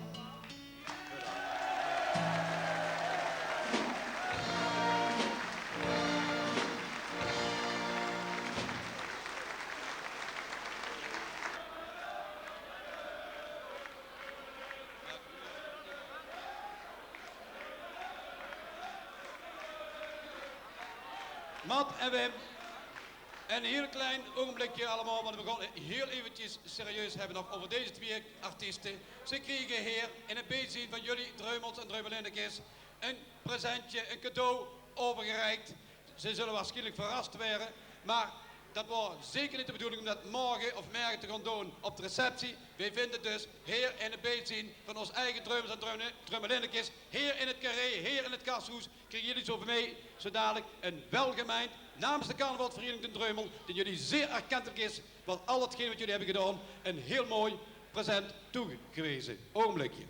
Mat en Wim, een heel klein ogenblikje allemaal, want we gaan heel eventjes serieus hebben nog over deze twee artiesten. Ze kriegen hier in het bijzijn van jullie Dreumels en Dreumelinnekes een presentje, een cadeau overgereikt. Ze zullen waarschijnlijk verrast worden, maar dat wordt zeker niet de bedoeling om dat morgen of morgen te gaan doen op de receptie. Wij vinden dus hier in het bijzijn van ons eigen Dreumels en Dreumelinnekes, hier in het carré, hier in het gasthoes, kriegen jullie zo van mij zo dadelijk een welgemeend, namens de carnavalsvereniging Den Dreumel, die jullie zeer erkentelijk is, want al hetgeen wat jullie hebben gedaan, een heel mooi present toegewezen. Ogenblikje.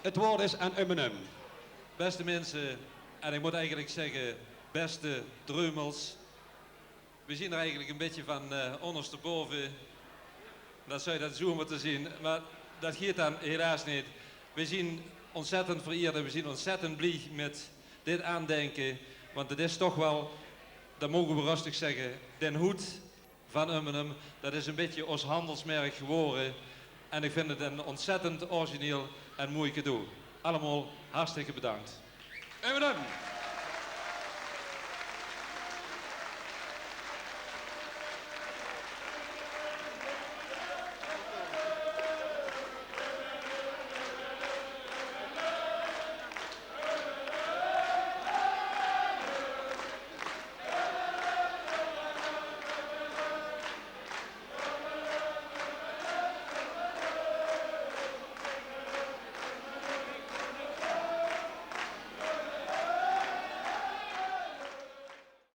Het woord is aan Ummenum. Beste minse, en ik moet eigenlijk zeggen, beste Dreumels. We zien er eigenlijk een beetje van eh ondersteboven. Dat zou je dan zo moeten zien, maar dat geet dan helaas niet. We zien ontzettend vereerd en we zien ontzettend blij met dit aandenken. Want het is toch wel, dat mogen we rustig zeggen, den hoed van Ummenum. Dat is een beetje ons handelsmerk geworden. En ik vind het een ontzettend origineel en mooi cadeau. Allemaal hartstikke bedankt. Ummenum!